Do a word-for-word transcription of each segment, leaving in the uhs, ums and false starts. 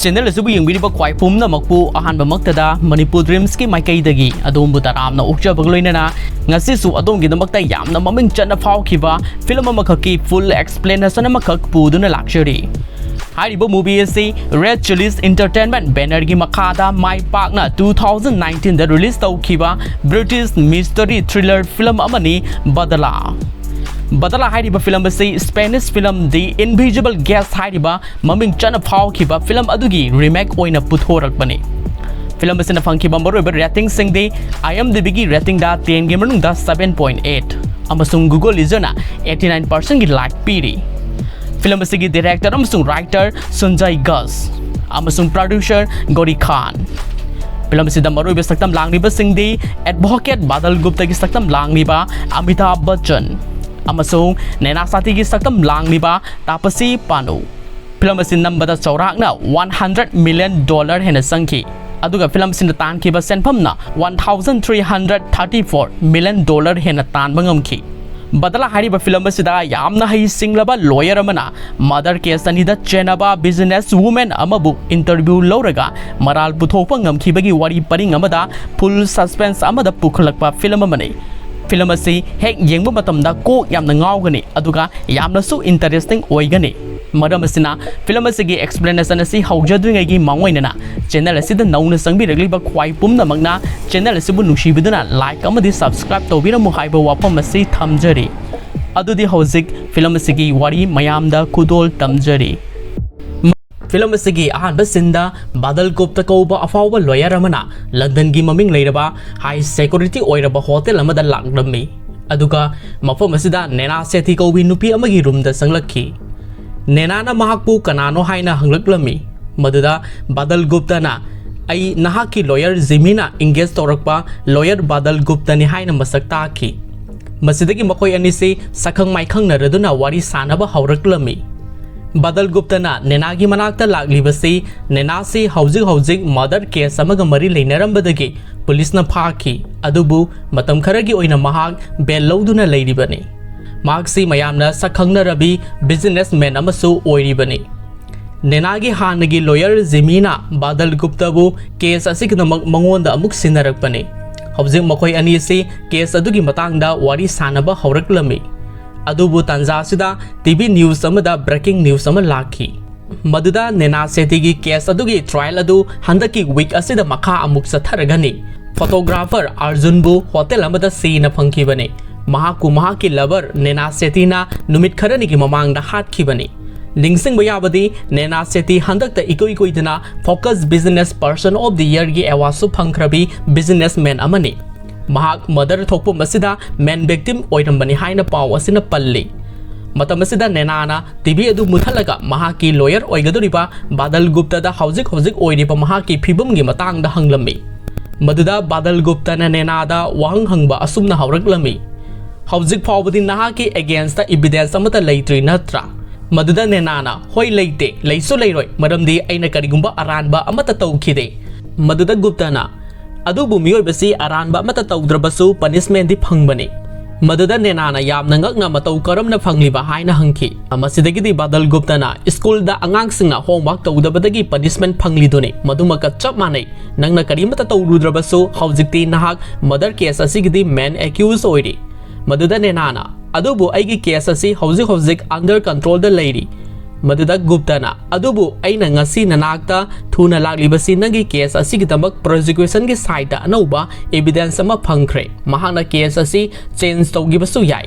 Channel ꯑꯁꯤꯕꯨ ꯌꯦꯡꯕꯤꯔꯤꯕ ꯈ꯭ꯋꯥꯏ ꯄꯨꯝꯅꯃꯛꯄꯨ ꯑꯍꯥꯟꯕꯃꯛꯇꯗ ꯃꯅꯤꯄꯨꯔ ꯗ꯭ꯔꯤꯝꯁꯀꯤ ꯃꯥꯏꯀꯩꯗꯒꯤ ꯑꯗꯣꯝꯕꯨ ꯇꯔꯥꯝꯅ ꯑꯣꯛꯆꯕꯒ ꯂꯣꯏꯅꯅ ꯉꯁꯤꯁꯨ ꯑꯗꯣꯝꯒꯤꯗꯃꯛꯇ ꯌꯥꯝꯅ ꯃꯃꯤꯡ ꯆꯠꯅ ꯐꯥꯎꯈꯤꯕ ꯐꯤꯂꯝ ꯑꯃꯈꯛꯀꯤ ꯐꯨꯜ ꯑꯦꯛꯁꯄ꯭ꯂꯦꯅꯦꯁꯟ ꯑꯃꯈꯛ ꯄꯨꯗꯨꯅ ꯂꯥꯛꯆꯔꯤ꯫ ꯍꯥꯏꯔꯤꯕ ꯃꯨꯚꯤ ꯑꯁꯤ ꯔꯦꯗ ꯆꯤꯂꯤꯁ ꯏꯟꯇꯔꯇꯦꯟꯃꯦꯟ ꯕꯦꯅꯔꯒꯤ ꯃꯈꯥꯗ ꯃꯥꯏ ꯄꯥꯛꯅ ꯇꯨ ꯊꯥꯎꯖꯟ ꯅꯥꯏꯟꯇꯤꯟꯗ ꯔꯤꯂꯤꯁ ꯇꯧꯈꯤꯕ ꯕ꯭ꯔꯤꯇꯤꯁ ꯃꯤꯁꯇꯔꯤ ꯊ꯭ꯔꯤꯂꯔ ꯐꯤꯂꯝ ꯑꯃꯅꯤ ꯕꯗꯂꯥ꯫ ꯕꯗꯂꯥ ꯍꯥꯏꯔꯤꯕ ꯐꯤꯂꯝ ꯑꯁꯤ ꯁ꯭ꯄꯦꯅꯤꯁ ꯐꯤꯂꯝ ꯗꯤ ꯏꯟꯚꯤꯖꯤꯕꯜ ꯒꯦꯁ ꯍꯥꯏꯔꯤꯕ ꯃꯃꯤꯡ ꯆꯠꯅ ꯐꯥꯎꯈꯤꯕ ꯐꯤꯂꯝ ꯑꯗꯨꯒꯤ ꯔꯤꯃꯦꯛ ꯑꯣꯏꯅ ꯄꯨꯊꯣꯔꯛꯄꯅꯤ꯫ ꯐꯤꯂꯝ ꯑꯁꯤꯅ ꯐꯪꯈꯤꯕ ꯃꯔꯨꯑꯣꯏꯕ ꯔꯦꯇꯤꯡꯁꯤꯡꯗꯤ IMDbꯒꯤ ꯔꯦꯇꯤꯡꯗ ꯇꯦꯟꯒꯤ ꯃꯅꯨꯡꯗ ꯁꯚꯦꯟ ꯄꯣꯏꯟ ꯑꯩꯠ ꯑꯃꯁꯨꯡ Google ꯌꯨꯖꯔꯅ ꯑꯩꯠꯇꯤ ꯅꯥꯏꯟ ꯄꯥꯔꯁꯦꯟꯒꯤ ꯂꯥꯏꯛ ꯄꯤꯔꯤ꯫ ꯐꯤꯂꯝ ꯑꯁꯤꯒꯤ ꯗꯤꯔꯦꯛꯇꯔ ꯑꯃꯁꯨꯡ ꯔꯥꯏꯇꯔ ꯁꯨꯟꯖꯥꯏ ꯒꯁ ꯑꯃꯁꯨꯡ ꯄ꯭ꯔꯣꯗ꯭ꯌꯨꯁꯔ ꯒꯣꯔꯤ ꯈꯥꯟ꯫ ꯐꯤꯂꯝ ꯑꯁꯤꯗ ꯃꯔꯨꯑꯣꯏꯕ ꯁꯛꯇꯝ ꯂꯥꯡꯂꯤꯕꯁꯤꯡꯗꯤ ꯑꯦꯗꯚꯣꯀꯦꯠ ꯕꯥꯗꯜ ꯒꯨꯞꯇꯒꯤ ꯁꯛꯇꯝ ꯂꯥꯡꯂꯤꯕ ꯑꯃꯤꯇꯥꯚ ꯕꯆꯟ ꯑꯃꯁꯨꯡ ꯅꯦꯅꯥ ꯁꯥꯊꯤꯒꯤ ꯁꯛꯇꯝ ꯂꯥꯡꯂꯤꯕ ꯇꯥꯄꯁꯤ ꯄꯥꯅꯨ꯫ ꯐꯤꯂꯝ ꯑꯁꯤ ꯅꯝꯕꯗ ꯆꯥꯎꯔꯥꯛꯅ ꯋꯥꯟ ꯍꯟꯗ꯭ꯔꯦꯠ ꯃꯤꯂꯤꯌꯟ ꯗꯣꯂꯔ ꯍꯦꯟꯅ ꯆꯪꯈꯤ, ꯑꯗꯨꯒ ꯐꯤꯂꯝ ꯑꯁꯤꯅ ꯇꯥꯟꯈꯤꯕ ꯁꯦꯟꯐꯝꯅ one thousand three hundred thirty four million dollar ꯍꯦꯟꯅ ꯇꯥꯟꯕ ꯉꯝꯈꯤ꯫ ꯕꯗꯂꯥ ꯍꯥꯏꯔꯤꯕ ꯐꯤꯂꯝ ꯑꯁꯤꯗ ꯌꯥꯝꯅ ꯍꯩꯁꯤꯡꯂꯕ ꯂꯣꯌꯔ ꯑꯃꯅ ꯃꯔꯗꯔ ꯀꯦꯁ ꯑꯅꯤꯗ ꯆꯦꯟꯅꯕ ꯕꯤꯖꯤꯅꯦꯁ ꯋꯨꯃꯦꯟ ꯑꯃꯕꯨ ꯏꯟꯇꯔꯚ꯭ꯌꯨ ꯂꯧꯔꯒ ꯃꯔꯥꯜ ꯄꯨꯊꯣꯛꯄ ꯉꯝꯈꯤꯕꯒꯤ ꯋꯥꯔꯤ ꯄꯔꯤꯡ ꯑꯃꯗ ꯐꯨꯜ ꯁꯁꯄꯦꯟꯁ ꯑꯃꯗ ꯄꯨꯈꯠꯂꯛꯄ ꯐꯤꯂꯝ ꯑꯃꯅꯤ꯫ ꯐꯤꯂꯝ ꯑꯁꯤ ꯍꯦꯛ ꯌꯦꯡꯕ ꯃꯇꯝꯗ ꯀꯣꯛ ꯌꯥꯝꯅ ꯉꯥꯎꯒꯅꯤ, ꯑꯗꯨꯒ ꯌꯥꯝꯅꯁꯨ ꯏꯟꯇꯔꯦꯁꯇꯤꯡ ꯑꯣꯏꯒꯅꯤ꯫ ꯃꯔꯝ ꯑꯁꯤꯅ ꯐꯤꯂꯝ ꯑꯁꯤꯒꯤ ꯑꯦꯛꯁꯄ꯭ꯂꯦꯅꯦꯁꯟ ꯑꯁꯤ ꯍꯧꯖꯗ꯭ꯔꯤꯉꯩꯒꯤ ꯃꯥꯡꯑꯣꯏꯅꯅ ꯆꯦꯅꯦꯜ ꯑꯁꯤꯗ ꯅꯧꯅ ꯆꯪꯕꯤꯔꯛꯂꯤꯕ ꯈ꯭ꯋꯥꯏ ꯄꯨꯝꯅꯃꯛꯅ ꯆꯦꯅꯦꯜ ꯑꯁꯤꯕꯨ ꯅꯨꯡꯁꯤꯕꯤꯗꯨꯅ ꯂꯥꯏꯛ ꯑꯃꯗꯤ ꯁꯕꯁꯀ꯭ꯔꯥꯏꯕ ꯇꯧꯕꯤꯔꯝꯃꯨ ꯍꯥꯏꯕ ꯋꯥꯐꯝ ꯑꯁꯤ ꯊꯝꯖꯔꯤ꯫ ꯑꯗꯨꯗꯤ ꯍꯧꯖꯤꯛ ꯐꯤꯂꯝ ꯑꯁꯤꯒꯤ ꯋꯥꯔꯤ ꯃꯌꯥꯝꯗ ꯈꯨꯗꯣꯜ ꯇꯝꯖꯔꯤ꯫ ꯐꯤꯂꯝ ꯑꯁꯤꯒꯤ ꯑꯍꯥꯟꯕ ꯁꯤꯟꯗ ꯕꯥꯗꯜ ꯒꯨꯞꯇ ꯀꯧꯕ ꯑꯐꯥꯎꯕ ꯂꯣꯌꯔ ꯑꯃꯅ ꯂꯟꯗꯟꯒꯤ ꯃꯃꯤꯡ ꯂꯩꯔꯕ ꯍꯥꯏ ꯁꯦꯀ꯭ꯌꯨꯔꯤꯇꯤ ꯑꯣꯏꯔꯕ ꯍꯣꯇꯦꯜ ꯑꯃꯗ ꯂꯥꯛꯂꯝꯃꯤ꯫ ꯑꯗꯨꯒ ꯃꯐꯝ ꯑꯁꯤꯗ ꯅꯦꯅꯥ ꯁꯦꯊꯤ ꯀꯧꯕꯤ ꯅꯨꯄꯤ ꯑꯃꯒꯤ ꯔꯨꯝꯗ ꯆꯪꯂꯛꯈꯤ꯫ ꯅꯦꯅꯥꯅ ꯃꯍꯥꯛꯄꯨ ꯀꯅꯥꯅꯣ ꯍꯥꯏꯅ ꯍꯪꯂꯛꯂꯝꯃꯤ꯫ ꯃꯗꯨꯗ ꯕꯥꯗꯜ ꯒꯨꯞꯇꯅ, "ꯑꯩ ꯅꯍꯥꯛꯀꯤ ꯂꯣꯌꯔ ꯖꯤꯃꯤꯅ ꯏꯪꯒꯦꯖ ꯇꯧꯔꯛꯄ ꯂꯣꯌꯔ ꯕꯥꯗꯜ ꯒꯨꯞꯇꯅꯤ" ꯍꯥꯏꯅ ꯃꯁꯛ ꯇꯥꯛꯈꯤ꯫ ꯃꯁꯤꯗꯒꯤ ꯃꯈꯣꯏ ꯑꯅꯤꯁꯤ ꯁꯛꯈꯪ ꯃꯥꯏꯈꯪꯅꯔꯗꯨꯅ ꯋꯥꯔꯤ ꯁꯥꯅꯕ ꯍꯧꯔꯛꯂꯝꯃꯤ꯫ ꯕꯥꯗꯜ ꯒꯨꯞꯇꯅ ꯅꯦꯅꯥꯒꯤ ꯃꯅꯥꯛꯇ ꯂꯥꯛꯂꯤꯕꯁꯤ ꯅꯦꯅꯥꯁꯤ ꯍꯧꯖꯤꯛ ꯍꯧꯖꯤꯛ ꯃꯔꯗꯔ ꯀꯦꯁ ꯑꯃꯒ ꯃꯔꯤ ꯂꯩꯅꯔꯝꯕꯗꯒꯤ ꯄꯨꯂꯤꯁꯅ ꯐꯥꯈꯤ, ꯑꯗꯨꯕꯨ ꯃꯇꯝ ꯈꯔꯒꯤ ꯑꯣꯏꯅ ꯃꯍꯥꯛ ꯕꯦꯜ ꯂꯧꯗꯨꯅ ꯂꯩꯔꯤꯕꯅꯤ꯫ ꯃꯍꯥꯛꯁꯤ ꯃꯌꯥꯝꯅ ꯁꯛꯈꯪꯅꯔꯕꯤ ꯕꯤꯖꯤꯅꯦꯁꯃꯦꯟ ꯑꯃꯁꯨ ꯑꯣꯏꯔꯤꯕꯅꯤ꯫ ꯅꯦꯅꯥꯒꯤ ꯍꯥꯟꯅꯒꯤ ꯂꯣꯌꯔ ꯖꯤꯃꯤꯅ ꯕꯥꯗꯜ ꯒꯨꯞꯇꯕꯨ ꯀꯦꯁ ꯑꯁꯤꯒꯤꯗꯃꯛ ꯃꯉꯣꯟꯗ ꯑꯃꯨꯛ ꯁꯤꯟꯅꯔꯛꯄꯅꯤ꯫ ꯍꯧꯖꯤꯛ ꯃꯈꯣꯏ ꯑꯅꯤꯁꯤ ꯀꯦꯁ ꯑꯗꯨꯒꯤ ꯃꯇꯥꯡꯗ ꯋꯥꯔꯤ ꯁꯥꯟꯅꯕ ꯍꯧꯔꯛꯂꯝꯃꯤ꯫ ꯑꯗꯨꯕꯨ ꯇꯥꯟꯖꯥ ꯑꯁꯤꯗ ꯇꯤꯚꯤ ꯅ꯭ꯌꯨꯁ ꯑꯃꯗ ꯕ꯭ꯔꯦꯀꯤꯡ ꯅ꯭ꯌꯨꯁ ꯑꯃ ꯂꯥꯛꯈꯤ, ꯃꯗꯨꯗ ꯅꯦꯅꯥ ꯁꯦꯇꯤꯒꯤ ꯀꯦꯁ ꯑꯗꯨꯒꯤ ꯇ꯭ꯔꯥꯌꯦꯜ ꯑꯗꯨ ꯍꯟꯗꯛꯀꯤ ꯋꯤꯛ ꯑꯁꯤꯗ ꯃꯈꯥ ꯑꯃꯨꯛ ꯆꯠꯊꯔꯒꯅꯤ꯫ ꯐꯣꯇꯣꯒ꯭ꯔꯥꯐꯔ ꯑꯥꯔꯖꯨꯟꯕꯨ ꯍꯣꯇꯦꯜ ꯑꯃꯗ ꯁꯤꯅ ꯐꯪꯈꯤꯕꯅꯤ꯫ ꯃꯍꯥꯛꯄꯨ ꯃꯍꯥꯛꯀꯤ ꯂꯚꯔ ꯅꯦꯅꯥ ꯁꯦꯇꯤꯅ ꯅꯨꯃꯤꯠ ꯈꯔꯅꯤꯒꯤ ꯃꯃꯥꯡꯗ ꯍꯥꯠꯈꯤꯕꯅꯤ꯫ ꯅꯤꯡꯁꯤꯡꯕ ꯌꯥꯕꯗꯤ, ꯅꯦꯅꯥ ꯁꯦꯇꯤ ꯍꯟꯗꯛꯇ ꯏꯀꯨꯏ ꯀꯨꯏꯗꯅ Focus Business Person of the Yearꯒꯤ ꯑꯦꯋꯥꯔꯗꯁꯨ ꯐꯪꯈ꯭ꯔꯕꯤ ꯕꯤꯖꯤꯅꯦꯁꯃꯦꯟ ꯑꯃꯅꯤ꯫ ꯃꯍꯥꯛ ꯃꯔꯗꯔ ꯊꯣꯛꯐꯝ ꯑꯁꯤꯗ ꯃꯦꯟ ꯚꯤꯛꯇꯤꯝ ꯑꯣꯏꯔꯝꯕꯅꯤ ꯍꯥꯏꯅ ꯄꯥꯎ ꯑꯁꯤꯅ ꯄꯜꯂꯤ꯫ ꯃꯇꯝ ꯑꯁꯤꯗ ꯅꯦꯅꯥꯅ ꯇꯤꯚꯤ ꯑꯗꯨ ꯃꯨꯊꯠꯂꯒ ꯃꯍꯥꯛꯀꯤ ꯂꯣꯌꯔ ꯑꯣꯏꯒꯗꯧꯔꯤꯕ ꯕꯥꯗꯜ ꯒꯨꯞꯇꯗ ꯍꯧꯖꯤꯛ ꯍꯧꯖꯤꯛ ꯑꯣꯏꯔꯤꯕ ꯃꯍꯥꯛꯀꯤ ꯐꯤꯕꯝꯒꯤ ꯃꯇꯥꯡꯗ ꯍꯪꯂꯝꯃꯤ꯫ ꯃꯗꯨꯗ ꯕꯥꯗꯜ ꯒꯨꯞꯇꯅ ꯅꯦꯅꯥꯗ ꯋꯥꯍꯪ ꯍꯪꯕ ꯑꯁꯨꯝꯅ ꯍꯧꯔꯛꯂꯝꯃꯤ, "ꯍꯧꯖꯤꯛ ꯐꯥꯎꯕꯗꯤ ꯅꯍꯥꯛꯀꯤ ꯑꯦꯒꯦꯟꯁꯇ ꯏꯕꯤꯗꯦꯟꯁ ꯑꯃꯠꯇ ꯂꯩꯇ꯭ꯔꯤ ꯅꯠꯇ꯭ꯔꯥ?" ꯃꯗꯨꯗ ꯅꯦꯅꯥꯅ, "ꯍꯣꯏ, ꯂꯩꯇꯦ, ꯂꯩꯁꯨ ꯂꯩꯔꯣꯏ, ꯃꯔꯝꯗꯤ ꯑꯩꯅ ꯀꯔꯤꯒꯨꯝꯕ ꯑꯔꯥꯟꯕ ꯑꯃꯠꯇ ꯇꯧꯈꯤꯗꯦ"꯫ ꯃꯗꯨꯗ ꯒꯨꯞꯇꯅ, "ꯑꯗꯨꯕꯨ ꯃꯤꯑꯣꯏꯕꯁꯤ ꯑꯔꯥꯟꯕ ꯑꯃꯠꯇ ꯇꯧꯗ꯭ꯔꯕꯁꯨ ꯄꯅꯤꯁꯃꯦꯟꯗꯤ ꯐꯪꯕꯅꯤ"꯫ ꯃꯗꯨꯗ ꯅꯦꯅꯥꯅ ꯌꯥꯝꯅ ꯉꯛꯅ, "ꯃꯇꯧ ꯀꯔꯝꯅ ꯐꯪꯂꯤꯕ?" ꯍꯥꯏꯅ ꯍꯪꯈꯤ꯫ ꯃꯁꯤꯗꯒꯤꯗꯤ ꯕꯥꯗꯜ ꯒꯨꯞꯇꯅ, "ꯁ꯭ꯀꯨꯜꯗ ꯑꯉꯥꯡꯁꯤꯡꯅ ꯍꯣꯝꯋꯥꯔꯛ ꯇꯧꯗꯕꯗꯒꯤ ꯄꯅꯤꯁꯃꯦꯟ ꯐꯪꯂꯤꯗꯨꯅꯤ, ꯃꯗꯨꯃꯛꯀ ꯆꯞ ꯃꯥꯟꯅꯩ꯫ ꯅꯪꯅ ꯀꯔꯤꯃꯠꯇ ꯇꯧꯔꯨꯗ꯭ꯔꯕꯁꯨ, ꯍꯧꯖꯤꯛꯇꯤ ꯅꯍꯥꯛ ꯃꯔꯗꯔ ꯀꯦꯁ ꯑꯁꯤꯒꯤꯗꯤ ꯃꯦꯟ ꯑꯦꯀ꯭ꯌꯨꯖ ꯑꯣꯏꯔꯤ"꯫ ꯃꯗꯨꯗ ꯅꯦꯅꯥꯅ, "ꯑꯗꯨꯕꯨ ꯑꯩꯒꯤ ꯀꯦꯁ ꯑꯁꯤ ꯍꯧꯖꯤꯛ ꯍꯧꯖꯤꯛ ꯑꯟꯗꯔ ꯀꯟꯇ꯭ꯔꯣꯜꯗ ꯂꯩꯔꯤ"꯫ ꯃꯗꯨꯗ ꯒꯨꯞꯇꯅ, "ꯑꯗꯨꯕꯨ ꯑꯩꯅ ꯉꯁꯤ ꯅꯅꯥꯛꯇ ꯊꯨꯅ ꯂꯥꯛꯂꯤꯕꯁꯤ ꯅꯪꯒꯤ ꯀꯦꯁ ꯑꯁꯤꯒꯤꯗꯃꯛ ꯄ꯭ꯔꯣꯁꯤꯀ꯭ꯌꯨꯁꯟꯒꯤ ꯁꯥꯏꯠꯇ ꯑꯅꯧꯕ ꯏꯕꯤꯗꯦꯟꯁ ꯑꯃ ꯐꯪꯈ꯭ꯔꯦ꯫ ꯃꯍꯥꯛꯅ ꯀꯦꯁ ꯑꯁꯤ ꯆꯦꯟꯖ ꯇꯧꯈꯤꯕꯁꯨ ꯌꯥꯏ"꯫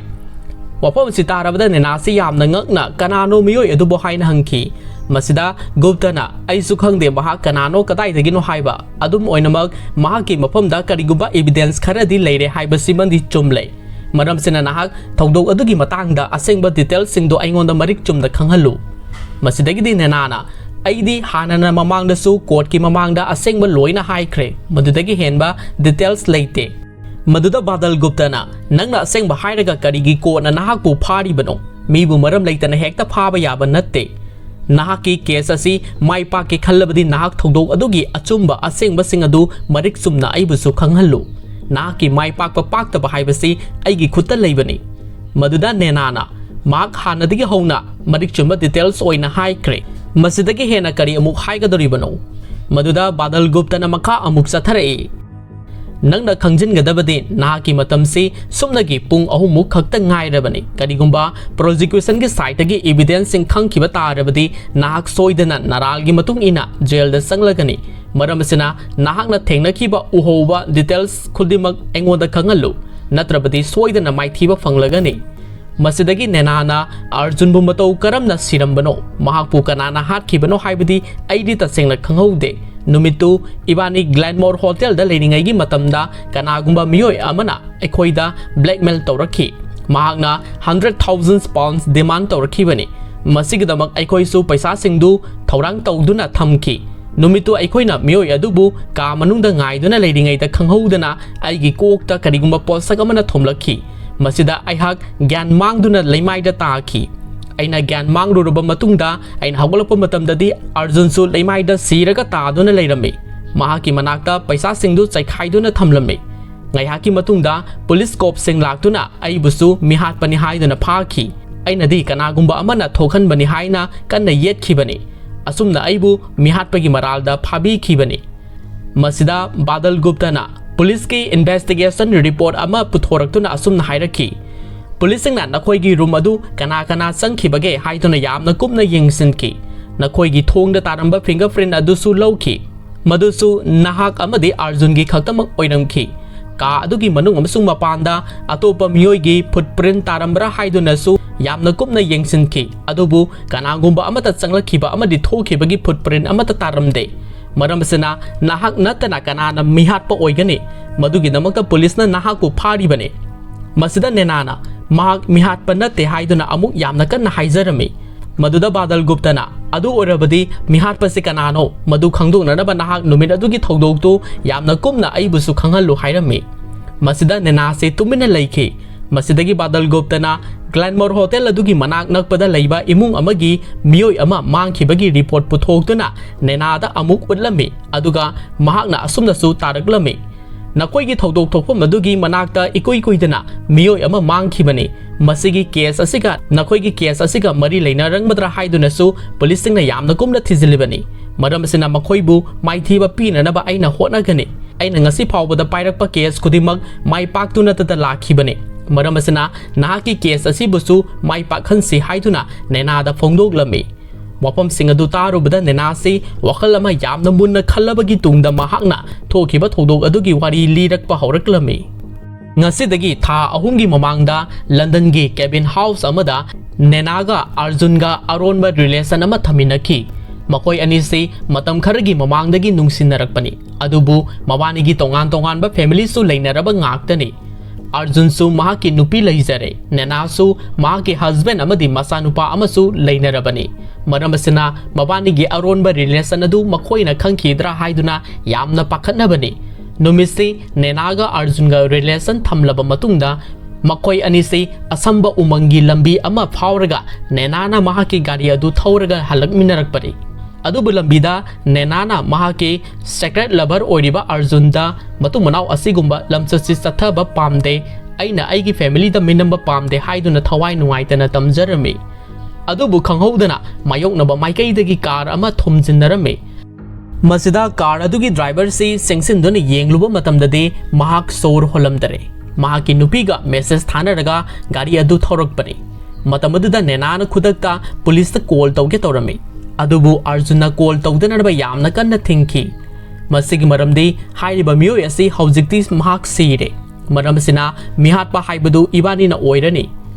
ꯋꯥꯐꯝ ꯑꯁꯤ ꯇꯥꯔꯕꯗ ꯅꯦꯅꯥꯁꯤ ꯌꯥꯝꯅ ꯉꯛꯅ, "ꯀꯅꯥꯅꯣ ꯃꯤꯑꯣꯏ ꯑꯗꯨꯕꯨ?" ꯍꯥꯏꯅ ꯍꯪꯈꯤ꯫ ꯃꯁꯤꯗ ꯒꯨꯞꯇꯅ, "ꯑꯩꯁꯨ ꯈꯪꯗꯦ ꯃꯍꯥꯛ ꯀꯅꯥꯅꯣ, ꯀꯗꯥꯏꯗꯒꯤꯅꯣ ꯍꯥꯏꯕ꯫ ꯑꯗꯨꯝ ꯑꯣꯏꯅꯃꯛ, ꯃꯍꯥꯛꯀꯤ ꯃꯐꯝꯗ ꯀꯔꯤꯒꯨꯝꯕ ꯏꯕꯤꯗꯦꯟꯁ ꯈꯔꯗꯤ ꯂꯩꯔꯦ ꯍꯥꯏꯕꯁꯤꯃꯗꯤ ꯆꯨꯝꯂꯦ꯫ ꯃꯔꯝꯁꯤꯅ ꯅꯍꯥꯛ ꯊꯧꯗꯣꯛ ꯑꯗꯨꯒꯤ ꯃꯇꯥꯡꯗ ꯑꯁꯦꯡꯕ ꯗꯤꯇꯦꯜꯁꯤꯡꯗꯣ ꯑꯩꯉꯣꯟꯗ ꯃꯔꯤꯛ ꯆꯨꯝꯅ ꯈꯪꯍꯜꯂꯨ"꯫ ꯃꯁꯤꯗꯒꯤꯗꯤ ꯅꯦꯅꯥꯅ, "ꯑꯩꯗꯤ ꯍꯥꯟꯅꯅ ꯃꯃꯥꯡꯗꯁꯨ ꯀꯣꯔꯠꯀꯤ ꯃꯃꯥꯡꯗ ꯑꯁꯦꯡꯕ ꯂꯣꯏꯅ ꯍꯥꯏꯈ꯭ꯔꯦ꯫ ꯃꯗꯨꯗꯒꯤ ꯍꯦꯟꯕ ꯗꯤꯇꯦꯜꯁ ꯂꯩꯇꯦ"꯫ ꯃꯗꯨꯗ ꯕꯥꯗꯜ ꯒꯨꯞꯇꯅ, "ꯅꯪꯅ ꯑꯁꯦꯡꯕ ꯍꯥꯏꯔꯒ ꯀꯔꯤꯒꯤ ꯀꯣꯔꯠꯅ ꯅꯍꯥꯛꯄꯨ ꯐꯥꯔꯤꯕꯅꯣ? ꯃꯤꯕꯨ ꯃꯔꯝ ꯂꯩꯇꯅ ꯍꯦꯛꯇ ꯐꯥꯕ ꯌꯥꯕ ꯅꯠꯇꯦ꯫ ꯅꯍꯥꯛꯀꯤ ꯀꯦꯁ ꯑꯁꯤ ꯃꯥꯏ ꯄꯥꯛꯀꯦ ꯈꯜꯂꯕꯗꯤ ꯅꯍꯥꯛ ꯊꯧꯗꯣꯛ ꯑꯗꯨꯒꯤ ꯑꯆꯨꯝꯕ ꯑꯁꯦꯡꯕꯁꯤꯡ ꯑꯗꯨ ꯃꯔꯤꯛ ꯆꯨꯝꯅ ꯑꯩꯕꯨꯁꯨ ꯈꯪꯍꯜꯂꯨ꯫ ꯅꯍꯥꯛꯀꯤ ꯃꯥꯏ ꯄꯥꯛꯄ ꯄꯥꯛꯇꯕ ꯍꯥꯏꯕꯁꯤ ꯑꯩꯒꯤ ꯈꯨꯠꯇ ꯂꯩꯕꯅꯤ"꯫ ꯃꯗꯨꯗ ꯅꯦꯅꯥꯅ, "ꯃꯍꯥꯛ ꯍꯥꯟꯅꯗꯒꯤ ꯍꯧꯅ ꯃꯔꯤꯛ ꯆꯨꯝꯕ ꯗꯤꯇꯦꯜꯁ ꯑꯣꯏꯅ ꯍꯥꯏꯈ꯭ꯔꯦ"꯫ ꯃꯁꯤꯗꯒꯤ ꯍꯦꯟꯅ ꯀꯔꯤ ꯑꯃꯨꯛ ꯍꯥꯏꯒꯗꯧꯔꯤꯕꯅꯣ? ꯃꯗꯨꯗ ꯕꯥꯗꯜ ꯒꯨꯞꯇꯅ ꯃꯈꯥ ꯑꯃꯨꯛ ꯆꯠꯊꯔꯛꯏ, "ꯅꯪꯅ ꯈꯪꯖꯤꯟꯒꯗꯕꯗꯤ ꯅꯍꯥꯛꯀꯤ ꯃꯇꯝꯁꯤ ꯁꯨꯞꯅꯒꯤ ꯄꯨꯡ ꯑꯍꯨꯝꯃꯨꯛ ꯈꯛꯇ ꯉꯥꯏꯔꯕꯅꯤ꯫ ꯀꯔꯤꯒꯨꯝꯕ ꯄ꯭ꯔꯣꯁꯤꯀ꯭ꯌꯨꯁꯟꯒꯤ ꯁꯥꯏꯠꯇꯒꯤ ꯏꯕꯤꯗꯦꯟꯁꯁꯤꯡ ꯈꯪꯈꯤꯕ ꯇꯥꯔꯕꯗꯤ ꯅꯍꯥꯛ ꯁꯣꯏꯗꯅ ꯅꯔꯥꯜꯒꯤ ꯃꯇꯨꯡ ꯏꯟꯅ ꯖꯦꯜꯗ ꯆꯪꯂꯒꯅꯤ꯫ ꯃꯔꯝ ꯑꯁꯤꯅ ꯅꯍꯥꯛꯅ ꯊꯦꯡꯅꯈꯤꯕ, ꯎꯍꯧꯕ ꯗꯤꯇꯦꯜꯁ ꯈꯨꯗꯤꯡꯃꯛ ꯑꯩꯉꯣꯟꯗ ꯈꯪꯍꯜꯂꯨ, ꯅꯠꯇ꯭ꯔꯕꯗꯤ ꯁꯣꯏꯗꯅ ꯃꯥꯏꯊꯤꯕ ꯐꯪꯂꯒꯅꯤ꯫" ꯃꯁꯤꯗꯒꯤ ꯅꯦꯅꯥꯅ, "ꯑꯥꯔꯖꯨꯟꯕꯨ ꯃꯇꯧ ꯀꯔꯝꯅ ꯁꯤꯔꯝꯕꯅꯣ? ꯃꯍꯥꯛꯄꯨ ꯀꯅꯥꯅ ꯍꯥꯠꯈꯤꯕꯅꯣ ꯍꯥꯏꯕꯗꯤ ꯑꯩꯗꯤ ꯇꯁꯦꯡꯅ ꯈꯪꯍꯧꯗꯦ꯫ ꯅꯨꯃꯤꯠꯇꯨ ꯏꯕꯥꯅꯤ ꯒ꯭ꯂꯦꯟꯃꯣꯔ ꯍꯣꯇꯦꯜꯗ ꯂꯩꯔꯤꯉꯩꯒꯤ ꯃꯇꯝꯗ ꯀꯅꯥꯒꯨꯝꯕ ꯃꯤꯑꯣꯏ ꯑꯃꯅ ꯑꯩꯈꯣꯏꯗ ꯕ꯭ꯂꯦꯛꯃꯦꯜ ꯇꯧꯔꯛꯈꯤ꯫ ꯃꯍꯥꯛꯅ ꯍꯟꯗ꯭ꯔꯦꯠ ꯊꯥꯎꯖꯟ ꯄꯥꯎꯟꯁ ꯗꯤꯃꯥꯟ ꯇꯧꯔꯛꯈꯤꯕꯅꯤ꯫ ꯃꯁꯤꯒꯤꯗꯃꯛ ꯑꯩꯈꯣꯏꯁꯨ ꯄꯩꯁꯥꯁꯤꯡꯗꯨ ꯊꯧꯔꯥꯡ ꯇꯧꯗꯨꯅ ꯊꯝꯈꯤ꯫ ꯅꯨꯃꯤꯠꯇꯨ ꯑꯩꯈꯣꯏꯅ ꯃꯤꯑꯣꯏ ꯑꯗꯨꯕꯨ ꯀꯥ ꯃꯅꯨꯡꯗ ꯉꯥꯏꯗꯨꯅ ꯂꯩꯔꯤꯉꯩꯗ ꯈꯪꯍꯧꯗꯅ ꯑꯩꯒꯤ ꯀꯣꯛꯇ ꯀꯔꯤꯒꯨꯝꯕ ꯄꯣꯠꯁꯛ ꯑꯃꯅ ꯊꯣꯝꯂꯛꯈꯤ꯫ ꯃꯁꯤꯗ ꯑꯩꯍꯥꯛ ꯒ꯭ꯌꯥꯟ ꯃꯥꯡꯗꯨꯅ ꯂꯩꯃꯥꯏꯗ ꯇꯥꯈꯤ꯫ ꯑꯩꯅ ꯒ꯭ꯌꯥꯟ ꯃꯥꯡꯂꯨꯔꯕ ꯃꯇꯨꯡꯗ ꯑꯩꯅ ꯍꯧꯒꯠꯂꯛꯄ ꯃꯇꯝꯗꯗꯤ ꯑꯥꯔꯖꯨꯟꯁꯨ ꯂꯩꯃꯥꯏꯗ ꯁꯤꯔꯒ ꯇꯥꯗꯨꯅ ꯂꯩꯔꯝꯃꯤ꯫ ꯃꯍꯥꯛꯀꯤ ꯃꯅꯥꯛꯇ ꯄꯩꯁꯥꯁꯤꯡꯗꯨ ꯆꯥꯏꯈꯥꯏꯗꯨꯅ ꯊꯝꯂꯝꯃꯤ꯫ ꯉꯥꯏꯍꯥꯛꯀꯤ ꯃꯇꯨꯡꯗ ꯄꯨꯂꯤꯁ ꯀꯣꯞꯁꯤꯡ ꯂꯥꯛꯇꯨꯅ ꯑꯩꯕꯨꯁꯨ ꯃꯤꯍꯥꯠꯄꯅꯤ ꯍꯥꯏꯗꯨꯅ ꯐꯥꯈꯤ꯫ ꯑꯩꯅꯗꯤ ꯀꯅꯥꯒꯨꯝꯕ ꯑꯃꯅ ꯊꯣꯛꯍꯟꯕꯅꯤ ꯍꯥꯏꯅ ꯀꯟꯅ ꯌꯦꯠꯈꯤꯕꯅꯤ꯫ ꯑꯁꯨꯝꯅ ꯑꯩꯕꯨ ꯃꯤꯍꯥꯠꯄꯒꯤ ꯃꯔꯥꯜꯗ ꯐꯥꯕꯤꯈꯤꯕꯅꯤ꯫" ꯃꯁꯤꯗ ꯕꯥꯗꯜ ꯒꯨꯞꯇꯅ ꯄꯨꯂꯤꯁꯀꯤ ꯏꯟꯚꯦꯁꯇꯤꯒꯦꯁꯟ ꯔꯤꯄꯣꯔꯠ ꯑꯃ ꯄꯨꯊꯣꯔꯛꯇꯨꯅ ꯑꯁꯨꯝꯅ ꯍꯥꯏꯔꯛꯈꯤ, "ꯄꯨꯂꯤꯁꯁꯤꯡꯅ ꯅꯈꯣꯏꯒꯤ ꯔꯨꯝ ꯑꯗꯨ ꯀꯅꯥ ꯀꯅꯥ ꯆꯪꯈꯤꯕꯒꯦ ꯍꯥꯏꯗꯨꯅ ꯌꯥꯝꯅ ꯀꯨꯞꯅ ꯌꯦꯡꯁꯤꯟꯈꯤ꯫ ꯅꯈꯣꯏꯒꯤ ꯊꯣꯡꯗ ꯇꯥꯔꯝꯕ ꯐꯤꯡꯒꯔ ꯄ꯭ꯔꯤꯟ ꯑꯗꯨꯁꯨ ꯂꯧꯈꯤ꯫ ꯃꯗꯨꯁꯨ ꯅꯍꯥꯛ ꯑꯃꯗꯤ ꯑꯥꯔꯖꯨꯟꯒꯤ ꯈꯛꯇꯃꯛ ꯑꯣꯏꯔꯝꯈꯤ꯫ ꯀꯥ ꯑꯗꯨꯒꯤ ꯃꯅꯨꯡ ꯑꯃꯁꯨꯡ ꯃꯄꯥꯟꯗ ꯑꯇꯣꯞꯄ ꯃꯤꯑꯣꯏꯒꯤ ꯐꯨꯠ ꯄ꯭ꯔꯤꯟ ꯇꯥꯔꯝꯕ꯭ꯔꯥ ꯍꯥꯏꯗꯨꯅꯁꯨ ꯌꯥꯝꯅ ꯀꯨꯞꯅ ꯌꯦꯡꯁꯤꯟꯈꯤ꯫ ꯑꯗꯨꯕꯨ ꯀꯅꯥꯒꯨꯝꯕ ꯑꯃꯠꯇ ꯆꯪꯂꯛꯈꯤꯕ ꯑꯃꯗꯤ ꯊꯣꯛꯈꯤꯕꯒꯤ ꯐꯨꯠ ꯄ꯭ꯔꯤꯟ ꯑꯃꯠꯇ ꯇꯥꯔꯝꯗꯦ꯫ ꯃꯔꯝ ꯑꯁꯤꯅ ꯅꯍꯥꯛ ꯅꯠꯇꯅ ꯀꯅꯥꯅ ꯃꯤꯍꯥꯠꯄ ꯑꯣꯏꯒꯅꯤ? ꯃꯗꯨꯒꯤꯗꯃꯛꯇ ꯄꯨꯂꯤꯁꯅ ꯅꯍꯥꯛꯄꯨ ꯐꯥꯔꯤꯕꯅꯤ꯫" ꯃꯁꯤꯗ ꯅꯦꯅꯥꯅ ꯃꯍꯥꯛ ꯃꯤꯍꯥꯠꯄ ꯅꯠꯇꯦ ꯍꯥꯏꯗꯨꯅ ꯑꯃꯨꯛ ꯌꯥꯝꯅ ꯀꯟꯅ ꯍꯥꯏꯖꯔꯝꯃꯤ꯫ ꯃꯗꯨꯗ ꯕꯥꯗꯜ ꯒꯨꯞꯇꯅ, "ꯑꯗꯨ ꯑꯣꯏꯔꯕꯗꯤ ꯃꯤꯍꯥꯠꯄꯁꯤ ꯀꯅꯥꯅꯣ? ꯃꯗꯨ ꯈꯪꯗꯣꯛꯅꯅꯕ ꯅꯍꯥꯛ ꯅꯨꯃꯤꯠ ꯑꯗꯨꯒꯤ ꯊꯧꯗꯣꯛꯇꯨ ꯌꯥꯝꯅ ꯀꯨꯞꯅ ꯑꯩꯕꯨꯁꯨ ꯈꯪꯍꯜꯂꯨ" ꯍꯥꯏꯔꯝꯃꯤ꯫ ꯃꯁꯤꯗ ꯅꯦꯅꯥꯁꯤ ꯇꯨꯃꯤꯟꯅ ꯂꯩꯈꯤ꯫ ꯃꯁꯤꯗꯒꯤ ꯕꯥꯗꯜ ꯒꯨꯞꯇꯅ ꯒ꯭ꯂꯦꯟꯃꯣꯔ ꯍꯣꯇꯦꯜ ꯑꯗꯨꯒꯤ ꯃꯅꯥꯛ ꯅꯛꯄꯗ ꯂꯩꯕ ꯏꯃꯨꯡ ꯑꯃꯒꯤ ꯃꯤꯑꯣꯏ ꯑꯃ ꯃꯥꯡꯈꯤꯕꯒꯤ ꯔꯤꯄꯣꯔꯠ ꯄꯨꯊꯣꯛꯇꯨꯅ ꯅꯦꯅꯥꯗ ꯑꯃꯨꯛ ꯎꯠꯂꯝꯃꯤ꯫ ꯑꯗꯨꯒ ꯃꯍꯥꯛꯅ ꯑꯁꯨꯝꯅꯁꯨ ꯇꯥꯔꯛꯂꯝꯃꯤ, ꯅꯈꯣꯏꯒꯤ ꯊꯧꯗꯣꯛ ꯊꯣꯛꯐꯝ ꯑꯗꯨꯒꯤ ꯃꯅꯥꯛꯇ ꯏꯀꯨꯏ ꯀꯨꯏꯗꯅ ꯃꯤꯑꯣꯏ ꯑꯃ ꯃꯥꯡꯈꯤꯕꯅꯤ꯫ ꯃꯁꯤꯒꯤ ꯀꯦꯁ ꯑꯁꯤꯒ ꯅꯈꯣꯏꯒꯤ ꯀꯦꯁ ꯑꯁꯤꯒ ꯃꯔꯤ ꯂꯩꯅꯔꯝꯒꯗ꯭ꯔꯥ ꯍꯥꯏꯗꯨꯅꯁꯨ ꯄꯨꯂꯤꯁꯁꯤꯡꯅ ꯌꯥꯝꯅ ꯀꯨꯞꯅ ꯊꯤꯖꯤꯜꯂꯤꯕꯅꯤ꯫ ꯃꯔꯝ ꯑꯁꯤꯅ ꯃꯈꯣꯏꯕꯨ ꯃꯥꯏꯊꯤꯕ ꯄꯤꯅꯅꯕ ꯑꯩꯅ ꯍꯣꯠꯅꯒꯅꯤ꯫ ꯑꯩꯅ ꯉꯁꯤ ꯐꯥꯎꯕꯗ ꯄꯥꯏꯔꯛꯄ ꯀꯦꯁ ꯈꯨꯗꯤꯡꯃꯛ ꯃꯥꯏ ꯄꯥꯛꯇꯨꯅꯇꯇ ꯂꯥꯛꯈꯤꯕꯅꯤ꯫ ꯃꯔꯝ ꯑꯁꯤꯅ ꯅꯍꯥꯛꯀꯤ ꯀꯦꯁ ꯑꯁꯤꯕꯨꯁꯨ ꯃꯥꯏ ꯄꯥꯛꯍꯟꯁꯤ ꯍꯥꯏꯗꯨꯅ ꯅꯦꯅꯥꯗ ꯐꯣꯡꯗꯣꯛꯂꯝꯃꯤ꯫ ꯋꯥꯐꯝꯁꯤꯡ ꯑꯗꯨ ꯇꯥꯔꯨꯕꯗ ꯅꯦꯅꯥꯁꯤ ꯋꯥꯈꯜ ꯑꯃ ꯌꯥꯝꯅ ꯃꯨꯟꯅ ꯈꯜꯂꯕꯒꯤ ꯇꯨꯡꯗ ꯃꯍꯥꯛꯅ ꯊꯣꯛꯈꯤꯕ ꯊꯧꯗꯣꯛ ꯑꯗꯨꯒꯤ ꯋꯥꯔꯤ ꯂꯤꯔꯛꯄ ꯍꯧꯔꯛꯂꯝꯃꯤ꯫ ꯉꯁꯤꯗꯒꯤ ꯊꯥ ꯑꯍꯨꯝꯒꯤ ꯃꯃꯥꯡꯗ ꯂꯟꯗꯟꯒꯤ ꯀꯦꯕꯤꯟ ꯍꯥꯎꯁ ꯑꯃꯗ ꯅꯦꯅꯥꯒ ꯑꯥꯔꯖꯨꯟꯒ ꯑꯔꯣꯟꯕ ꯔꯤꯂꯦꯁꯟ ꯑꯃ ꯊꯝꯃꯤꯟꯅꯈꯤ꯫ ꯃꯈꯣꯏ ꯑꯅꯤꯁꯤ ꯃꯇꯝ ꯈꯔꯒꯤ ꯃꯃꯥꯡꯗꯒꯤ ꯅꯨꯡꯁꯤꯅꯔꯛꯄꯅꯤ, ꯑꯗꯨꯕꯨ ꯃꯕꯥꯅꯤꯒꯤ ꯇꯣꯉꯥꯟ ꯇꯣꯉꯥꯟꯕ ꯐꯦꯃꯤꯂꯤꯁꯨ ꯂꯩꯅꯔꯕ ꯉꯥꯛꯇꯅꯤ꯫ ꯑꯥꯔꯖꯨꯟꯁꯨ ꯃꯍꯥꯛꯀꯤ ꯅꯨꯄꯤ ꯂꯩꯖꯔꯦ, ꯅꯦꯅꯥꯁꯨ ꯃꯍꯥꯛꯀꯤ ꯍꯁꯕꯦꯟ ꯑꯃꯗꯤ ꯃꯆꯥꯅꯨꯄꯥ ꯑꯃꯁꯨ ꯂꯩꯅꯔꯕꯅꯤ꯫ ꯃꯔꯝ ꯑꯁꯤꯅ ꯃꯕꯥꯅꯤꯒꯤ ꯑꯔꯣꯟꯕ ꯔꯤꯂꯦꯁꯟ ꯑꯗꯨ ꯃꯈꯣꯏꯅ ꯈꯪꯈꯤꯗ꯭ꯔꯥ ꯍꯥꯏꯗꯨꯅ ꯌꯥꯝꯅ ꯄꯥꯈꯠꯅꯕꯅꯤ꯫ ꯅꯨꯃꯤꯠꯁꯤ ꯅꯦꯅꯥꯒ ꯑꯥꯔꯖꯨꯟꯒ ꯔꯤꯂꯦꯁꯟ ꯊꯝꯂꯕ ꯃꯇꯨꯡꯗ ꯃꯈꯣꯏ ꯑꯅꯤꯁꯤ ꯑꯁꯝꯕ ꯎꯃꯪꯒꯤ ꯂꯝꯕꯤ ꯑꯃ ꯐꯥꯎꯔꯒ ꯅꯦꯅꯥꯅ ꯃꯍꯥꯛꯀꯤ ꯒꯥꯔꯤ ꯑꯗꯨ ꯊꯧꯔꯒ ꯍꯜꯂꯛꯃꯤꯟꯅꯔꯛꯄꯅꯤ꯫ ꯑꯗꯨꯕꯨ ꯂꯝꯕꯤꯗ ꯅꯦꯅꯥꯅ ꯃꯍꯥꯛꯀꯤ ꯁꯦꯀ꯭ꯔꯦꯠ ꯂꯚꯔ ꯑꯣꯏꯔꯤꯕ ꯑꯥꯔꯖꯨꯟꯗ, "ꯃꯇꯨꯡ ꯃꯅꯥꯎ ꯑꯁꯤꯒꯨꯝꯕ ꯂꯝꯆꯠꯁꯤ ꯆꯠꯊꯕ ꯄꯥꯝꯗꯦ, ꯑꯩꯅ ꯑꯩꯒꯤ ꯐꯦꯃꯤꯂꯤꯗ ꯃꯤꯅꯝꯕ ꯄꯥꯝꯗꯦ" ꯍꯥꯏꯗꯨꯅ ꯊꯋꯥꯏ ꯅꯨꯡꯉꯥꯏꯇꯅ ꯇꯝꯖꯔꯝꯃꯤ꯫ ꯑꯗꯨꯕꯨ ꯈꯪꯍꯧꯗꯅ ꯃꯥꯌꯣꯛꯅꯕ ꯃꯥꯏꯀꯩꯗꯒꯤ ꯀꯥꯔ ꯑꯃ ꯊꯣꯝꯖꯤꯟꯅꯔꯝꯃꯤ꯫ ꯃꯁꯤꯗ ꯀꯥꯔ ꯑꯗꯨꯒꯤ ꯗ꯭ꯔꯥꯏꯚꯔꯁꯤ ꯆꯪꯁꯤꯟꯗꯨꯅ ꯌꯦꯡꯂꯨꯕ ꯃꯇꯝꯗꯗꯤ ꯃꯍꯥꯛ ꯁꯣꯔ ꯍꯣꯜꯂꯝꯗꯔꯦ꯫ ꯃꯍꯥꯛꯀꯤ ꯅꯨꯄꯤꯒ ꯃꯦꯁꯦꯖ ꯊꯥꯅꯔꯒ ꯒꯥꯔꯤ ꯑꯗꯨ ꯊꯧꯔꯛꯄꯅꯤ꯫ ꯃꯇꯝ ꯑꯗꯨꯗ ꯅꯦꯅꯥꯅ ꯈꯨꯗꯛꯇ ꯄꯨꯂꯤꯁꯇ ꯀꯣꯜ ꯇꯧꯒꯦ ꯇꯧꯔꯝꯃꯤ, ꯑꯗꯨꯕꯨ ꯑꯥꯔꯖꯨꯟꯅ ꯀꯣꯜ ꯇꯧꯗꯅꯕ ꯌꯥꯝꯅ ꯀꯟꯅ ꯊꯤꯡꯈꯤ꯫ ꯃꯁꯤꯒꯤ ꯃꯔꯝꯗꯤ ꯍꯥꯏꯔꯤꯕ ꯃꯤꯑꯣꯏ ꯑꯁꯤ ꯍꯧꯖꯤꯛꯇꯤ ꯃꯍꯥꯛ ꯁꯤꯔꯦ꯫ ꯃꯔꯝ ꯑꯁꯤꯅ ꯃꯤꯍꯥꯠꯄ ꯍꯥꯏꯕꯗꯨ ꯏꯕꯥꯅꯤꯅ ꯑꯣꯏꯔꯅꯤ꯫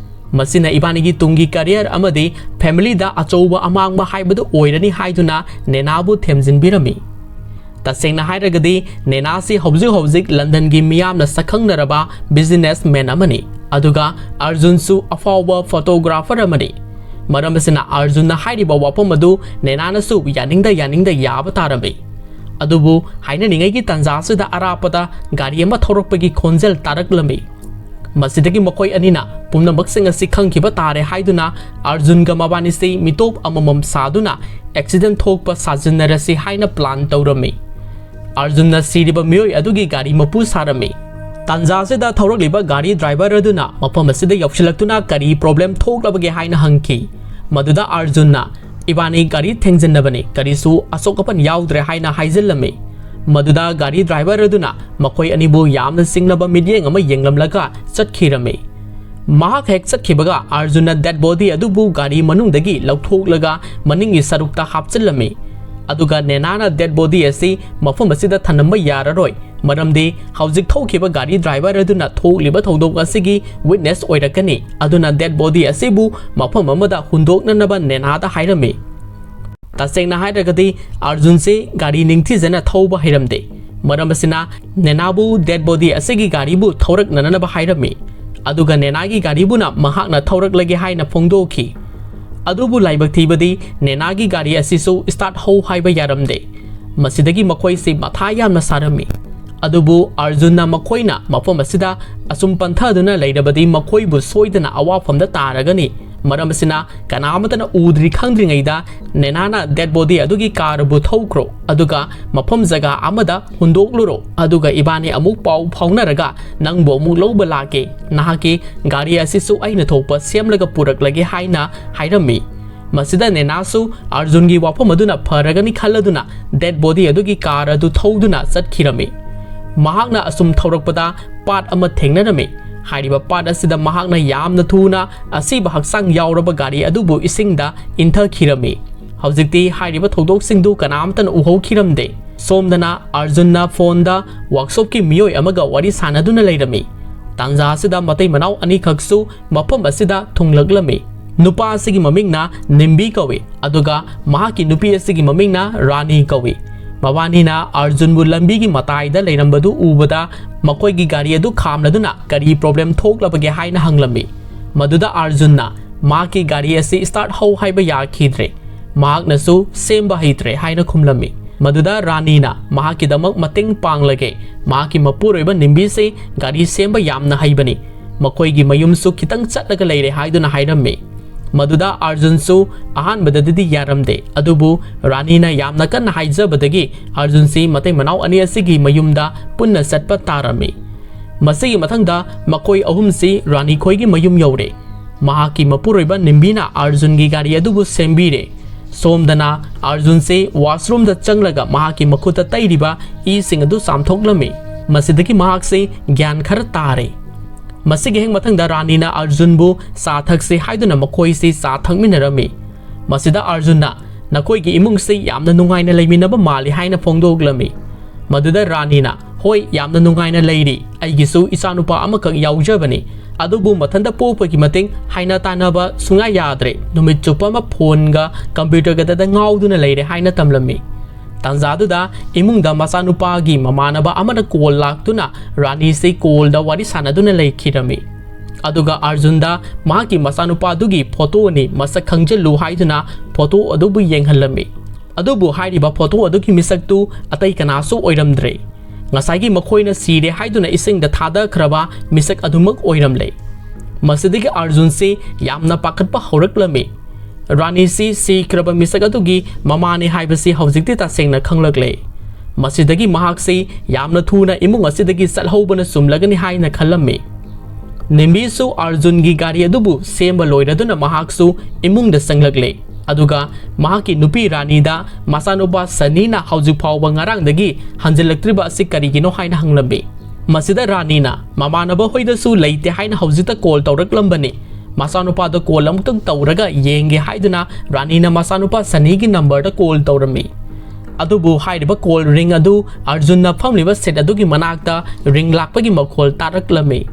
ꯃꯁꯤꯅ ꯏꯕꯥꯅꯤꯒꯤ ꯇꯨꯡꯒꯤ ꯀꯦꯔꯤꯌꯔ ꯑꯃꯗꯤ ꯐꯦꯃꯤꯂꯤꯗ ꯑꯆꯧꯕ ꯑꯃꯥꯡꯕ ꯍꯥꯏꯕꯗꯨ ꯑꯣꯏꯔꯅꯤ ꯍꯥꯏꯗꯨꯅ ꯅꯦꯅꯥꯕꯨ ꯊꯦꯝꯖꯤꯟꯕꯤꯔꯝꯃꯤ꯫ ꯇꯁꯦꯡꯅ ꯍꯥꯏꯔꯒꯗꯤ ꯅꯦꯅꯥꯁꯤ ꯍꯧꯖꯤꯛ ꯍꯧꯖꯤꯛ ꯂꯟꯗꯟꯒꯤ ꯃꯤꯌꯥꯝꯅ ꯁꯛꯈꯪꯅꯔꯕ ꯕꯤꯖꯤꯅꯦꯁꯃꯦꯟ ꯑꯃꯅꯤ, ꯑꯗꯨꯒ ꯑꯥꯔꯖꯨꯟꯁꯨ ꯑꯐꯥꯎꯕ ꯐꯣꯇꯣꯒ꯭ꯔꯥꯐꯔ ꯑꯃꯅꯤ꯫ ꯃꯔꯝ ꯑꯁꯤꯅ ꯑꯥꯔꯖꯨꯟꯅ ꯍꯥꯏꯔꯤꯕ ꯋꯥꯐꯝ ꯑꯗꯨ ꯅꯦꯅꯥꯅꯁꯨ ꯌꯥꯅꯤꯡꯗ ꯌꯥꯅꯤꯡꯗ ꯌꯥꯕ ꯇꯥꯔꯝꯃꯤ꯫ ꯑꯗꯨꯕꯨ ꯍꯥꯏꯅꯅꯤꯡꯉꯩꯒꯤ ꯇꯥꯟꯖꯥꯁꯤꯗ ꯑꯔꯥꯞꯄꯗ ꯒꯥꯔꯤ ꯑꯃ ꯊꯧꯔꯛꯄꯒꯤ ꯈꯣꯟꯖꯦꯜ ꯇꯥꯔꯛꯂꯝꯃꯤ꯫ ꯃꯁꯤꯗꯒꯤ ꯃꯈꯣꯏ ꯑꯅꯤꯅ ꯄꯨꯝꯅꯃꯛꯁꯤꯡ ꯑꯁꯤ ꯈꯪꯈꯤꯕ ꯇꯥꯔꯦ ꯍꯥꯏꯗꯨꯅ ꯑꯥꯔꯖꯨꯟꯒ ꯃꯕꯥꯅꯤꯁꯤ ꯃꯤꯇꯣꯞ ꯑꯃꯃꯝ ꯁꯥꯗꯨꯅ ꯑꯦꯛꯁꯤꯗꯦꯟ ꯊꯣꯛꯄ ꯁꯥꯖꯤꯟꯅꯔꯁꯤ ꯍꯥꯏꯅ ꯄ꯭ꯂꯥꯟ ꯇꯧꯔꯝꯃꯤ꯫ ꯑꯥꯔꯖꯨꯟꯅ ꯁꯤꯔꯤꯕ ꯃꯤꯑꯣꯏ ꯑꯗꯨꯒꯤ ꯒꯥꯔꯤ ꯃꯄꯨ ꯁꯥꯔꯝꯃꯤ꯫ ꯇꯥꯟꯖꯥ ꯑꯁꯤꯗ ꯊꯧꯔꯛꯂꯤꯕ ꯒꯥꯔꯤ ꯗ꯭ꯔꯥꯏꯚꯔ ꯑꯗꯨꯅ ꯃꯐꯝ ꯑꯁꯤꯗ ꯌꯧꯁꯤꯜꯂꯛꯇꯨꯅ ꯀꯔꯤ ꯄ꯭ꯔꯣꯕ꯭ꯂꯦꯝ ꯊꯣꯛꯂꯕꯒꯦ ꯍꯥꯏꯅ ꯍꯪꯈꯤ꯫ ꯃꯗꯨꯗ ꯑꯥꯔꯖꯨꯟꯅ, "ꯏꯕꯥꯅꯤ ꯒꯥꯔꯤ ꯊꯦꯡꯖꯤꯟꯅꯕꯅꯤ, ꯀꯔꯤꯁꯨ ꯑꯁꯣꯛ ꯑꯄꯟ ꯌꯥꯎꯗ꯭ꯔꯦ" ꯍꯥꯏꯅ ꯍꯥꯏꯖꯤꯜꯂꯝꯃꯤ꯫ ꯃꯗꯨꯗ ꯒꯥꯔꯤ ꯗ꯭ꯔꯥꯏꯚꯔ ꯑꯗꯨꯅ ꯃꯈꯣꯏ ꯑꯅꯤꯕꯨ ꯌꯥꯝꯅ ꯆꯤꯡꯅꯕ ꯃꯤꯠꯌꯦꯡ ꯑꯃ ꯌꯦꯡꯂꯝꯂꯒ ꯆꯠꯈꯤꯔꯝꯃꯤ꯫ ꯃꯍꯥꯛ ꯍꯦꯛ ꯆꯠꯈꯤꯕꯒ ꯑꯥꯔꯖꯨꯟꯅ ꯗꯦꯗ ꯕꯣꯗꯤ ꯑꯗꯨꯕꯨ ꯒꯥꯔꯤ ꯃꯅꯨꯡꯗꯒꯤ ꯂꯧꯊꯣꯛꯂꯒ ꯃꯅꯤꯡꯒꯤ ꯁꯔꯨꯛꯇ ꯍꯥꯞꯆꯤꯜꯂꯝꯃꯤ꯫ ꯑꯗꯨꯒ ꯅꯦꯅꯥꯅ ꯗꯦꯗ ꯕꯣꯗꯤ ꯑꯁꯤ ꯃꯐꯝ ꯑꯁꯤꯗ ꯊꯝꯂꯝꯕ ꯌꯥꯔꯔꯣꯏ, ꯃꯔꯝꯗꯤ ꯍꯧꯖꯤꯛ ꯊꯣꯛꯈꯤꯕ ꯒꯥꯔꯤ ꯗ꯭ꯔꯥꯏꯚꯔ ꯑꯗꯨꯅ ꯊꯣꯛꯂꯤꯕ ꯊꯧꯗꯣꯛ ꯑꯁꯤꯒꯤ ꯋꯤꯠꯅꯦꯁ ꯑꯣꯏꯔꯛꯀꯅꯤ꯫ ꯑꯗꯨꯅ ꯗꯦꯗ ꯕꯣꯗꯤ ꯑꯁꯤꯕꯨ ꯃꯐꯝ ꯑꯃꯗ ꯍꯨꯟꯗꯣꯛꯅꯅꯕ ꯅꯦꯅꯥꯗ ꯍꯥꯏꯔꯝꯃꯤ꯫ ꯇꯁꯦꯡꯅ ꯍꯥꯏꯔꯒꯗꯤ ꯑꯥꯔꯖꯨꯟꯁꯤ ꯒꯥꯔꯤ ꯅꯤꯡꯊꯤꯖꯅ ꯊꯧꯕ ꯍꯩꯔꯝꯗꯦ꯫ ꯃꯔꯝ ꯑꯁꯤꯅ ꯅꯦꯅꯥꯕꯨ ꯗꯦꯗ ꯕꯣꯗꯤ ꯑꯁꯤꯒꯤ ꯒꯥꯔꯤꯕꯨ ꯊꯧꯔꯛꯅꯅꯕ ꯍꯥꯏꯔꯝꯃꯤ꯫ ꯑꯗꯨꯒ ꯅꯦꯅꯥꯒꯤ ꯒꯥꯔꯤꯕꯨꯅ ꯃꯍꯥꯛꯅ ꯊꯧꯔꯛꯂꯒꯦ ꯍꯥꯏꯅ ꯐꯣꯡꯗꯣꯛꯈꯤ꯫ ꯑꯗꯨꯕꯨ ꯂꯥꯏꯕꯛ ꯊꯤꯕꯗꯤ ꯅꯦꯅꯥꯒꯤ ꯒꯥꯔꯤ ꯑꯁꯤꯁꯨ ꯁ꯭ꯇꯥꯔꯠ ꯍꯧ ꯍꯥꯏꯕ ꯌꯥꯔꯝꯗꯦ꯫ ꯃꯁꯤꯗꯒꯤ ꯃꯈꯣꯏꯁꯤ ꯃꯊꯥ ꯌꯥꯝꯅ ꯁꯥꯔꯝꯃꯤ꯫ ꯑꯗꯨꯕꯨ ꯑꯥꯔꯖꯨꯟꯅ ꯃꯈꯣꯏꯅ ꯃꯐꯝ ꯑꯁꯤꯗ ꯑꯁꯨꯝ ꯄꯟꯊꯗꯨꯅ ꯂꯩꯔꯕꯗꯤ ꯃꯈꯣꯏꯕꯨ ꯁꯣꯏꯗꯅ ꯑꯋꯥꯐꯝꯗ ꯇꯥꯔꯒꯅꯤ꯫ ꯃꯔꯝ ꯑꯁꯤꯅ ꯀꯅꯥꯃꯠꯇꯅ ꯎꯗ꯭ꯔꯤ ꯈꯪꯗ꯭ꯔꯤꯉꯩꯗ ꯅꯦꯅꯥꯅ ꯗꯦꯗ ꯕꯣꯗꯤ ꯑꯗꯨꯒꯤ ꯀꯥꯔꯕꯨ ꯊꯧꯈ꯭ꯔꯣ, ꯑꯗꯨꯒ ꯃꯐꯝ ꯖꯒꯥ ꯑꯃꯗ ꯍꯨꯟꯗꯣꯛꯂꯨꯔꯣ, ꯑꯗꯨꯒ ꯏꯕꯥꯅꯤ ꯑꯃꯨꯛ ꯄꯥꯎ ꯐꯥꯎꯅꯔꯒ ꯅꯪꯕꯨ ꯑꯃꯨꯛ ꯂꯧꯕ ꯂꯥꯛꯀꯦ꯫ ꯅꯍꯥꯛꯀꯤ ꯒꯥꯔꯤ ꯑꯁꯤꯁꯨ ꯑꯩꯅ ꯊꯣꯛꯄ ꯁꯦꯝꯂꯒ ꯄꯨꯔꯛꯂꯒꯦ ꯍꯥꯏꯅ ꯍꯥꯏꯔꯝꯃꯤ꯫ ꯃꯁꯤꯗ ꯅꯦꯅꯥꯁꯨ ꯑꯥꯔꯖꯨꯟꯒꯤ ꯋꯥꯐꯝ ꯑꯗꯨꯅ ꯐꯔꯒꯅꯤ ꯈꯜꯂꯗꯨꯅ ꯗꯦꯗ ꯕꯣꯗꯤ ꯑꯗꯨꯒꯤ ꯀꯥꯔ ꯑꯗꯨ ꯊꯧꯗꯨꯅ ꯆꯠꯈꯤꯔꯝꯃꯤ꯫ ꯃꯍꯥꯛꯅ ꯑꯁꯨꯝ ꯊꯧꯔꯛꯄꯗ ꯄꯥꯠ ꯑꯃ ꯊꯦꯡꯅꯔꯝꯃꯤ꯫ ꯍꯥꯏꯔꯤꯕ ꯄꯥꯠ ꯑꯁꯤꯗ ꯃꯍꯥꯛꯅ ꯌꯥꯝꯅ ꯊꯨꯅ ꯑꯁꯤꯕ ꯍꯛꯆꯥꯡ ꯌꯥꯎꯔꯕ ꯒꯥꯔꯤ ꯑꯗꯨꯕꯨ ꯏꯁꯤꯡꯗ ꯏꯟꯊꯈꯤꯔꯝꯃꯤ꯫ ꯍꯧꯖꯤꯛꯇꯤ ꯍꯥꯏꯔꯤꯕ ꯊꯧꯗꯣꯛꯁꯤꯡꯗꯨ ꯀꯅꯥꯝꯇꯅ ꯎꯍꯧꯈꯤꯔꯝꯗꯦ꯫ ꯁꯣꯝꯗꯅ ꯑꯥꯔꯖꯨꯟꯅ ꯐꯣꯟꯗ ꯋꯥꯔꯛꯁꯣꯞꯀꯤ ꯃꯤꯑꯣꯏ ꯑꯃꯒ ꯋꯥꯔꯤ ꯁꯥꯟꯅꯗꯨꯅ ꯂꯩꯔꯝꯃꯤ꯫ ꯇꯥꯟꯖꯥ ꯑꯁꯤꯗ ꯃꯇꯩ ꯃꯅꯥꯎ ꯑꯅꯤꯈꯛꯁꯨ ꯃꯐꯝ ꯑꯁꯤꯗ ꯊꯨꯡꯂꯛꯂꯝꯃꯤ꯫ ꯅꯨꯄꯥ ꯑꯁꯤꯒꯤ ꯃꯃꯤꯡꯅ ꯅꯤꯝꯕꯤ ꯀꯧꯏ, ꯑꯗꯨꯒ ꯃꯍꯥꯛꯀꯤ ꯅꯨꯄꯤ ꯑꯁꯤꯒꯤ ꯃꯃꯤꯡꯅ ꯔꯥꯅꯤ ꯀꯧꯏ꯫ ꯃꯕꯥꯅꯤꯅ ꯑꯥꯔꯖꯨꯟꯕꯨ ꯂꯝꯕꯤꯒꯤ ꯃꯇꯥꯏꯗ ꯂꯩꯔꯝꯕꯗꯨ ꯎꯕꯗ ꯃꯈꯣꯏꯒꯤ ꯒꯥꯔꯤ ꯑꯗꯨ ꯈꯥꯝꯂꯗꯨꯅ ꯀꯔꯤ ꯄ꯭ꯔꯣꯕ꯭ꯂꯦꯝ ꯊꯣꯛꯂꯕꯒꯦ ꯍꯥꯏꯅ ꯍꯪꯂꯝꯃꯤ꯫ ꯃꯗꯨꯗ ꯑꯥꯔꯖꯨꯟꯅ ꯃꯍꯥꯛꯀꯤ ꯒꯥꯔꯤ ꯑꯁꯤ ꯁ꯭ꯇꯥꯔꯠ ꯍꯧ ꯍꯥꯏꯕ ꯌꯥꯈꯤꯗ꯭ꯔꯦ, ꯃꯍꯥꯛꯅꯁꯨ ꯁꯦꯝꯕ ꯍꯩꯇ꯭ꯔꯦ ꯍꯥꯏꯅ ꯈꯨꯝꯂꯝꯃꯤ꯫ ꯃꯗꯨꯗ ꯔꯥꯅꯤꯅ ꯃꯍꯥꯛꯀꯤꯗꯃꯛ ꯃꯇꯦꯡ ꯄꯥꯡꯂꯒꯦ, ꯃꯍꯥꯛꯀꯤ ꯃꯄꯨꯔꯣꯏꯕ ꯅꯤꯝꯕꯤꯁꯤ ꯒꯥꯔꯤ ꯁꯦꯝꯕ ꯌꯥꯝꯅ ꯍꯩꯕꯅꯤ, ꯃꯈꯣꯏꯒꯤ ꯃꯌꯨꯝꯁꯨ ꯈꯤꯇꯪ ꯆꯠꯂꯒ ꯂꯩꯔꯦ ꯍꯥꯏꯗꯨꯅ ꯍꯥꯏꯔꯝꯃꯤ꯫ ꯃꯗꯨꯗ ꯑꯥꯔꯖꯨꯟꯁꯨ ꯑꯍꯥꯟꯕꯗꯗꯤ ꯌꯥꯔꯝꯗꯦ, ꯑꯗꯨꯕꯨ ꯔꯥꯅꯤꯅ ꯌꯥꯝꯅ ꯀꯟꯅ ꯍꯥꯏꯖꯕꯗꯒꯤ ꯑꯥꯔꯖꯨꯟꯁꯤ ꯃꯇꯩ ꯃꯅꯥꯎ ꯑꯅꯤ ꯑꯁꯤꯒꯤ ꯃꯌꯨꯝꯗ ꯄꯨꯟꯅ ꯆꯠꯄ ꯇꯥꯔꯝꯃꯤ꯫ ꯃꯁꯤꯒꯤ ꯃꯊꯪꯗ ꯃꯈꯣꯏ ꯑꯍꯨꯝꯁꯤ ꯔꯥꯅꯤ ꯈꯣꯏꯒꯤ ꯃꯌꯨꯝ ꯌꯧꯔꯦ꯫ ꯃꯍꯥꯛꯀꯤ ꯃꯄꯨꯔꯣꯏꯕ ꯅꯤꯝꯕꯤꯅ ꯑꯥꯔꯖꯨꯟꯒꯤ ꯒꯥꯔꯤ ꯑꯗꯨꯕꯨ ꯁꯦꯝꯕꯤꯔꯦ꯫ ꯁꯣꯝꯗꯅ ꯑꯥꯔꯖꯨꯟꯁꯦ ꯋꯥꯁꯔꯨꯝꯗ ꯆꯪꯂꯒ ꯃꯍꯥꯛꯀꯤ ꯃꯈꯨꯠꯇ ꯇꯩꯔꯤꯕ ꯏꯁꯤꯡ ꯑꯗꯨ ꯆꯥꯝꯊꯣꯛꯂꯝꯃꯤ꯫ ꯃꯁꯤꯗꯒꯤ ꯃꯍꯥꯛꯁꯦ ꯒ꯭ꯌꯥꯟ ꯈꯔ ꯇꯥꯔꯦ꯫ ꯃꯁꯤꯒꯤ ꯍꯦꯛ ꯃꯊꯪꯗ ꯔꯥꯅꯤꯅ ꯑꯥꯔꯖꯨꯟꯕꯨ ꯆꯥ ꯊꯛꯁꯤ ꯍꯥꯏꯗꯨꯅ ꯃꯈꯣꯏꯁꯤ ꯆꯥ ꯊꯛꯃꯤꯟꯅꯔꯝꯃꯤ꯫ ꯃꯁꯤꯗ ꯑꯥꯔꯖꯨꯟꯅ, "ꯅꯈꯣꯏꯒꯤ ꯏꯃꯨꯡꯁꯤ ꯌꯥꯝꯅ ꯅꯨꯡꯉꯥꯏꯅ ꯂꯩꯃꯤꯟꯅꯕ ꯃꯥꯜꯂꯤ" ꯍꯥꯏꯅ ꯐꯣꯡꯗꯣꯛꯂꯝꯃꯤ꯫ ꯃꯗꯨꯗ ꯔꯥꯅꯤꯅ, "ꯍꯣꯏ, ꯌꯥꯝꯅ ꯅꯨꯡꯉꯥꯏꯅ ꯂꯩꯔꯤ꯫ ꯑꯩꯒꯤꯁꯨ ꯏꯆꯥꯅꯨꯄꯥ ꯑꯃꯈꯛ ꯌꯥꯎꯖꯕꯅꯤ, ꯑꯗꯨꯕꯨ ꯃꯊꯟꯇ ꯄꯣꯛꯄꯒꯤ ꯃꯇꯤꯛ ꯍꯥꯏꯅ ꯇꯥꯟꯅꯕ ꯁꯨꯡꯌꯥ ꯌꯥꯗ꯭ꯔꯦ꯫ ꯅꯨꯃꯤꯠ ꯆꯨꯞꯄ ꯑꯃ ꯐꯣꯟꯒ ꯀꯝꯄ꯭ꯌꯨꯇꯔꯒꯗꯗ ꯉꯥꯎꯗꯨꯅ ꯂꯩꯔꯦ" ꯍꯥꯏꯅ ꯇꯝꯂꯝꯃꯤ꯫ ꯇꯥꯟꯖꯥꯗꯨꯗ ꯏꯃꯨꯡꯗ ꯃꯆꯥꯅꯨꯄꯥꯒꯤ ꯃꯃꯥꯟꯅꯕ ꯑꯃꯅ ꯀꯣꯜ ꯂꯥꯛꯇꯨꯅ ꯔꯥꯅꯤꯁꯤ ꯀꯣꯜꯗ ꯋꯥꯔꯤ ꯁꯥꯟꯅꯗꯨꯅ ꯂꯩꯈꯤꯔꯝꯃꯤ꯫ ꯑꯗꯨꯒ ꯑꯥꯔꯖꯨꯟꯗ ꯃꯍꯥꯛꯀꯤ ꯃꯆꯥꯅꯨꯄꯥꯗꯨꯒꯤ ꯐꯣꯇꯣꯅꯤ, ꯃꯁꯛ ꯈꯪꯖꯤꯜꯂꯨ ꯍꯥꯏꯗꯨꯅ ꯐꯣꯇꯣ ꯑꯗꯨꯕꯨ ꯌꯦꯡꯍꯜꯂꯝꯃꯤ꯫ ꯑꯗꯨꯕꯨ ꯍꯥꯏꯔꯤꯕ ꯐꯣꯇꯣ ꯑꯗꯨꯒꯤ ꯃꯤꯁꯛꯇꯨ ꯑꯇꯩ ꯀꯅꯥꯁꯨ ꯑꯣꯏꯔꯝꯗ꯭ꯔꯦ꯫ ꯉꯁꯥꯏꯒꯤ ꯃꯈꯣꯏꯅ ꯁꯤꯔꯦ ꯍꯥꯏꯗꯨꯅ ꯏꯁꯤꯡꯗ ꯊꯥꯗꯈ꯭ꯔꯕ ꯃꯤꯁꯛ ꯑꯗꯨꯃꯛ ꯑꯣꯏꯔꯝꯂꯦ꯫ ꯃꯁꯤꯗꯒꯤ ꯑꯥꯔꯖꯨꯟꯁꯤ ꯌꯥꯝꯅ ꯄꯥꯈꯠꯄ ꯍꯧꯔꯛꯂꯝꯃꯤ꯫ ꯔꯥꯅꯤꯁꯤ ꯁꯤꯈ꯭ꯔꯕ ꯃꯤꯁꯛ ꯑꯗꯨꯒꯤ ꯃꯃꯥꯅꯤ ꯍꯥꯏꯕꯁꯤ ꯍꯧꯖꯤꯛꯇꯤ ꯇꯁꯦꯡꯅ ꯈꯪꯂꯛꯂꯦ꯫ ꯃꯁꯤꯗꯒꯤ ꯃꯍꯥꯛꯁꯤ ꯌꯥꯝꯅ ꯊꯨꯅ ꯏꯃꯨꯡ ꯑꯁꯤꯗꯒꯤ ꯆꯠꯍꯧꯕꯅ ꯆꯨꯝꯂꯒꯅꯤ ꯍꯥꯏꯅ ꯈꯜꯂꯝꯃꯤ꯫ ꯅꯤꯝꯕꯤꯁꯨ ꯑꯥꯔꯖꯨꯟꯒꯤ ꯒꯥꯔꯤ ꯑꯗꯨꯕꯨ ꯁꯦꯝꯕ ꯂꯣꯏꯔꯗꯨꯅ ꯃꯍꯥꯛꯁꯨ ꯏꯃꯨꯡꯗ ꯆꯪꯂꯛꯂꯦ꯫ ꯑꯗꯨꯒ ꯃꯍꯥꯛꯀꯤ ꯅꯨꯄꯤ ꯔꯥꯅꯤꯗ ꯃꯆꯥꯅꯨꯄꯥ ꯁꯅꯤꯅ ꯍꯧꯖꯤꯛ ꯐꯥꯎꯕ ꯉꯔꯥꯡꯗꯒꯤ ꯍꯟꯖꯤꯜꯂꯛꯇ꯭ꯔꯤꯕ ꯑꯁꯤ ꯀꯔꯤꯒꯤꯅꯣ ꯍꯥꯏꯅ ꯍꯪꯂꯝꯃꯤ꯫ ꯃꯁꯤꯗ ꯔꯥꯅꯤꯅ ꯃꯃꯥꯟꯅꯕ ꯍꯣꯏꯗꯁꯨ ꯂꯩꯇꯦ ꯍꯥꯏꯅ ꯍꯧꯖꯤꯛꯇ ꯀꯣꯜ ꯇꯧꯔꯛꯂꯝꯕꯅꯤ꯫ ꯃꯆꯥꯅꯨꯄꯥꯗ ꯀꯣꯜ ꯑꯃꯨꯛꯇꯪ ꯇꯧꯔꯒ ꯌꯦꯡꯒꯦ ꯍꯥꯏꯗꯨꯅ ꯔꯥꯅꯤꯅ ꯃꯆꯥꯅꯨꯄꯥ ꯁꯅꯤꯒꯤ ꯅꯝꯕꯔꯗ ꯀꯣꯜ ꯇꯧꯔꯝꯃꯤ꯫ ꯑꯗꯨꯕꯨ ꯍꯥꯏꯔꯤꯕ ꯀꯣꯜ ꯔꯤꯡ ꯑꯗꯨ ꯑꯥꯔꯖꯨꯟꯅ ꯐꯝꯂꯤꯕ ꯁꯤꯠ ꯑꯗꯨꯒꯤ ꯃꯅꯥꯛꯇ ꯔꯤꯡ ꯂꯥꯛꯄꯒꯤ ꯃꯈꯣꯜ ꯇꯥꯔꯛꯂꯝꯃꯤ꯫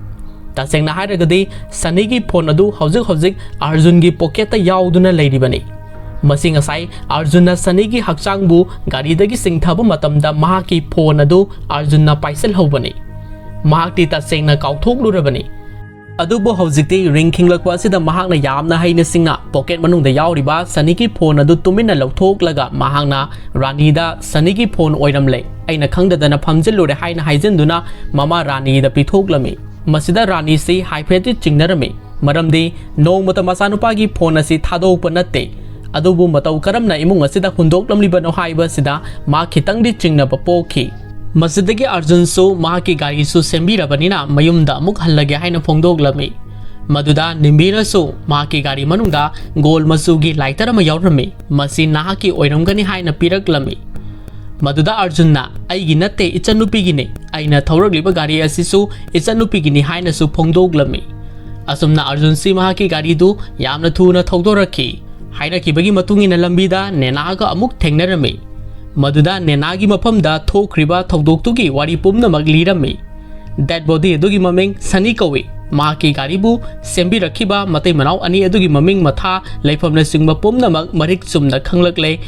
ꯇꯁꯦꯡꯅ ꯍꯥꯏꯔꯒꯗꯤ ꯁꯅꯤꯒꯤ ꯐꯣꯟ ꯑꯗꯨ ꯍꯧꯖꯤꯛ ꯍꯧꯖꯤꯛ ꯑꯥꯔꯖꯨꯟꯒꯤ ꯄꯣꯀꯦꯠꯇ ꯌꯥꯎꯗꯨꯅ ꯂꯩꯔꯤꯕꯅꯤ꯫ ꯃꯁꯤ ꯉꯁꯥꯏ ꯑꯥꯔꯖꯨꯟꯅ ꯁꯅꯤꯒꯤ ꯍꯛꯆꯥꯡꯕꯨ ꯒꯥꯔꯤꯗꯒꯤ ꯆꯤꯡꯊꯕ ꯃꯇꯝꯗ ꯃꯍꯥꯛꯀꯤ ꯐꯣꯟ ꯑꯗꯨ ꯑꯥꯔꯖꯨꯟꯅ ꯄꯥꯏꯁꯤꯜꯍꯧꯕꯅꯤ꯫ ꯃꯍꯥꯛꯇꯤ ꯇꯁꯦꯡꯅ ꯀꯥꯎꯊꯣꯛꯂꯨꯔꯕꯅꯤ꯫ ꯑꯗꯨꯕꯨ ꯍꯧꯖꯤꯛꯇꯤ ꯔꯤꯡ ꯈꯤꯡꯂꯛꯄ ꯑꯁꯤꯗ ꯃꯍꯥꯛꯅ ꯌꯥꯝꯅ ꯍꯩꯅ ꯁꯤꯡꯅ ꯄꯣꯀꯦꯠ ꯃꯅꯨꯡꯗ ꯌꯥꯎꯔꯤꯕ ꯁꯅꯤꯒꯤ ꯐꯣꯟ ꯑꯗꯨ ꯇꯨꯃꯤꯟꯅ ꯂꯧꯊꯣꯛꯂꯒ ꯃꯍꯥꯛꯅ ꯔꯥꯅꯤꯗ "ꯁꯅꯤꯒꯤ ꯐꯣꯟ ꯑꯣꯏꯔꯝꯂꯦ, ꯑꯩꯅ ꯈꯪꯗꯗꯅ ꯐꯝꯖꯤꯜꯂꯨꯔꯦ" ꯍꯥꯏꯅ ꯍꯥꯏꯖꯤꯟꯗꯨꯅ ꯃꯃꯥ ꯔꯥꯅꯤꯗ ꯄꯤꯊꯣꯛꯂꯝꯃꯤ꯫ ꯃꯁꯤꯗ ꯔꯥꯅꯤꯁꯤ ꯍꯥꯏꯐꯦꯠꯇꯤ ꯆꯤꯡꯅꯔꯝꯃꯤ꯫ ꯃꯔꯝꯗꯤ ꯅꯣꯡꯃꯇ ꯃꯆꯥꯅꯨꯄꯥꯒꯤ ꯐꯣꯟ ꯑꯁꯤ ꯊꯥꯗꯣꯛꯄ ꯅꯠꯇꯦ꯫ ꯑꯗꯨꯕꯨ ꯃꯇꯧ ꯀꯔꯝꯅ ꯏꯃꯨꯡ ꯑꯁꯤꯗ ꯍꯨꯟꯗꯣꯛꯂꯝꯂꯤꯕꯅꯣ ꯍꯥꯏꯕꯁꯤꯗ ꯃꯥ ꯈꯤꯇꯪꯗꯤ ꯆꯤꯡꯅꯕ ꯄꯣꯛꯈꯤ꯫ ꯃꯁꯤꯗꯒꯤ ꯑꯔꯖꯨꯟꯁꯨ ꯃꯍꯥꯛꯀꯤ ꯒꯥꯔꯤꯁꯨ ꯁꯦꯝꯕꯤꯔꯕꯅꯤꯅ ꯃꯌꯨꯝꯗ ꯑꯃꯨꯛ ꯍꯜꯂꯒꯦ ꯍꯥꯏꯅ ꯐꯣꯡꯗꯣꯛꯂꯝꯃꯤ꯫ ꯃꯗꯨꯗ ꯅꯤꯝꯕꯤꯅꯁꯨ ꯃꯍꯥꯛꯀꯤ ꯒꯥꯔꯤ ꯃꯅꯨꯡꯗ ꯒꯣꯜ ꯃꯆꯨꯒꯤ ꯂꯥꯏꯇꯔ ꯑꯃ ꯌꯥꯎꯔꯝꯃꯤ꯫ "ꯃꯁꯤ ꯅꯍꯥꯛꯀꯤ ꯑꯣꯏꯔꯝꯒꯅꯤ" ꯍꯥꯏꯅ ꯄꯤꯔꯛꯂꯝꯃꯤ꯫ ꯃꯗꯨꯗ ꯑꯔꯖꯨꯟꯅ, "ꯑꯩꯒꯤ ꯅꯠꯇꯦ, ꯏꯆꯟꯅꯨꯄꯤꯒꯤꯅꯤ꯫ ꯑꯩꯅ ꯊꯧꯔꯛꯂꯤꯕ ꯒꯥꯔꯤ ꯑꯁꯤꯁꯨ ꯏꯆꯟꯅꯨꯄꯤꯒꯤꯅꯤ" ꯍꯥꯏꯅꯁꯨ ꯐꯣꯡꯗꯣꯛꯂꯝꯃꯤ꯫ ꯑꯁꯨꯝꯅ ꯑꯔꯖꯨꯟꯁꯤ ꯃꯍꯥꯛꯀꯤ ꯒꯥꯔꯤꯗꯨ ꯌꯥꯝꯅ ꯊꯨꯅ ꯊꯧꯗꯣꯔꯛꯈꯤ꯫ ꯍꯥꯏꯅꯈꯤꯕꯒꯤ ꯃꯇꯨꯡ ꯏꯟꯅ ꯂꯝꯕꯤꯗ ꯅꯦꯅꯥꯒ ꯑꯃꯨꯛ ꯊꯦꯡꯅꯔꯝꯃꯤ꯫ ꯃꯗꯨꯗ ꯅꯦꯅꯥꯒꯤ ꯃꯐꯝꯗ ꯊꯣꯛꯈ꯭ꯔꯤꯕ ꯊꯧꯗꯣꯛꯇꯨꯒꯤ ꯋꯥꯔꯤ ꯄꯨꯝꯅꯃꯛ ꯂꯤꯔꯝꯃꯤ꯫ ꯗꯦꯗ ꯕꯣꯗꯤ ꯑꯗꯨꯒꯤ ꯃꯃꯤꯡ ꯁꯅꯤ ꯀꯧꯏ꯫ ꯃꯍꯥꯛꯀꯤ ꯒꯥꯔꯤꯕꯨ ꯁꯦꯝꯕꯤꯔꯛꯈꯤꯕ ꯃꯇꯩ ꯃꯅꯥꯎ ꯑꯅꯤ ꯑꯗꯨꯒꯤ ꯃꯃꯤꯡ, ꯃꯊꯥ, ꯂꯩꯐꯝꯅꯆꯤꯡꯕ ꯄꯨꯝꯅꯃꯛ ꯃꯔꯤꯛ ꯆꯨꯝꯅ ꯈꯪꯂꯛꯂꯦ꯫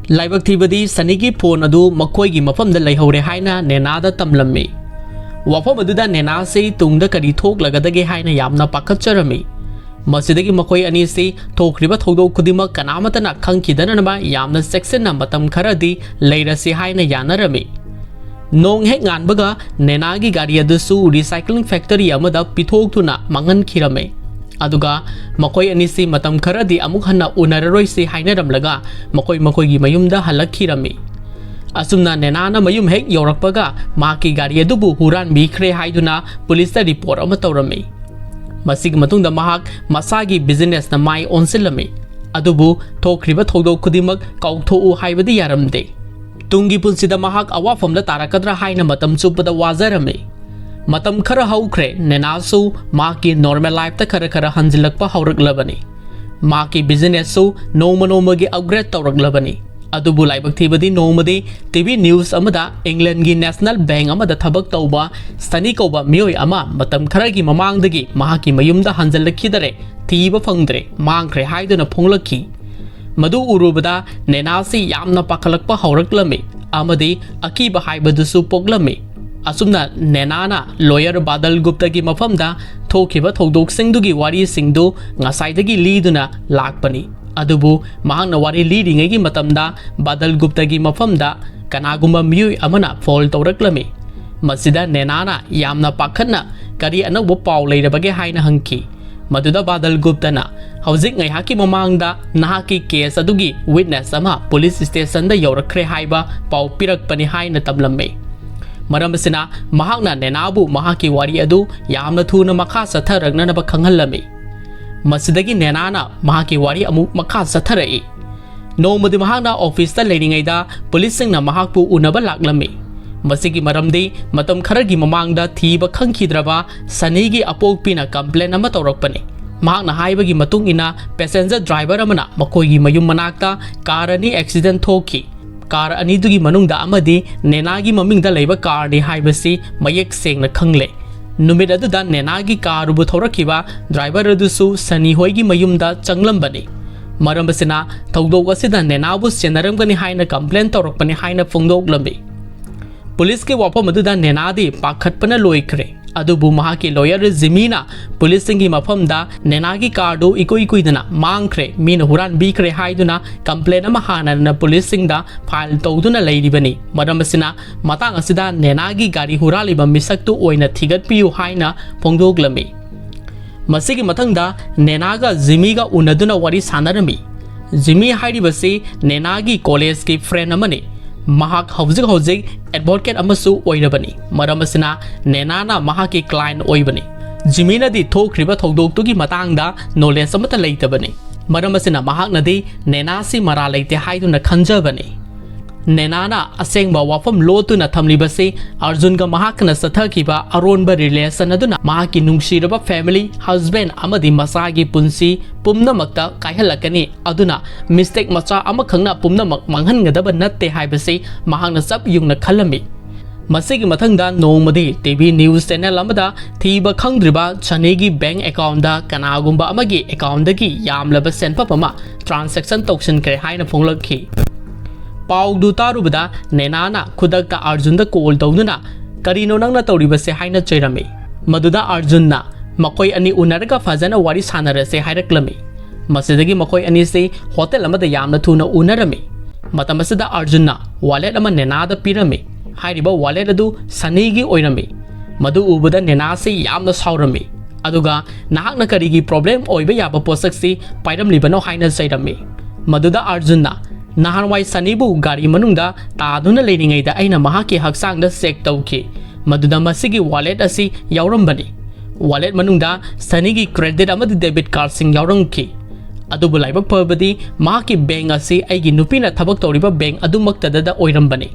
ꯂꯥꯏꯕꯛ ꯊꯤꯕꯗꯤ ꯁꯅꯤꯒꯤ ꯐꯣꯟ ꯑꯗꯨ ꯃꯈꯣꯏꯒꯤ ꯃꯐꯝꯗ ꯂꯩꯍꯧꯔꯦ ꯍꯥꯏꯅ ꯅꯦꯅꯥꯗ ꯇꯝꯂꯝꯃꯤ꯫ ꯋꯥꯐꯝ ꯑꯗꯨꯗ ꯅꯦꯅꯥꯁꯤ ꯇꯨꯡꯗ ꯀꯔꯤ ꯊꯣꯛꯂꯒꯗꯒꯦ ꯍꯥꯏꯅ ꯌꯥꯝꯅ ꯄꯥꯈꯠꯆꯔꯝꯃꯤ꯫ ꯃꯁꯤꯗꯒꯤ ꯃꯈꯣꯏ ꯑꯅꯤꯁꯤ ꯊꯣꯛꯈ꯭ꯔꯤꯕ ꯊꯧꯗꯣꯛ ꯈꯨꯗꯤꯡꯃꯛ ꯀꯅꯥꯃꯠꯇꯅ ꯈꯪꯈꯤꯗꯅꯅꯕ ꯌꯥꯝꯅ ꯆꯦꯛꯁꯤꯟꯅ ꯃꯇꯝ ꯈꯔꯗꯤ ꯂꯩꯔꯁꯤ ꯍꯥꯏꯅ ꯌꯥꯅꯔꯝꯃꯤ꯫ ꯅꯣꯡ ꯍꯦꯛ ꯉꯥꯟꯕꯒ ꯅꯦꯅꯥꯒꯤ ꯒꯥꯔꯤ ꯑꯗꯨꯁꯨ recycling factory ꯑꯃꯗ ꯄꯤꯊꯣꯛꯇꯨꯅ ꯃꯥꯡꯍꯟꯈꯤꯔꯝꯃꯤ꯫ ꯑꯗꯨꯒ ꯃꯈꯣꯏ ꯑꯅꯤꯁꯤ ꯃꯇꯝ ꯈꯔꯗꯤ ꯑꯃꯨꯛ ꯍꯟꯅ ꯎꯅꯔꯔꯣꯏꯁꯤ ꯍꯥꯏꯅꯔꯝꯂꯒ ꯃꯈꯣꯏ ꯃꯈꯣꯏꯒꯤ ꯃꯌꯨꯝꯗ ꯍꯜꯂꯛꯈꯤꯔꯝꯃꯤ꯫ ꯑꯁꯨꯝꯅ ꯅꯦꯅꯥꯅ ꯃꯌꯨꯝ ꯍꯦꯛ ꯌꯧꯔꯛꯄꯒ ꯃꯍꯥꯛꯀꯤ ꯒꯥꯔꯤ ꯑꯗꯨꯕꯨ ꯍꯨꯔꯥꯟꯕꯤꯈ꯭ꯔꯦ ꯍꯥꯏꯗꯨꯅ ꯄꯨꯂꯤꯁꯇ ꯔꯤꯄꯣꯔꯠ ꯑꯃ ꯇꯧꯔꯝꯃꯤ꯫ ꯃꯁꯤꯒꯤ ꯃꯇꯨꯡꯗ ꯃꯍꯥꯛ ꯃꯁꯥꯒꯤ ꯕꯤꯖꯤꯅꯦꯁꯇ ꯃꯥꯏ ꯑꯣꯟꯁꯤꯜꯂꯝꯃꯤ꯫ ꯑꯗꯨꯕꯨ ꯊꯣꯛꯈ꯭ꯔꯤꯕ ꯊꯧꯗꯣꯛ ꯈꯨꯗꯤꯡꯃꯛ ꯀꯥꯎꯊꯣꯛꯎ ꯍꯥꯏꯕꯗꯤ ꯌꯥꯔꯝꯗꯦ꯫ ꯇꯨꯡꯒꯤ ꯄꯨꯟꯁꯤꯗ ꯃꯍꯥꯛ ꯑꯋꯥꯐꯝꯗ ꯇꯥꯔꯛꯀꯗ꯭ꯔꯥ ꯍꯥꯏꯅ ꯃꯇꯝ ꯆꯨꯞꯄꯗ ꯋꯥꯖꯔꯝꯃꯤ꯫ ꯃꯇꯝ ꯈꯔ ꯍꯧꯈ꯭ꯔꯦ, ꯅꯦꯅꯥꯁꯨ ꯃꯍꯥꯛꯀꯤ ꯅꯣꯔꯃꯦꯜ ꯂꯥꯏꯐꯇ ꯈꯔ ꯈꯔ ꯍꯟꯖꯤꯜꯂꯛꯄ ꯍꯧꯔꯛꯂꯕꯅꯤ꯫ ꯃꯍꯥꯛꯀꯤ ꯕꯤꯖꯤꯅꯦꯁꯁꯨ ꯅꯣꯡꯃ ꯅꯣꯡꯃꯒꯤ ꯑꯞꯒ꯭ꯔꯦꯗ ꯇꯧꯔꯛꯂꯕꯅꯤ꯫ ꯑꯗꯨꯕꯨ ꯂꯥꯏꯕꯛ ꯊꯤꯕꯗꯤ ꯅꯣꯡꯃꯗꯤ ꯇꯤꯚꯤ ꯅ꯭ꯌꯨꯁ ꯑꯃꯗ ꯏꯪꯂꯦꯟꯒꯤ ꯅꯦꯁꯅꯦꯜ ꯕꯦꯡꯛ ꯑꯃꯗ ꯊꯕꯛ ꯇꯧꯕ ꯁꯅꯤ ꯀꯧꯕ ꯃꯤꯑꯣꯏ ꯑꯃ ꯃꯇꯝ ꯈꯔꯒꯤ ꯃꯃꯥꯡꯗꯒꯤ ꯃꯍꯥꯛꯀꯤ ꯃꯌꯨꯝꯗ ꯍꯟꯖꯤꯜꯂꯛꯈꯤꯗꯔꯦ, ꯊꯤꯕ ꯐꯪꯗ꯭ꯔꯦ, ꯃꯥꯡꯈ꯭ꯔꯦ ꯍꯥꯏꯗꯨꯅ ꯐꯣꯡꯂꯛꯈꯤ꯫ ꯃꯗꯨ ꯎꯔꯨꯕꯗ ꯅꯦꯅꯥꯁꯤ ꯌꯥꯝꯅ ꯄꯥꯈꯠꯂꯛꯄ ꯍꯧꯔꯛꯂꯝꯃꯤ ꯑꯃꯗꯤ ꯑꯀꯤꯕ ꯍꯥꯏꯕꯗꯨꯁꯨ ꯄꯣꯛꯂꯝꯃꯤ꯫ ꯑꯁꯨꯝꯅ ꯅꯦꯅꯥꯅ ꯂꯣꯌꯔ ꯕꯥꯗꯜ ꯒꯨꯞꯇꯒꯤ ꯃꯐꯝꯗ ꯊꯣꯛꯈꯤꯕ ꯊꯧꯗꯣꯛꯁꯤꯡꯗꯨꯒꯤ ꯋꯥꯔꯤꯁꯤꯡꯗꯨ ꯉꯁꯥꯏꯗꯒꯤ ꯂꯤꯗꯨꯅ ꯂꯥꯛꯄꯅꯤ꯫ ꯑꯗꯨꯕꯨ ꯃꯍꯥꯛꯅ ꯋꯥꯔꯤ ꯂꯤꯔꯤꯉꯩꯒꯤ ꯃꯇꯝꯗ ꯕꯥꯗꯜ ꯒꯨꯞꯇꯒꯤ ꯃꯐꯝꯗ ꯀꯅꯥꯒꯨꯝꯕ ꯃꯤꯑꯣꯏ ꯑꯃꯅ ꯐꯣꯟ ꯇꯧꯔꯛꯂꯝꯃꯤ꯫ ꯃꯁꯤꯗ ꯅꯦꯅꯥꯅ ꯌꯥꯝꯅ ꯄꯥꯈꯠꯅ "ꯀꯔꯤ ꯑꯅꯧꯕ ꯄꯥꯎ ꯂꯩꯔꯕꯒꯦ?" ꯍꯥꯏꯅ ꯍꯪꯈꯤ꯫ ꯃꯗꯨꯗ ꯕꯥꯗꯜ ꯒꯨꯞꯇꯅ ꯍꯧꯖꯤꯛ ꯉꯥꯏꯍꯥꯛꯀꯤ ꯃꯃꯥꯡꯗ ꯅꯍꯥꯛꯀꯤ ꯀꯦꯁ ꯑꯗꯨꯒꯤ ꯋꯤꯠꯅꯦꯁ ꯑꯃ ꯄꯨꯂꯤꯁ ꯁ꯭ꯇꯦꯁꯟꯗ ꯌꯧꯔꯛꯈ꯭ꯔꯦ ꯍꯥꯏꯕ ꯄꯥꯎ ꯄꯤꯔꯛꯄꯅꯤ ꯍꯥꯏꯅ ꯇꯝꯂꯝꯃꯤ꯫ ꯃꯔꯝ ꯑꯁꯤꯅ ꯃꯍꯥꯛꯅ ꯅꯦꯅꯥꯕꯨ ꯃꯍꯥꯛꯀꯤ ꯋꯥꯔꯤ ꯑꯗꯨ ꯌꯥꯝꯅ ꯊꯨꯅ ꯃꯈꯥ ꯆꯠꯊꯔꯛꯅꯅꯕ ꯈꯪꯍꯜꯂꯝꯃꯤ꯫ ꯃꯁꯤꯗꯒꯤ ꯅꯦꯅꯥꯅ ꯃꯍꯥꯛꯀꯤ ꯋꯥꯔꯤ ꯑꯃꯨꯛ ꯃꯈꯥ ꯆꯠꯊꯔꯛꯏ꯫ ꯅꯣꯡꯃꯗꯤ ꯃꯍꯥꯛꯅ ꯑꯣꯐꯤꯁꯇ ꯂꯩꯔꯤꯉꯩꯗ ꯄꯨꯂꯤꯁꯁꯤꯡꯅ ꯃꯍꯥꯛꯄꯨ ꯎꯅꯕ ꯂꯥꯛꯂꯝꯃꯤ꯫ ꯃꯁꯤꯒꯤ ꯃꯔꯝꯗꯤ ꯃꯇꯝ ꯈꯔꯒꯤ ꯃꯃꯥꯡꯗ ꯊꯤꯕ ꯈꯪꯈꯤꯗ꯭ꯔꯕ ꯁꯅꯤꯒꯤ ꯑꯄꯣꯛꯄꯤꯅ ꯀꯝꯄ꯭ꯂꯦꯟ ꯑꯃ ꯇꯧꯔꯛꯄꯅꯤ꯫ ꯃꯍꯥꯛꯅ ꯍꯥꯏꯕꯒꯤ ꯃꯇꯨꯡ ꯏꯟꯅ, ꯄꯦꯁꯦꯟꯖꯔ ꯗ꯭ꯔꯥꯏꯚꯔ ꯑꯃꯅ ꯃꯈꯣꯏꯒꯤ ꯃꯌꯨꯝ ꯃꯅꯥꯛꯇ ꯀꯥꯔ ꯑꯅꯤ ꯑꯦꯛꯁꯤꯗꯦꯟ ꯊꯣꯛꯈꯤ꯫ ꯀꯥꯔ ꯑꯅꯤꯗꯨꯒꯤ ꯃꯅꯨꯡꯗ ꯑꯃꯗꯤ ꯅꯦꯅꯥꯒꯤ ꯃꯃꯤꯡꯗ ꯂꯩꯕ ꯀꯥꯔꯅꯤ ꯍꯥꯏꯕꯁꯤ ꯃꯌꯦꯛ ꯁꯦꯡꯅ ꯈꯪꯂꯦ꯫ ꯅꯨꯃꯤꯠ ꯑꯗꯨꯗ ꯅꯦꯅꯥꯒꯤ ꯀꯥꯔꯕꯨ ꯊꯧꯔꯛꯈꯤꯕ ꯗ꯭ꯔꯥꯏꯚꯔ ꯑꯗꯨꯁꯨ ꯁꯅꯤ ꯍꯣꯏꯒꯤ ꯃꯌꯨꯝꯗ ꯆꯪꯂꯝꯕꯅꯤ꯫ ꯃꯔꯝ ꯑꯁꯤꯅ ꯊꯧꯗꯣꯛ ꯑꯁꯤꯗ ꯅꯦꯅꯥꯕꯨ ꯁꯦꯟꯅꯔꯝꯒꯅꯤ ꯍꯥꯏꯅ ꯀꯝꯄ꯭ꯂꯦꯟ ꯇꯧꯔꯛꯄꯅꯤ ꯍꯥꯏꯅ ꯐꯣꯡꯗꯣꯛꯂꯝꯃꯤ꯫ ꯄꯨꯂꯤꯁꯀꯤ ꯋꯥꯐꯝ ꯑꯗꯨꯗ ꯅꯦꯅꯥꯗꯤ ꯄꯥꯈꯠꯄꯅ ꯂꯣꯏꯈ꯭ꯔꯦ꯫ ꯑꯗꯨꯕꯨ ꯃꯍꯥꯛꯀꯤ ꯂꯣꯌꯔ ꯖꯤꯃꯤꯅ ꯄꯨꯂꯤꯁꯁꯤꯡꯒꯤ ꯃꯐꯝꯗ ꯅꯦꯅꯥꯒꯤ ꯀꯥꯔꯗꯨ ꯏꯀꯨꯏ ꯀꯨꯏꯗꯅ ꯃꯥꯡꯈ꯭ꯔꯦ, ꯃꯤꯅ ꯍꯨꯔꯥꯟꯕꯤꯈ꯭ꯔꯦ ꯍꯥꯏꯗꯨꯅ ꯀꯝꯄ꯭ꯂꯦꯟ ꯑꯃ ꯍꯥꯟꯅꯅ ꯄꯨꯂꯤꯁꯁꯤꯡꯗ ꯐꯥꯏꯜ ꯇꯧꯗꯨꯅ ꯂꯩꯔꯤꯕꯅꯤ꯫ ꯃꯔꯝ ꯑꯁꯤꯅ ꯃꯇꯥꯡ ꯑꯁꯤꯗ ꯅꯦꯅꯥꯒꯤ ꯒꯥꯔꯤ ꯍꯨꯔꯥꯜꯂꯤꯕ ꯃꯤꯁꯛꯇꯨ ꯑꯣꯏꯅ ꯊꯤꯒꯠꯄꯤꯌꯨ ꯍꯥꯏꯅ ꯐꯣꯡꯗꯣꯛꯂꯝꯃꯤ꯫ ꯃꯁꯤꯒꯤ ꯃꯊꯪꯗ ꯅꯦꯅꯥꯒ ꯖꯤꯃꯤꯒ ꯎꯅꯗꯨꯅ ꯋꯥꯔꯤ ꯁꯥꯟꯅꯔꯝꯃꯤ꯫ ꯖꯤꯃꯤ ꯍꯥꯏꯔꯤꯕꯁꯤ ꯅꯦꯅꯥꯒꯤ ꯀꯣꯂꯦꯖꯀꯤ ꯐ꯭ꯔꯦꯟ ꯑꯃꯅꯤ꯫ ꯃꯍꯥꯛ ꯍꯧꯖꯤꯛ ꯍꯧꯖꯤꯛ ꯑꯦꯗꯚꯣꯀꯦꯠ ꯑꯃꯁꯨ ꯑꯣꯏꯔꯕꯅꯤ꯫ ꯃꯔꯝ ꯑꯁꯤꯅ ꯅꯦꯅꯥꯅ ꯃꯍꯥꯛꯀꯤ ꯀ꯭ꯂꯥꯏꯟ ꯑꯣꯏꯕꯅꯤ꯫ ꯖꯤꯃꯤꯅꯗꯤ ꯊꯣꯛꯈ꯭ꯔꯤꯕ ꯊꯧꯗꯣꯛꯇꯨꯒꯤ ꯃꯇꯥꯡꯗ ꯅꯣꯂꯦꯖ ꯑꯃꯠꯇ ꯂꯩꯇꯕꯅꯤ꯫ ꯃꯔꯝ ꯑꯁꯤꯅ ꯃꯍꯥꯛꯅꯗꯤ ꯅꯦꯅꯥꯁꯤ ꯃꯔꯥꯜ ꯂꯩꯇꯦ ꯍꯥꯏꯗꯨꯅ ꯈꯟꯖꯕꯅꯤ꯫ ꯅꯦꯅꯥꯅ ꯑꯁꯦꯡꯕ ꯋꯥꯐꯝ ꯂꯣꯠꯇꯨꯅ ꯊꯝꯂꯤꯕꯁꯤ ꯑꯔꯖꯨꯟꯒ ꯃꯍꯥꯛꯅ ꯆꯠꯊꯈꯤꯕ ꯑꯔꯣꯟꯕ ꯔꯤꯂꯦꯁꯟ ꯑꯗꯨꯅ ꯃꯍꯥꯛꯀꯤ ꯅꯨꯡꯁꯤꯔꯕ ꯐꯦꯃꯤꯂꯤ, ꯍꯁꯕꯦꯟ ꯑꯃꯗꯤ ꯃꯆꯥꯒꯤ ꯄꯨꯟꯁꯤ ꯄꯨꯝꯅꯃꯛꯇ ꯀꯥꯏꯍꯜꯂꯛꯀꯅꯤ꯫ ꯑꯗꯨꯅ ꯃꯤꯁꯇꯦꯛ ꯃꯆꯥ ꯑꯃꯈꯛꯅ ꯄꯨꯝꯅꯃꯛ ꯃꯥꯡꯍꯟꯒꯗꯕ ꯅꯠꯇꯦ ꯍꯥꯏꯕꯁꯤ ꯃꯍꯥꯛꯅ ꯆꯞ ꯌꯨꯡꯅ ꯈꯜꯂꯝꯃꯤ꯫ ꯃꯁꯤꯒꯤ ꯃꯊꯪꯗ ꯅꯣꯡꯃꯗꯤ ꯇꯤ ꯚꯤ ꯅ꯭ꯌꯨꯁ ꯆꯦꯅꯦꯜ ꯑꯃꯗ ꯊꯤꯕ ꯈꯪꯗ꯭ꯔꯤꯕ ꯁꯅꯤꯒꯤ ꯕꯦꯡꯛ ꯑꯦꯀꯥꯎꯟꯗ ꯀꯅꯥꯒꯨꯝꯕ ꯑꯃꯒꯤ ꯑꯦꯀꯥꯎꯟꯗꯒꯤ ꯌꯥꯝꯂꯕ ꯁꯦꯟꯐꯝ ꯑꯃ ꯇ꯭ꯔꯥꯟꯁꯦꯛꯁꯟ ꯇꯧꯁꯤꯟꯈ꯭ꯔꯦ ꯍꯥꯏꯅ ꯐꯣꯡꯂꯛꯈꯤ꯫ ꯄꯥꯎꯗꯨ ꯇꯥꯔꯨꯕꯗ ꯅꯦꯅꯥꯅ ꯈꯨꯗꯛꯇ ꯑꯔꯖꯨꯟꯗ ꯀꯣꯜ ꯇꯧꯗꯨꯅ, "ꯀꯔꯤꯅꯣ ꯅꯪꯅ ꯇꯧꯔꯤꯕꯁꯦ?" ꯍꯥꯏꯅ ꯆꯩꯔꯝꯃꯤ꯫ ꯃꯗꯨꯗ ꯑꯔꯖꯨꯟꯅ ꯃꯈꯣꯏ ꯑꯅꯤ ꯎꯅꯔꯒ ꯐꯖꯅ ꯋꯥꯔꯤ ꯁꯥꯟꯅꯔꯁꯦ ꯍꯥꯏꯔꯛꯂꯝꯃꯤ꯫ ꯃꯁꯤꯗꯒꯤ ꯃꯈꯣꯏ ꯑꯅꯤꯁꯤ ꯍꯣꯇꯦꯜ ꯑꯃꯗ ꯌꯥꯝꯅ ꯊꯨꯅ ꯎꯅꯔꯝꯃꯤ꯫ ꯃꯇꯝ ꯑꯁꯤꯗ ꯑꯔꯖꯨꯟꯅ ꯋꯥꯂꯦꯠ ꯑꯃ ꯅꯦꯅꯥꯗ ꯄꯤꯔꯝꯃꯤ꯫ ꯍꯥꯏꯔꯤꯕ ꯋꯥꯂꯦꯠ ꯑꯗꯨ ꯁꯅꯤꯒꯤ ꯑꯣꯏꯔꯝꯃꯤ꯫ ꯃꯗꯨ ꯎꯕꯗ ꯅꯦꯅꯥꯁꯤ ꯌꯥꯝꯅ ꯁꯥꯎꯔꯝꯃꯤ꯫ ꯑꯗꯨꯒ ꯅꯍꯥꯛꯅ ꯀꯔꯤꯒꯤ ꯄ꯭ꯔꯣꯕ꯭ꯂꯦꯝ ꯑꯣꯏꯕ ꯌꯥꯕ ꯄꯣꯠꯁꯛꯁꯤ ꯄꯥꯏꯔꯝꯂꯤꯕꯅꯣ ꯍꯥꯏꯅ ꯆꯩꯔꯝꯃꯤ꯫ ꯃꯗꯨꯗ ꯑꯥꯔꯖꯨꯟꯅ, "ꯅꯍꯥꯟꯋꯥꯏ ꯁꯅꯤꯕꯨ ꯒꯥꯔꯤ ꯃꯅꯨꯡꯗ ꯇꯥꯗꯨꯅ ꯂꯩꯔꯤꯉꯩꯗ ꯑꯩꯅ ꯃꯍꯥꯛꯀꯤ ꯍꯛꯆꯥꯡꯗ ꯆꯦꯛ ꯇꯧꯈꯤ, ꯃꯗꯨꯗ ꯃꯁꯤꯒꯤ ꯋꯥꯂꯦꯠ ꯑꯁꯤ ꯌꯥꯎꯔꯝꯕꯅꯤ꯫ ꯋꯥꯂꯦꯠ ꯃꯅꯨꯡꯗ ꯁꯅꯤꯒꯤ ꯀ꯭ꯔꯦꯗꯤꯠ ꯑꯃꯗꯤ ꯗꯦꯕꯤꯠ ꯀꯥꯔꯗꯁꯤꯡ ꯌꯥꯎꯔꯝꯈꯤ꯫ ꯑꯗꯨꯕꯨ ꯂꯥꯏꯕꯛ ꯐꯕꯗꯤ ꯃꯍꯥꯛꯀꯤ ꯕꯦꯡ ꯑꯁꯤ ꯑꯩꯒꯤ ꯅꯨꯄꯤꯅ ꯊꯕꯛ ꯇꯧꯔꯤꯕ ꯕꯦꯡ ꯑꯗꯨꯃꯛꯇꯗ ꯑꯣꯏꯔꯝꯕꯅꯤ꯫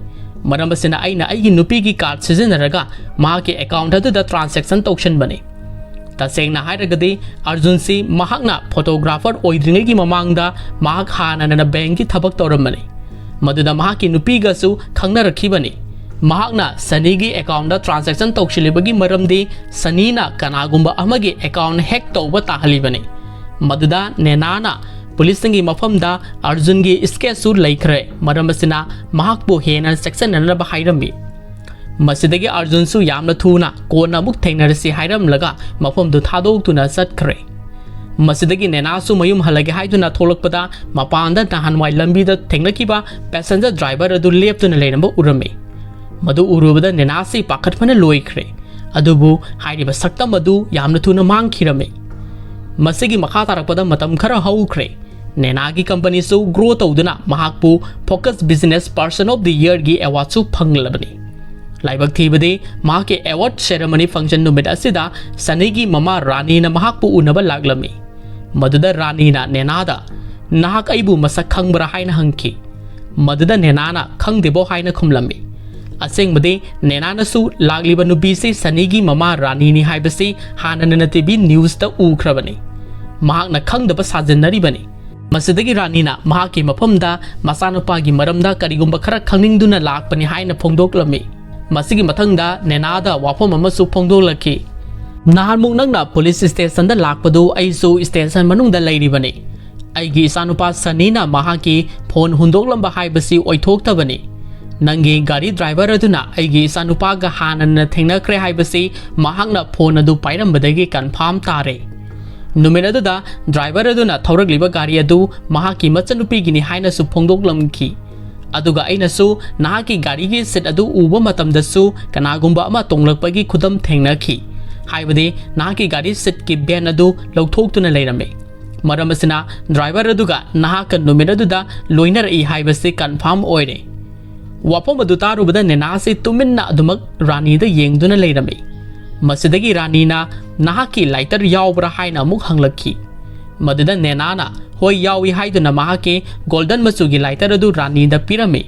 ꯃꯔꯝ ꯑꯁꯤꯅ ꯑꯩꯅ ꯑꯩꯒꯤ ꯅꯨꯄꯤꯒꯤ ꯀꯥꯔꯗ ꯁꯤꯖꯤꯟꯅꯔꯒ ꯃꯍꯥꯛꯀꯤ ꯑꯦꯀꯥꯎꯟꯠ ꯑꯗꯨꯗ ꯇ꯭ꯔꯥꯟꯖꯦꯛꯁꯟ ꯇꯧꯁꯤꯟꯕꯅꯤ"꯫ ꯇꯁꯦꯡꯅ ꯍꯥꯏꯔꯒꯗꯤ, ꯑꯥꯔꯖꯨꯟꯁꯤ ꯃꯍꯥꯛꯅ ꯐꯣꯇꯣꯒ꯭ꯔꯥꯐꯔ ꯑꯣꯏꯗ꯭ꯔꯤꯉꯩꯒꯤ ꯃꯃꯥꯡꯗ ꯃꯍꯥꯛ ꯍꯥꯟꯅꯅ ꯕꯦꯡꯒꯤ ꯊꯕꯛ ꯇꯧꯔꯝꯕꯅꯤ꯫ ꯃꯗꯨꯗ ꯃꯍꯥꯛꯀꯤ ꯅꯨꯄꯤꯒꯁꯨ ꯈꯪꯅꯔꯛꯈꯤꯕꯅꯤ꯫ ꯃꯍꯥꯛꯅ ꯁꯅꯤꯒꯤ ꯑꯦꯀꯥꯎꯟꯠꯇ ꯇ꯭ꯔꯥꯟꯖꯦꯛꯁꯟ ꯇꯧꯁꯤꯜꯂꯤꯕꯒꯤ ꯃꯔꯝꯗꯤ ꯁꯅꯤꯅ ꯀꯅꯥꯒꯨꯝꯕ ꯑꯃꯒꯤ ꯑꯦꯀꯥꯎꯟꯠ ꯍꯦꯛ ꯇꯧꯕ ꯇꯥꯍꯜꯂꯤꯕꯅꯤ꯫ ꯃꯗꯨꯗ ꯅꯦꯅꯥꯅ ꯄꯨꯂꯤꯁꯁꯤꯡꯒꯤ ꯃꯐꯝꯗ ꯑꯥꯔꯖꯨꯟꯒꯤ ꯁ꯭ꯀꯦꯠꯁꯨ ꯂꯩꯈ꯭ꯔꯦ, ꯃꯔꯝ ꯑꯁꯤꯅ ꯃꯍꯥꯛꯄꯨ ꯍꯦꯟꯅ ꯆꯦꯛꯁꯤꯟꯅꯅꯕ ꯍꯥꯏꯔꯝꯃꯤ꯫ ꯃꯁꯤꯗꯒꯤ ꯑꯥꯔꯖꯨꯟꯁꯨ ꯌꯥꯝꯅ ꯊꯨꯅ "ꯀꯣꯟꯅ ꯑꯃꯨꯛ ꯊꯦꯡꯅꯔꯁꯤ" ꯍꯥꯏꯔꯝꯂꯒ ꯃꯐꯝꯗꯨ ꯊꯥꯗꯣꯛꯇꯨꯅ ꯆꯠꯈ꯭ꯔꯦ꯫ ꯃꯁꯤꯗꯒꯤ ꯅꯦꯅꯥꯁꯨ ꯃꯌꯨꯝ ꯍꯜꯂꯒꯦ ꯍꯥꯏꯗꯨꯅ ꯊꯣꯛꯂꯛꯄꯗ, ꯃꯄꯥꯟꯗ ꯅꯍꯥꯟꯋꯥꯏ ꯂꯝꯕꯤꯗ ꯊꯦꯡꯅꯈꯤꯕ ꯄꯦꯁꯦꯟꯖꯔ ꯗ꯭ꯔꯥꯏꯚꯔ ꯑꯗꯨ ꯂꯦꯞꯇꯨꯅ ꯂꯩꯔꯝꯕ ꯎꯔꯝꯃꯤ꯫ ꯃꯗꯨ ꯎꯔꯨꯕꯗ ꯅꯦꯅꯥꯁꯤ ꯄꯥꯈꯠꯄꯅ ꯂꯣꯏꯈ꯭ꯔꯦ꯫ ꯑꯗꯨꯕꯨ ꯍꯥꯏꯔꯤꯕ ꯁꯛꯇꯝ ꯑꯗꯨ ꯌꯥꯝꯅ ꯊꯨꯅ ꯃꯥꯡꯈꯤꯔꯝꯃꯤ꯫ ꯃꯁꯤꯒꯤ ꯃꯈꯥ ꯇꯥꯔꯛꯄꯗ ꯃꯇꯝ ꯈꯔ ꯍꯧꯈ꯭ꯔꯦ꯫ ꯅꯦꯅꯥꯒꯤ ꯀꯝꯄꯅꯤꯁꯨ ꯒ꯭ꯔꯣ ꯇꯧꯗꯨꯅ ꯃꯍꯥꯛꯄꯨ Focus Business Person of the Yearꯒꯤ ꯑꯦꯋꯥꯔꯗꯁꯨ ꯐꯪꯂꯕꯅꯤ꯫ ꯂꯥꯏꯕꯛ ꯊꯤꯕꯗꯤ, ꯃꯍꯥꯛꯀꯤ ꯑꯦꯋꯥꯔꯗ ꯁꯦꯔꯦꯃꯣꯅꯤ ꯐꯪꯁꯟ ꯅꯨꯃꯤꯠ ꯑꯁꯤꯗ ꯁꯅꯤꯒꯤ ꯃꯃꯥ ꯔꯥꯅꯤꯅ ꯃꯍꯥꯛꯄꯨ ꯎꯅꯕ ꯂꯥꯛꯂꯝꯃꯤ꯫ ꯃꯗꯨꯗ ꯔꯥꯅꯤꯅ ꯅꯦꯅꯥꯗ, "ꯅꯍꯥꯛ ꯑꯩꯕꯨ ꯃꯁꯛ ꯈꯪꯕ꯭ꯔꯥ?" ꯍꯥꯏꯅ ꯍꯪꯈꯤ꯫ ꯃꯗꯨꯗ ꯅꯦꯅꯥꯅ, "ꯈꯪꯗꯦꯕꯣ" ꯍꯥꯏꯅ ꯈꯨꯝꯂꯝꯃꯤ꯫ ꯑꯁꯦꯡꯕꯗꯤ, ꯅꯦꯅꯥꯅꯁꯨ ꯂꯥꯛꯂꯤꯕ ꯅꯨꯄꯤꯁꯤ ꯁꯅꯤꯒꯤ ꯃꯃꯥ ꯔꯥꯅꯤꯅꯤ ꯍꯥꯏꯕꯁꯤ ꯍꯥꯟꯅꯅ ꯇꯤꯚꯤ ꯅ꯭ꯌꯨꯁꯇ ꯎꯈ꯭ꯔꯕꯅꯤ꯫ ꯃꯍꯥꯛꯅ ꯈꯪꯗꯕ ꯁꯥꯖꯤꯟꯅꯔꯤꯕꯅꯤ꯫ ꯃꯁꯤꯗꯒꯤ ꯔꯥꯅꯤꯅ ꯃꯍꯥꯛꯀꯤ ꯃꯐꯝꯗ ꯃꯆꯥꯅꯨꯄꯥꯒꯤ ꯃꯔꯝꯗ ꯀꯔꯤꯒꯨꯝꯕ ꯈꯔ ꯈꯪꯅꯤꯡꯗꯨꯅ ꯂꯥꯛꯄꯅꯤ ꯍꯥꯏꯅ ꯐꯣꯡꯗꯣꯛꯂꯝꯃꯤ꯫ ꯃꯁꯤꯒꯤ ꯃꯊꯪꯗ ꯅꯦꯅꯥꯗ ꯋꯥꯐꯝ ꯑꯃꯁꯨ ꯐꯣꯡꯗꯣꯛꯂꯛꯈꯤ꯫ "ꯅꯍꯥꯟꯃꯨꯛ ꯅꯪꯅ ꯄꯨꯂꯤꯁ ꯁ꯭ꯇꯦꯁꯟꯗ ꯂꯥꯛꯄꯗꯨ ꯑꯩꯁꯨ ꯁ꯭ꯇꯦꯁꯟ ꯃꯅꯨꯡꯗ ꯂꯩꯔꯤꯕꯅꯤ꯫ ꯑꯩꯒꯤ ꯏꯆꯥꯅꯨꯄꯥ ꯁꯅꯤꯅ ꯃꯍꯥꯛꯀꯤ ꯐꯣꯟ ꯍꯨꯟꯗꯣꯛꯂꯝꯕ ꯍꯥꯏꯕꯁꯤ ꯑꯣꯏꯊꯣꯛꯇꯕꯅꯤ꯫ ꯅꯪꯒꯤ ꯒꯥꯔꯤ ꯗ꯭ꯔꯥꯏꯚꯔ ꯑꯗꯨꯅ ꯑꯩꯒꯤ ꯏꯆꯥꯅꯨꯄꯥꯒ ꯍꯥꯟꯅꯅ ꯊꯦꯡꯅꯈ꯭ꯔꯦ ꯍꯥꯏꯕꯁꯤ ꯃꯍꯥꯛꯅ ꯐꯣꯟ ꯑꯗꯨ ꯄꯥꯏꯔꯝꯕꯗꯒꯤ ꯀꯟꯐꯥꯔꯝ ꯇꯥꯔꯦ꯫ ꯅꯨꯃꯤꯠ ꯑꯗꯨꯗ ꯗ꯭ꯔꯥꯏꯚꯔ ꯑꯗꯨꯅ ꯊꯧꯔꯛꯂꯤꯕ ꯒꯥꯔꯤ ꯑꯗꯨ ꯃꯍꯥꯛꯀꯤ ꯃꯆꯟꯅꯨꯄꯤꯒꯤꯅꯤ ꯍꯥꯏꯅꯁꯨ ꯐꯣꯡꯗꯣꯛꯂꯝꯈꯤ꯫ ꯑꯗꯨꯒ ꯑꯩꯅꯁꯨ ꯅꯍꯥꯛꯀꯤ ꯒꯥꯔꯤꯒꯤ ꯁꯤꯠ ꯑꯗꯨ ꯎꯕ ꯃꯇꯝꯗꯁꯨ ꯀꯅꯥꯒꯨꯝꯕ ꯑꯃ ꯇꯣꯡꯂꯛꯄꯒꯤ ꯈꯨꯗꯝ ꯊꯦꯡꯅꯈꯤ꯫ ꯍꯥꯏꯕꯗꯤ ꯅꯍꯥꯛꯀꯤ ꯒꯥꯔꯤ ꯁꯤꯠꯀꯤ ꯕꯦꯟ ꯑꯗꯨ ꯂꯧꯊꯣꯛꯇꯨꯅ ꯂꯩꯔꯝꯃꯤ꯫ ꯃꯔꯝ ꯑꯁꯤꯅ ꯗ꯭ꯔꯥꯏꯚꯔ ꯑꯗꯨꯒ ꯅꯍꯥꯛꯀ ꯅꯨꯃꯤꯠ ꯑꯗꯨꯗ ꯂꯣꯏꯅꯔꯛꯏ ꯍꯥꯏꯕꯁꯤ ꯀꯟꯐꯥꯔꯝ ꯑꯣꯏꯔꯦ꯫ ꯋꯥꯐꯝ ꯑꯗꯨ ꯇꯥꯔꯨꯕꯗ ꯅꯦꯅꯥꯁꯤ ꯇꯨꯃꯤꯟꯅ ꯑꯗꯨꯃꯛ ꯔꯥꯅꯤꯗ ꯌꯦꯡꯗꯨꯅ ꯂꯩꯔꯝꯃꯤ꯫ ꯃꯁꯤꯗꯒꯤ ꯔꯥꯅꯤꯅ, "ꯅꯍꯥꯛꯀꯤ ꯂꯥꯏꯇꯔ ꯌꯥꯎꯕ꯭ꯔꯥ?" ꯍꯥꯏꯅ ꯑꯃꯨꯛ ꯍꯪꯂꯛꯈꯤ꯫ ꯃꯗꯨꯗ ꯅꯦꯅꯥꯅ, "ꯍꯣꯏ, ꯌꯥꯎꯏ" ꯍꯥꯏꯗꯨꯅ ꯃꯍꯥꯛꯀꯤ ꯒꯣꯜꯗꯟ ꯃꯆꯨꯒꯤ ꯂꯥꯏꯇꯔ ꯑꯗꯨ ꯔꯥꯅꯤꯗ ꯄꯤꯔꯝꯃꯤ꯫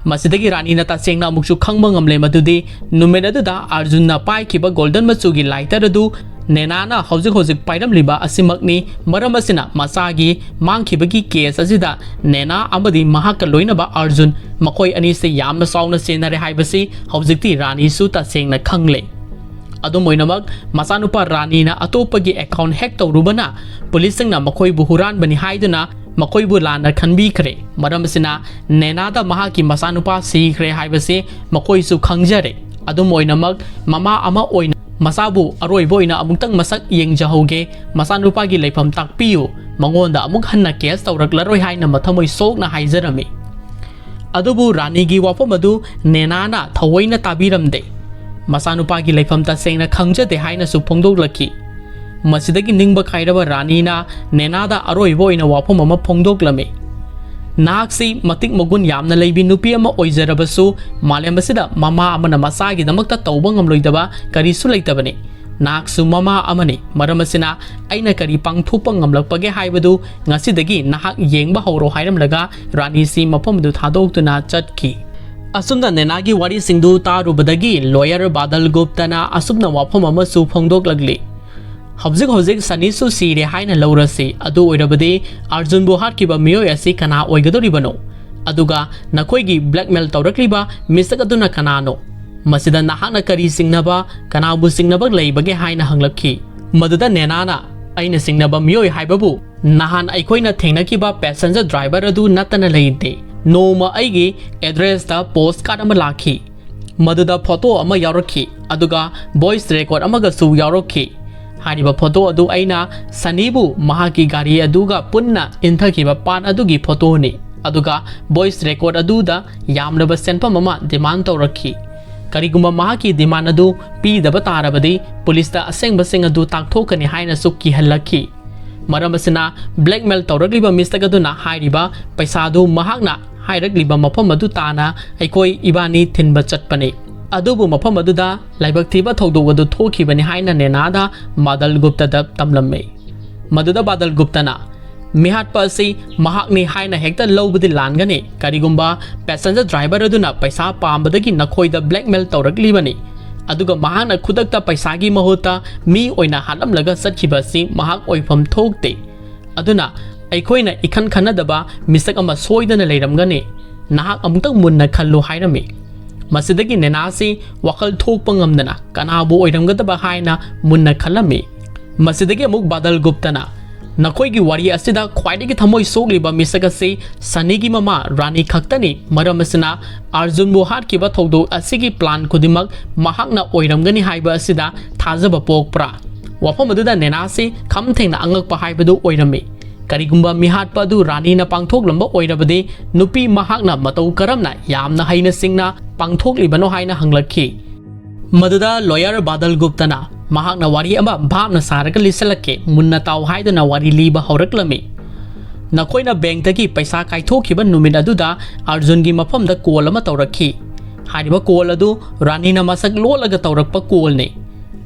ꯃꯁꯤꯗꯒꯤ ꯔꯥꯅꯤꯅ ꯇꯁꯦꯡꯅ ꯑꯃꯨꯛꯁꯨ ꯈꯪꯕ ꯉꯝꯂꯦ ꯃꯗꯨꯗꯤ ꯅꯨꯃꯤꯠ ꯑꯗꯨꯗ ꯑꯥꯔꯖꯨꯟꯅ ꯄꯥꯏꯈꯤꯕ ꯒꯣꯜꯗꯟ ꯃꯆꯨꯒꯤ ꯂꯥꯏꯇꯔ ꯑꯗꯨ ꯅꯦꯅꯥꯅ ꯍꯧꯖꯤꯛ ꯍꯧꯖꯤꯛ ꯄꯥꯏꯔꯝꯂꯤꯕ ꯑꯁꯤꯃꯛꯅꯤ꯫ ꯃꯔꯝ ꯑꯁꯤꯅ ꯃꯆꯥꯒꯤ ꯃꯥꯡꯈꯤꯕꯒꯤ ꯀꯦꯁ ꯑꯁꯤꯗ ꯅꯦꯅꯥ ꯑꯃꯗꯤ ꯃꯍꯥꯛꯀ ꯂꯣꯏꯅꯕ ꯑꯥꯔꯖꯨꯟ, ꯃꯈꯣꯏ ꯑꯅꯤꯁꯤ ꯌꯥꯝꯅ ꯆꯥꯎꯅ ꯆꯦꯟꯅꯔꯦ ꯍꯥꯏꯕꯁꯤ ꯍꯧꯖꯤꯛꯇꯤ ꯔꯥꯅꯤꯁꯨ ꯇꯁꯦꯡꯅ ꯈꯪꯂꯦ꯫ ꯑꯗꯨꯝ ꯑꯣꯏꯅꯃꯛ, ꯃꯆꯥꯅꯨꯄꯥ ꯔꯥꯅꯤꯅ ꯑꯇꯣꯞꯄꯒꯤ ꯑꯦꯀꯥꯎꯟ ꯍꯦꯛ ꯇꯧꯔꯨꯕꯅ ꯄꯨꯂꯤꯁꯁꯤꯡꯅ ꯃꯈꯣꯏꯕꯨ ꯍꯨꯔꯥꯟꯕꯅꯤ ꯍꯥꯏꯗꯨꯅ ꯃꯈꯣꯏꯕꯨ ꯂꯥꯟꯅ ꯈꯟꯕꯤꯈ꯭ꯔꯦ꯫ ꯃꯔꯝ ꯑꯁꯤꯅ ꯅꯦꯅꯥꯗ ꯃꯍꯥꯛꯀꯤ ꯃꯆꯥꯅꯨꯄꯥ ꯁꯤꯈ꯭ꯔꯦ ꯍꯥꯏꯕꯁꯤ ꯃꯈꯣꯏꯁꯨ ꯈꯪꯖꯔꯦ꯫ ꯑꯗꯨꯝ ꯑꯣꯏꯅꯃꯛ, ꯃꯃꯥ ꯑꯃ ꯑꯣꯏꯅ ꯃꯆꯥꯕꯨ ꯑꯔꯣꯏꯕ ꯑꯣꯏꯅ ꯑꯃꯨꯛꯇꯪ ꯃꯁꯛ ꯌꯦꯡꯖꯍꯧꯒꯦ, ꯃꯆꯥꯅꯨꯄꯥꯒꯤ ꯂꯩꯐꯝ ꯇꯥꯛꯄꯤꯌꯨ, ꯃꯉꯣꯟꯗ ꯑꯃꯨꯛ ꯍꯟꯅ ꯀꯦꯁ ꯇꯧꯔꯛꯂꯔꯣꯏ ꯍꯥꯏꯅ ꯃꯊꯃꯣꯏ ꯁꯣꯛꯅ ꯍꯥꯏꯖꯔꯝꯃꯤ꯫ ꯑꯗꯨꯕꯨ ꯔꯥꯅꯤꯒꯤ ꯋꯥꯐꯝ ꯑꯗꯨ ꯅꯦꯅꯥꯅ ꯊꯑꯣꯏꯅ ꯇꯥꯕꯤꯔꯝꯗꯦ꯫ ꯃꯆꯥꯅꯨꯄꯥꯒꯤ ꯂꯩꯐꯝ ꯇꯁꯦꯡꯅ ꯈꯪꯖꯗꯦ ꯍꯥꯏꯅꯁꯨ ꯐꯣꯡꯗꯣꯛꯂꯛꯈꯤ꯫ ꯃꯁꯤꯗꯒꯤ ꯅꯤꯡꯕ ꯀꯥꯏꯔꯕ ꯔꯥꯅꯤꯅ ꯅꯦꯅꯥꯗ ꯑꯔꯣꯏꯕ ꯑꯣꯏꯅ ꯋꯥꯐꯝ ꯑꯃ ꯐꯣꯡꯗꯣꯛꯂꯝꯃꯤ꯫ "ꯅꯍꯥꯛꯁꯤ ꯃꯇꯤꯛ ꯃꯒꯨꯟ ꯌꯥꯝꯅ ꯂꯩꯕꯤ ꯅꯨꯄꯤ ꯑꯃ ꯑꯣꯏꯖꯔꯕꯁꯨ, ꯃꯥꯂꯦꯝ ꯑꯁꯤꯗ ꯃꯃꯥ ꯑꯃꯅ ꯃꯆꯥꯒꯤꯗꯃꯛꯇ ꯇꯧꯕ ꯉꯝꯂꯣꯏꯗꯕ ꯀꯔꯤꯁꯨ ꯂꯩꯇꯕꯅꯤ꯫ ꯅꯍꯥꯛꯁꯨ ꯃꯃꯥ ꯑꯃꯅꯤ꯫ ꯃꯔꯝ ꯑꯁꯤꯅ ꯑꯩꯅ ꯀꯔꯤ ꯄꯥꯡꯊꯣꯛꯄ ꯉꯝꯂꯛꯄꯒꯦ ꯍꯥꯏꯕꯗꯨ ꯉꯁꯤꯗꯒꯤ ꯅꯍꯥꯛ ꯌꯦꯡꯕ ꯍꯧꯔꯣ" ꯍꯥꯏꯔꯝꯂꯒ ꯔꯥꯅꯤꯁꯤ ꯃꯐꯝ ꯑꯗꯨ ꯊꯥꯗꯣꯛꯇꯨꯅ ꯆꯠꯈꯤ꯫ ꯑꯁꯨꯝꯅ ꯅꯦꯅꯥꯒꯤ ꯋꯥꯔꯤꯁꯤꯡꯗꯨ ꯇꯥꯔꯨꯕꯗꯒꯤ ꯂꯣꯌꯔ ꯕꯥꯗꯜ ꯒꯨꯞꯇꯅ ꯑꯁꯨꯝꯅ ꯋꯥꯐꯝ ꯑꯃꯁꯨ ꯐꯣꯡꯗꯣꯛꯂꯛꯂꯤ꯫ "ꯍꯧꯖꯤꯛ ꯍꯧꯖꯤꯛ ꯁꯅꯤꯁꯨ ꯁꯤꯔꯦ ꯍꯥꯏꯅ ꯂꯧꯔꯁꯤ꯫ ꯑꯗꯨ ꯑꯣꯏꯔꯕꯗꯤ ꯑꯥꯔꯖꯨꯟꯕꯨ ꯍꯥꯠꯈꯤꯕ ꯃꯤꯑꯣꯏ ꯑꯁꯤ ꯀꯅꯥ ꯑꯣꯏꯒꯗꯧꯔꯤꯕꯅꯣ? ꯑꯗꯨꯒ ꯅꯈꯣꯏꯒꯤ ꯕ꯭ꯂꯦꯛꯃꯦꯜ ꯇꯧꯔꯛꯂꯤꯕ ꯃꯤꯁꯛ ꯑꯗꯨꯅ ꯀꯅꯥꯅꯣ? ꯃꯁꯤꯗ ꯅꯍꯥꯛꯅ ꯀꯔꯤ ꯆꯤꯡꯅꯕ, ꯀꯅꯥꯕꯨ ꯆꯤꯡꯅꯕ ꯂꯩꯕꯒꯦ?" ꯍꯥꯏꯅ ꯍꯪꯂꯛꯈꯤ꯫ ꯃꯗꯨꯗ ꯅꯦꯅꯥꯅ, "ꯑꯩꯅ ꯆꯤꯡꯅꯕ ꯃꯤꯑꯣꯏ ꯍꯥꯏꯕꯕꯨ ꯅꯍꯥꯟ ꯑꯩꯈꯣꯏꯅ ꯊꯦꯡꯅꯈꯤꯕ ꯄꯦꯁꯦꯟꯖꯔ ꯗ꯭ꯔꯥꯏꯚꯔ ꯑꯗꯨ ꯅꯠꯇꯅ ꯂꯩꯇꯦ꯫ ꯅꯣꯡꯃ ꯑꯩꯒꯤ ꯑꯦꯗ꯭ꯔꯦꯁꯇ ꯄꯣꯁ ꯀꯥꯔꯗ ꯑꯃ ꯂꯥꯛꯈꯤ꯫ ꯃꯗꯨꯗ ꯐꯣꯇꯣ ꯑꯃ ꯌꯥꯎꯔꯛꯈꯤ, ꯑꯗꯨꯒ ꯚꯣꯏꯁ ꯔꯦꯀꯣꯔꯗ ꯑꯃꯒꯁꯨ ꯌꯥꯎꯔꯛꯈꯤ꯫ ꯍꯥꯏꯔꯤꯕ ꯐꯣꯇꯣ ꯑꯗꯨ ꯑꯩꯅ ꯁꯅꯤꯕꯨ ꯃꯍꯥꯛꯀꯤ ꯒꯥꯔꯤ ꯑꯗꯨꯒ ꯄꯨꯟꯅ ꯏꯟꯊꯈꯤꯕ ꯄꯥꯠ ꯑꯗꯨꯒꯤ ꯐꯣꯇꯣꯅꯤ꯫ ꯑꯗꯨꯒ ꯚꯣꯏꯁ ꯔꯦꯀꯣꯔꯗ ꯑꯗꯨꯗ ꯌꯥꯝꯂꯕ ꯁꯦꯟꯐꯝ ꯑꯃ ꯗꯤꯃꯥꯟ ꯇꯧꯔꯛꯈꯤ꯫ ꯀꯔꯤꯒꯨꯝꯕ ꯃꯍꯥꯛꯀꯤ demand ꯑꯗꯨ ꯄꯤꯗꯕ ꯇꯥꯔꯕꯗꯤ ꯄꯨꯂꯤꯁꯇ ꯑꯁꯦꯡꯕꯁꯤꯡ ꯑꯗꯨ ꯇꯥꯛꯊꯣꯛꯀꯅꯤ ꯍꯥꯏꯅꯁꯨ ꯀꯤꯍꯜꯂꯛꯈꯤ꯫ ꯃꯔꯝ ꯑꯁꯤꯅ blackmail ꯇꯧꯔꯛꯂꯤꯕ ꯃꯤꯁꯛ ꯑꯗꯨꯅ ꯍꯥꯏꯔꯤꯕ ꯄꯩꯁꯥꯗꯨ ꯃꯍꯥꯛꯅ ꯍꯥꯏꯔꯛꯂꯤꯕ ꯃꯐꯝ ꯑꯗꯨ ꯇꯥꯅ ꯑꯩꯈꯣꯏ ꯏꯕꯥꯅꯤ ꯊꯤꯟꯕ ꯆꯠꯄꯅꯤ꯫ ꯑꯗꯨꯕꯨ ꯃꯐꯝ ꯑꯗꯨꯗ ꯂꯥꯏꯕꯛ ꯊꯤꯕ ꯊꯧꯗꯣꯛ ꯑꯗꯨ ꯊꯣꯛꯈꯤꯕꯅꯤ ꯍꯥꯏꯅ ꯅꯦꯅꯥꯗ ꯕꯥꯗꯜ ꯒꯨꯞꯇꯗ ꯇꯝꯂꯝꯃꯤ꯫ ꯃꯗꯨꯗ ꯕꯥꯗꯜ ꯒꯨꯞꯇꯅ, "ꯃꯤꯍꯥꯠꯄ ꯑꯁꯤ ꯃꯍꯥꯛꯅꯤ ꯍꯥꯏꯅ ꯍꯦꯛꯇ ꯂꯧꯕꯗꯤ ꯂꯥꯟꯒꯅꯤ꯫ ꯀꯔꯤꯒꯨꯝꯕ passenger driver ꯑꯗꯨꯅ ꯄꯩꯁꯥ ꯄꯥꯝꯕꯗꯒꯤ ꯅꯈꯣꯏꯗ blackmail ꯇꯧꯔꯛꯂꯤꯕꯅꯤ꯫ ꯑꯗꯨꯒ ꯃꯍꯥꯛꯅ ꯈꯨꯗꯛꯇ ꯄꯩꯁꯥꯒꯤ ꯃꯍꯨꯠꯇ ꯃꯤ ꯑꯣꯏꯅ ꯍꯥꯠꯂꯝꯂꯒ ꯆꯠꯈꯤꯕ ꯑꯁꯤ ꯃꯍꯥꯛ ꯑꯣꯏꯐꯝ ꯊꯣꯛꯇꯦ꯫ ꯑꯗꯨꯅ ꯑꯩꯈꯣꯏꯅ ꯏꯈꯟ ꯈꯟꯅꯗꯕ ꯃꯤꯁꯛ ꯑꯃ ꯁꯣꯏꯗꯅ ꯂꯩꯔꯝꯒꯅꯤ꯫ ꯅꯍꯥꯛ ꯑꯃꯨꯛꯇꯪ ꯃꯨꯟꯅ ꯈꯜꯂꯨ" ꯍꯥꯏꯔꯝꯃꯤ꯫ ꯃꯁꯤꯗꯒꯤ ꯅꯦꯅꯥꯁꯤ ꯋꯥꯈꯜ ꯊꯣꯛꯄ ꯉꯝꯗꯅ ꯀꯅꯥꯕꯨ ꯑꯣꯏꯔꯝꯒꯗꯕ ꯍꯥꯏꯅ ꯃꯨꯟꯅ ꯈꯜꯂꯝꯃꯤ꯫ ꯃꯁꯤꯗꯒꯤ ꯑꯃꯨꯛ ꯕꯥꯗꯜ ꯒꯨꯞꯇꯅ, "ꯅꯈꯣꯏꯒꯤ ꯋꯥꯔꯤ ꯑꯁꯤꯗ ꯈ꯭ꯋꯥꯏꯗꯒꯤ ꯊꯃꯣꯏ ꯁꯣꯛꯂꯤꯕ ꯃꯤꯁꯛ ꯑꯁꯤ ꯁꯅꯤꯒꯤ ꯃꯃꯥ ꯔꯥꯅꯤ ꯈꯛꯇꯅꯤ꯫ ꯃꯔꯝ ꯑꯁꯤꯅ ꯑꯥꯔꯖꯨꯟꯕꯨ ꯍꯥꯠꯈꯤꯕ ꯊꯧꯗꯣꯛ ꯑꯁꯤꯒꯤ plan ꯈꯨꯗꯤꯡꯃꯛ ꯃꯍꯥꯛꯅ ꯑꯣꯏꯔꯝꯒꯅꯤ ꯍꯥꯏꯕ ꯑꯁꯤꯗ ꯊꯥꯖꯕ ꯄꯣꯛꯄ꯭ꯔꯥ?" ꯋꯥꯐꯝ ꯑꯗꯨꯗ ꯅꯦꯅꯥꯁꯤ ꯈꯝ ꯊꯦꯡꯅ ꯑꯉꯛꯄ ꯍꯥꯏꯕꯗꯨ ꯑꯣꯏꯔꯝꯃꯤ꯫ ꯀꯔꯤꯒꯨꯝꯕ ꯃꯤꯍꯥꯠꯄ ꯑꯗꯨ ꯔꯥꯅꯤꯅ ꯄꯥꯡꯊꯣꯛꯂꯝꯕ ꯑꯣꯏꯔꯕꯗꯤ ꯅꯨꯄꯤ ꯃꯍꯥꯛꯅ ꯃꯇꯧ ꯀꯔꯝꯅ ꯌꯥꯝꯅ ꯍꯩꯅ ꯁꯤꯡꯅ ꯄꯥꯡꯊꯣꯛꯂꯤꯕꯅꯣ ꯍꯥꯏꯅ ꯍꯪꯂꯛꯈꯤ꯫ ꯃꯗꯨꯗ lawyer ꯕꯥꯗꯜ ꯒꯨꯞꯇꯅ ꯃꯍꯥꯛꯅ ꯋꯥꯔꯤ ꯑꯃ ꯚꯥꯞꯅ ꯁꯥꯔꯒ ꯂꯤꯁꯤꯜꯂꯛꯀꯦ, ꯃꯨꯟꯅ ꯇꯥꯎ ꯍꯥꯏꯗꯨꯅ ꯋꯥꯔꯤ ꯂꯤꯕ ꯍꯧꯔꯛꯂꯝꯃꯤ꯫ ꯅꯈꯣꯏꯅ bankꯇꯒꯤ ꯄꯩꯁꯥ ꯀꯥꯏꯊꯣꯛꯈꯤꯕ ꯅꯨꯃꯤꯠ ꯑꯗꯨꯗ ꯑꯥꯔꯖꯨꯟꯒꯤ ꯃꯐꯝꯗ call ꯑꯃ ꯇꯧꯔꯛꯈꯤ꯫ ꯍꯥꯏꯔꯤꯕ call ꯑꯗꯨ ꯔꯥꯅꯤꯅ ꯃꯁꯛ ꯂꯣꯠꯂꯒ ꯇꯧꯔꯛꯄ callꯅꯤ꯫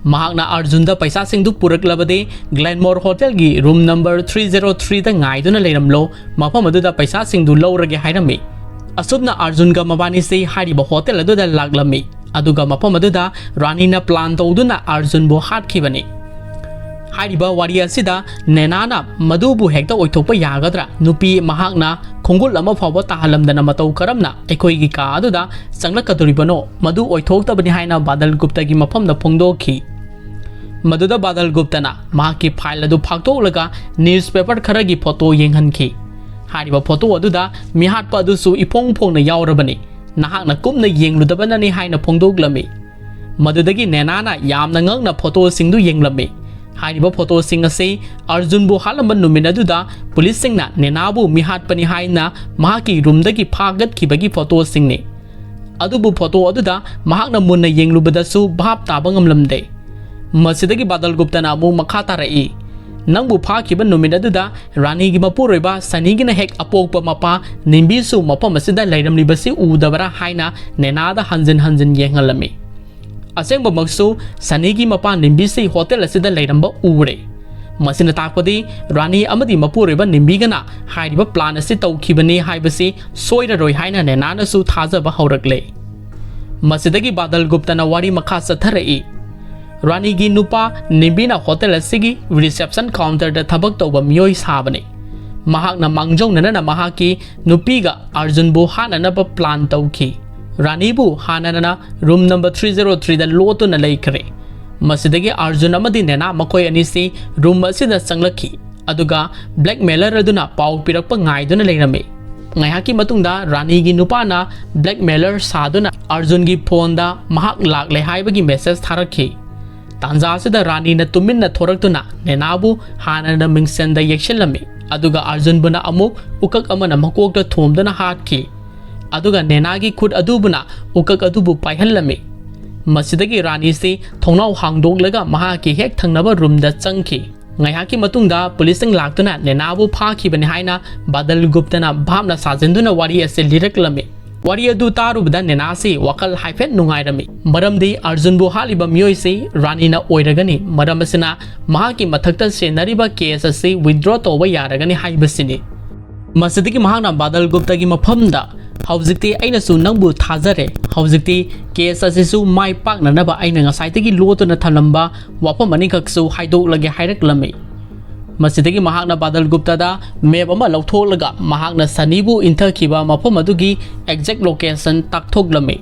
ꯃꯍꯥꯛꯅ ꯑꯥꯔꯖꯨꯟꯗ ꯄꯩꯁꯥꯁꯤꯡꯗꯨ ꯄꯨꯔꯛꯂꯕꯗꯤ Glenmore Hotelꯒꯤ room number three zero threeꯗ ꯉꯥꯏꯗꯨꯅ ꯂꯩꯔꯝꯂꯣ, ꯃꯐꯝ ꯑꯗꯨꯗ ꯄꯩꯁꯥꯁꯤꯡꯗꯨ ꯂꯧꯔꯒꯦ ꯍꯥꯏꯔꯝꯃꯤ꯫ ꯑꯁꯨꯝꯅ ꯑꯥꯔꯖꯨꯟꯒ ꯃꯕꯥꯅꯤꯁꯤ ꯍꯥꯏꯔꯤꯕ hotel ꯑꯗꯨꯗ ꯂꯥꯛꯂꯝꯃꯤ꯫ ꯑꯗꯨꯒ ꯃꯐꯝ ꯑꯗꯨꯗ ꯔꯥꯅꯤꯅ plan ꯇꯧꯗꯨꯅ ꯑꯥꯔꯖꯨꯟꯕꯨ ꯍꯥꯠꯈꯤꯕꯅꯤ꯫ ꯍꯥꯏꯔꯤꯕ ꯋꯥꯔꯤ ꯑꯁꯤꯗ ꯅꯦꯅꯥꯅ ꯃꯗꯨꯕꯨ ꯍꯦꯛꯇ ꯑꯣꯏꯊꯣꯛꯄ ꯌꯥꯒꯗ꯭ꯔꯥ? ꯅꯨꯄꯤ ꯃꯍꯥꯛꯅ ꯈꯣꯡꯒꯨꯜ ꯑꯃ ꯐꯥꯎꯕ ꯇꯥꯍꯜꯂꯝꯗꯅ ꯃꯇꯧ ꯀꯔꯝꯅ ꯑꯩꯈꯣꯏꯒꯤ ꯀꯥ ꯑꯗꯨꯗ ꯆꯪꯂꯛꯀꯗꯧꯔꯤꯕꯅꯣ? ꯃꯗꯨ ꯑꯣꯏꯊꯣꯛꯇꯕꯅꯤ ꯍꯥꯏꯅ ꯕꯥꯗꯜ ꯒꯨꯞꯇꯒꯤ ꯃꯐꯝꯗ ꯐꯣꯡꯗꯣꯛꯈꯤ꯫ ꯃꯗꯨꯗ ꯕꯥꯗꯜ ꯒꯨꯞꯇꯅ ꯃꯍꯥꯛꯀꯤ file ꯑꯗꯨ ꯐꯥꯛꯇꯣꯛꯂꯒ newspaper ꯈꯔꯒꯤ photo ꯌꯦꯡꯍꯟꯈꯤ꯫ ꯍꯥꯏꯔꯤꯕ photo ꯑꯗꯨꯗ ꯃꯤꯍꯥꯠꯄ ꯑꯗꯨꯁꯨ ꯏꯐꯣꯡ ꯐꯣꯡꯅ ꯌꯥꯎꯔꯕꯅꯤ꯫ ꯅꯍꯥꯛꯅ ꯀꯨꯞꯅ ꯌꯦꯡꯂꯨꯗꯕꯅꯅꯤ ꯍꯥꯏꯅ ꯐꯣꯡꯗꯣꯛꯂꯝꯃꯤ꯫ ꯃꯗꯨꯗꯒꯤ ꯅꯦꯅꯥꯅ ꯌꯥꯝꯅ ꯉꯛꯅ photoꯁꯤꯡꯗꯨ ꯌꯦꯡꯂꯝꯃꯤ꯫ ꯍꯥꯏꯔꯤꯕ photoꯁꯤꯡ ꯑꯁꯤ ꯑꯥꯔꯖꯨꯟꯕꯨ ꯍꯥꯠꯂꯝꯕ ꯅꯨꯃꯤꯠ ꯑꯗꯨꯗ ꯄꯨꯂꯤꯁꯁꯤꯡꯅ ꯅꯦꯅꯥꯕꯨ ꯃꯤꯍꯥꯠꯄꯅꯤ ꯍꯥꯏꯅ ꯃꯍꯥꯛꯀꯤ roomꯗꯒꯤ ꯐꯥꯒꯠꯈꯤꯕꯒꯤ photoꯁꯤꯡꯅꯤ꯫ ꯑꯗꯨꯕꯨ ꯐꯣꯇꯣ ꯑꯗꯨꯗ ꯃꯍꯥꯛꯅ ꯃꯨꯟꯅ ꯌꯦꯡꯂꯨꯕꯗꯁꯨ ꯚꯥꯞ ꯇꯥꯕ ꯉꯝꯂꯝꯗꯦ꯫ ꯃꯁꯤꯗꯒꯤ ꯕꯥꯗꯜ ꯒꯨꯞꯇꯅ ꯑꯃꯨꯛ ꯃꯈꯥ ꯇꯥꯔꯛꯏ, "ꯅꯪꯕꯨ ꯐꯥꯈꯤꯕ ꯅꯨꯃꯤꯠ ꯑꯗꯨꯗ ꯔꯥꯅꯤꯒꯤ ꯃꯄꯨꯔꯣꯏꯕ ꯁꯅꯤꯒꯤꯅ ꯍꯦꯛ ꯑꯄꯣꯛꯄ ꯃꯄꯥ ꯅꯤꯝꯕꯤꯁꯨ ꯃꯐꯝ ꯑꯁꯤꯗ ꯂꯩꯔꯝꯂꯤꯕꯁꯤ ꯎꯗꯕꯔꯥ?" ꯍꯥꯏꯅ ꯅꯦꯅꯥꯗ ꯍꯟꯖꯤꯟ ꯍꯟꯖꯤꯟ ꯌꯦꯡꯍꯜꯂꯝꯃꯤ꯫ ꯑꯁꯦꯡꯕꯃꯛꯁꯨ ꯁꯅꯤꯒꯤ ꯃꯄꯥ ꯅꯤꯝꯕꯤꯁꯤ ꯍꯣꯇꯦꯜ ꯑꯁꯤꯗ ꯂꯩꯔꯝꯕ ꯎꯔꯦ꯫ ꯃꯁꯤꯅ ꯇꯥꯛꯄꯗꯤ ꯔꯥꯅꯤ ꯑꯃꯗꯤ ꯃꯄꯨꯔꯣꯏꯕ ꯅꯤꯝꯕꯤꯒꯅ ꯍꯥꯏꯔꯤꯕ ꯄ꯭ꯂꯥꯟ ꯑꯁꯤ ꯇꯧꯈꯤꯕꯅꯤ ꯍꯥꯏꯕꯁꯤ ꯁꯣꯏꯔꯔꯣꯏ ꯍꯥꯏꯅ ꯅꯦꯅꯥꯅꯁꯨ ꯊꯥꯖꯕ ꯍꯧꯔꯛꯂꯦ꯫ ꯃꯁꯤꯗꯒꯤ ꯕꯥꯗꯜ ꯒꯨꯞꯇꯅ ꯋꯥꯔꯤ ꯃꯈꯥ ꯆꯠꯊꯔꯛꯏ꯫ ꯔꯥꯅꯤꯒꯤ ꯅꯨꯄꯥ ꯅꯤꯝꯕꯤꯅ ꯍꯣꯇꯦꯜ ꯑꯁꯤꯒꯤ ꯔꯤꯁꯦꯞꯁꯟ ꯀꯥꯎꯟꯇꯔꯗ ꯊꯕꯛ ꯇꯧꯕ ꯃꯤꯑꯣꯏ ꯁꯥꯕꯅꯤ꯫ ꯃꯍꯥꯛꯅ ꯃꯥꯡꯖꯧꯅꯅ ꯃꯍꯥꯛꯀꯤ ꯅꯨꯄꯤꯒ ꯑꯥꯔꯖꯨꯟꯕꯨ ꯍꯥꯠꯅꯅꯕ ꯄ꯭ꯂꯥꯟ ꯇꯧꯈꯤ꯫ ꯔꯥꯅꯤꯕꯨ ꯍꯥꯟꯅꯅ ꯔꯨꯝ ꯅꯝꯕꯔ ꯊ꯭ꯔꯤ ꯖꯦꯔꯣ ꯊ꯭ꯔꯤꯗ ꯂꯣꯠꯇꯨꯅ ꯂꯩꯈ꯭ꯔꯦ꯫ ꯃꯁꯤꯗꯒꯤ ꯑꯥꯔꯖꯨꯟ ꯑꯃꯗꯤ ꯅꯦꯅꯥ ꯃꯈꯣꯏ ꯑꯅꯤꯁꯤ ꯔꯨꯝ ꯑꯁꯤꯗ ꯆꯪꯂꯛꯈꯤ, ꯑꯗꯨꯒ ꯕ꯭ꯂꯦꯛꯃꯦꯂꯔ ꯑꯗꯨꯅ ꯄꯥꯎ ꯄꯤꯔꯛꯄ ꯉꯥꯏꯗꯨꯅ ꯂꯩꯔꯝꯃꯤ꯫ ꯉꯥꯏꯍꯥꯛꯀꯤ ꯃꯇꯨꯡꯗ ꯔꯥꯅꯤꯒꯤ ꯅꯨꯄꯥꯅ ꯕ꯭ꯂꯦꯛꯃꯦꯂꯔ ꯁꯥꯗꯨꯅ ꯑꯥꯔꯖꯨꯟꯒꯤ ꯐꯣꯟꯗ ꯃꯍꯥꯛ ꯂꯥꯛꯂꯦ ꯍꯥꯏꯕꯒꯤ ꯃꯦꯁꯦꯖ ꯊꯥꯔꯛꯈꯤ꯫ ꯇꯥꯟꯖꯥ ꯑꯁꯤꯗ ꯔꯥꯅꯤꯅ ꯇꯨꯃꯤꯟꯅ ꯊꯣꯔꯛꯇꯨꯅ ꯅꯦꯅꯥꯕꯨ ꯍꯥꯟꯅꯅ ꯃꯤꯡꯁꯦꯟꯗ ꯌꯦꯛꯁꯤꯜꯂꯝꯃꯤ, ꯑꯗꯨꯒ ꯑꯥꯔꯖꯨꯟꯕꯨꯅ ꯑꯃꯨꯛ ꯎꯀꯛ ꯑꯃꯅ ꯃꯀꯣꯛꯇ ꯊꯣꯝꯗꯨꯅ ꯍꯥꯠꯈꯤ꯫ ꯑꯗꯨꯒ ꯅꯦꯅꯥꯒꯤ ꯈꯨꯠ ꯑꯗꯨꯕꯨꯅ ꯎꯀꯛ ꯑꯗꯨꯕꯨ ꯄꯥꯏꯍꯜꯂꯝꯃꯤ꯫ ꯃꯁꯤꯗꯒꯤ ꯔꯥꯅꯤꯁꯤ ꯊꯣꯡꯅꯥꯎ ꯍꯥꯡꯗꯣꯛꯂꯒ ꯃꯍꯥꯛꯀꯤ ꯍꯦꯛ ꯊꯪꯅꯕ ꯔꯨꯝꯗ ꯆꯪꯈꯤ꯫ ꯉꯥꯏꯍꯥꯛꯀꯤ ꯃꯇꯨꯡꯗ ꯄꯨꯂꯤꯁꯁꯤꯡ ꯂꯥꯛꯇꯨꯅ ꯅꯦꯅꯥꯕꯨ ꯐꯥꯈꯤꯕꯅꯤ ꯍꯥꯏꯅ ꯕꯥꯗꯜ ꯒꯨꯞꯇꯅ ꯚꯥꯞꯅ ꯁꯥꯖꯤꯟꯗꯨꯅ ꯋꯥꯔꯤ ꯑꯁꯤ ꯂꯤꯔꯛꯂꯝꯃꯤ꯫ ꯋꯥꯔꯤ ꯑꯗꯨ ꯇꯥꯔꯨꯕꯗ ꯅꯦꯅꯥꯁꯤ ꯋꯥꯈꯜ ꯍꯥꯏꯐꯦꯠ ꯅꯨꯡꯉꯥꯏꯔꯝꯃꯤ, ꯃꯔꯝꯗꯤ ꯑꯥꯔꯖꯨꯟꯕꯨ ꯍꯥꯠꯂꯤꯕ ꯃꯤꯑꯣꯏꯁꯤ ꯔꯥꯅꯤꯅ ꯑꯣꯏꯔꯒꯅꯤ, ꯃꯔꯝ ꯑꯁꯤꯅ ꯃꯍꯥꯛꯀꯤ ꯃꯊꯛꯇ ꯆꯦꯟꯅꯔꯤꯕ ꯀꯦꯁ ꯑꯁꯤ ꯋꯤꯗ꯭ꯔꯣ ꯇꯧꯕ ꯌꯥꯔꯒꯅꯤ ꯍꯥꯏꯕꯁꯤꯅꯤ꯫ ꯃꯁꯤꯗꯒꯤ ꯃꯍꯥꯛꯅ ꯕꯥꯗꯜ ꯒꯨꯞꯇꯒꯤ ꯃꯐꯝꯗ, "ꯍꯧꯖꯤꯛꯇꯤ ꯑꯩꯅꯁꯨ ꯅꯪꯕꯨ ꯊꯥꯖꯔꯦ꯫ ꯍꯧꯖꯤꯛꯇꯤ ꯀꯦꯁ ꯑꯁꯤꯁꯨ ꯃꯥꯏ ꯄꯥꯛꯅꯅꯕ ꯑꯩꯅ ꯉꯁꯥꯏꯗꯒꯤ ꯂꯣꯠꯇꯨꯅ ꯊꯝꯂꯝꯕ ꯋꯥꯐꯝ ꯑꯅꯤꯈꯛꯁꯨ ꯍꯥꯏꯗꯣꯛꯂꯒꯦ" ꯍꯥꯏꯔꯛꯂꯝꯃꯤ꯫ ꯃꯁꯤꯗꯒꯤ ꯃꯍꯥꯛꯅ ꯕꯥꯗꯜ ꯒꯨꯞꯇꯗ ꯃꯦꯞ ꯑꯃ ꯂꯧꯊꯣꯛꯂꯒ ꯃꯍꯥꯛꯅ ꯁꯅꯤꯕꯨ ꯏꯟꯊꯈꯤꯕ ꯃꯐꯝ ꯑꯗꯨꯒꯤ ꯑꯦꯛꯖꯦꯛ ꯂꯣꯀꯦꯁꯟ ꯇꯥꯛꯊꯣꯛꯂꯝꯃꯤ꯫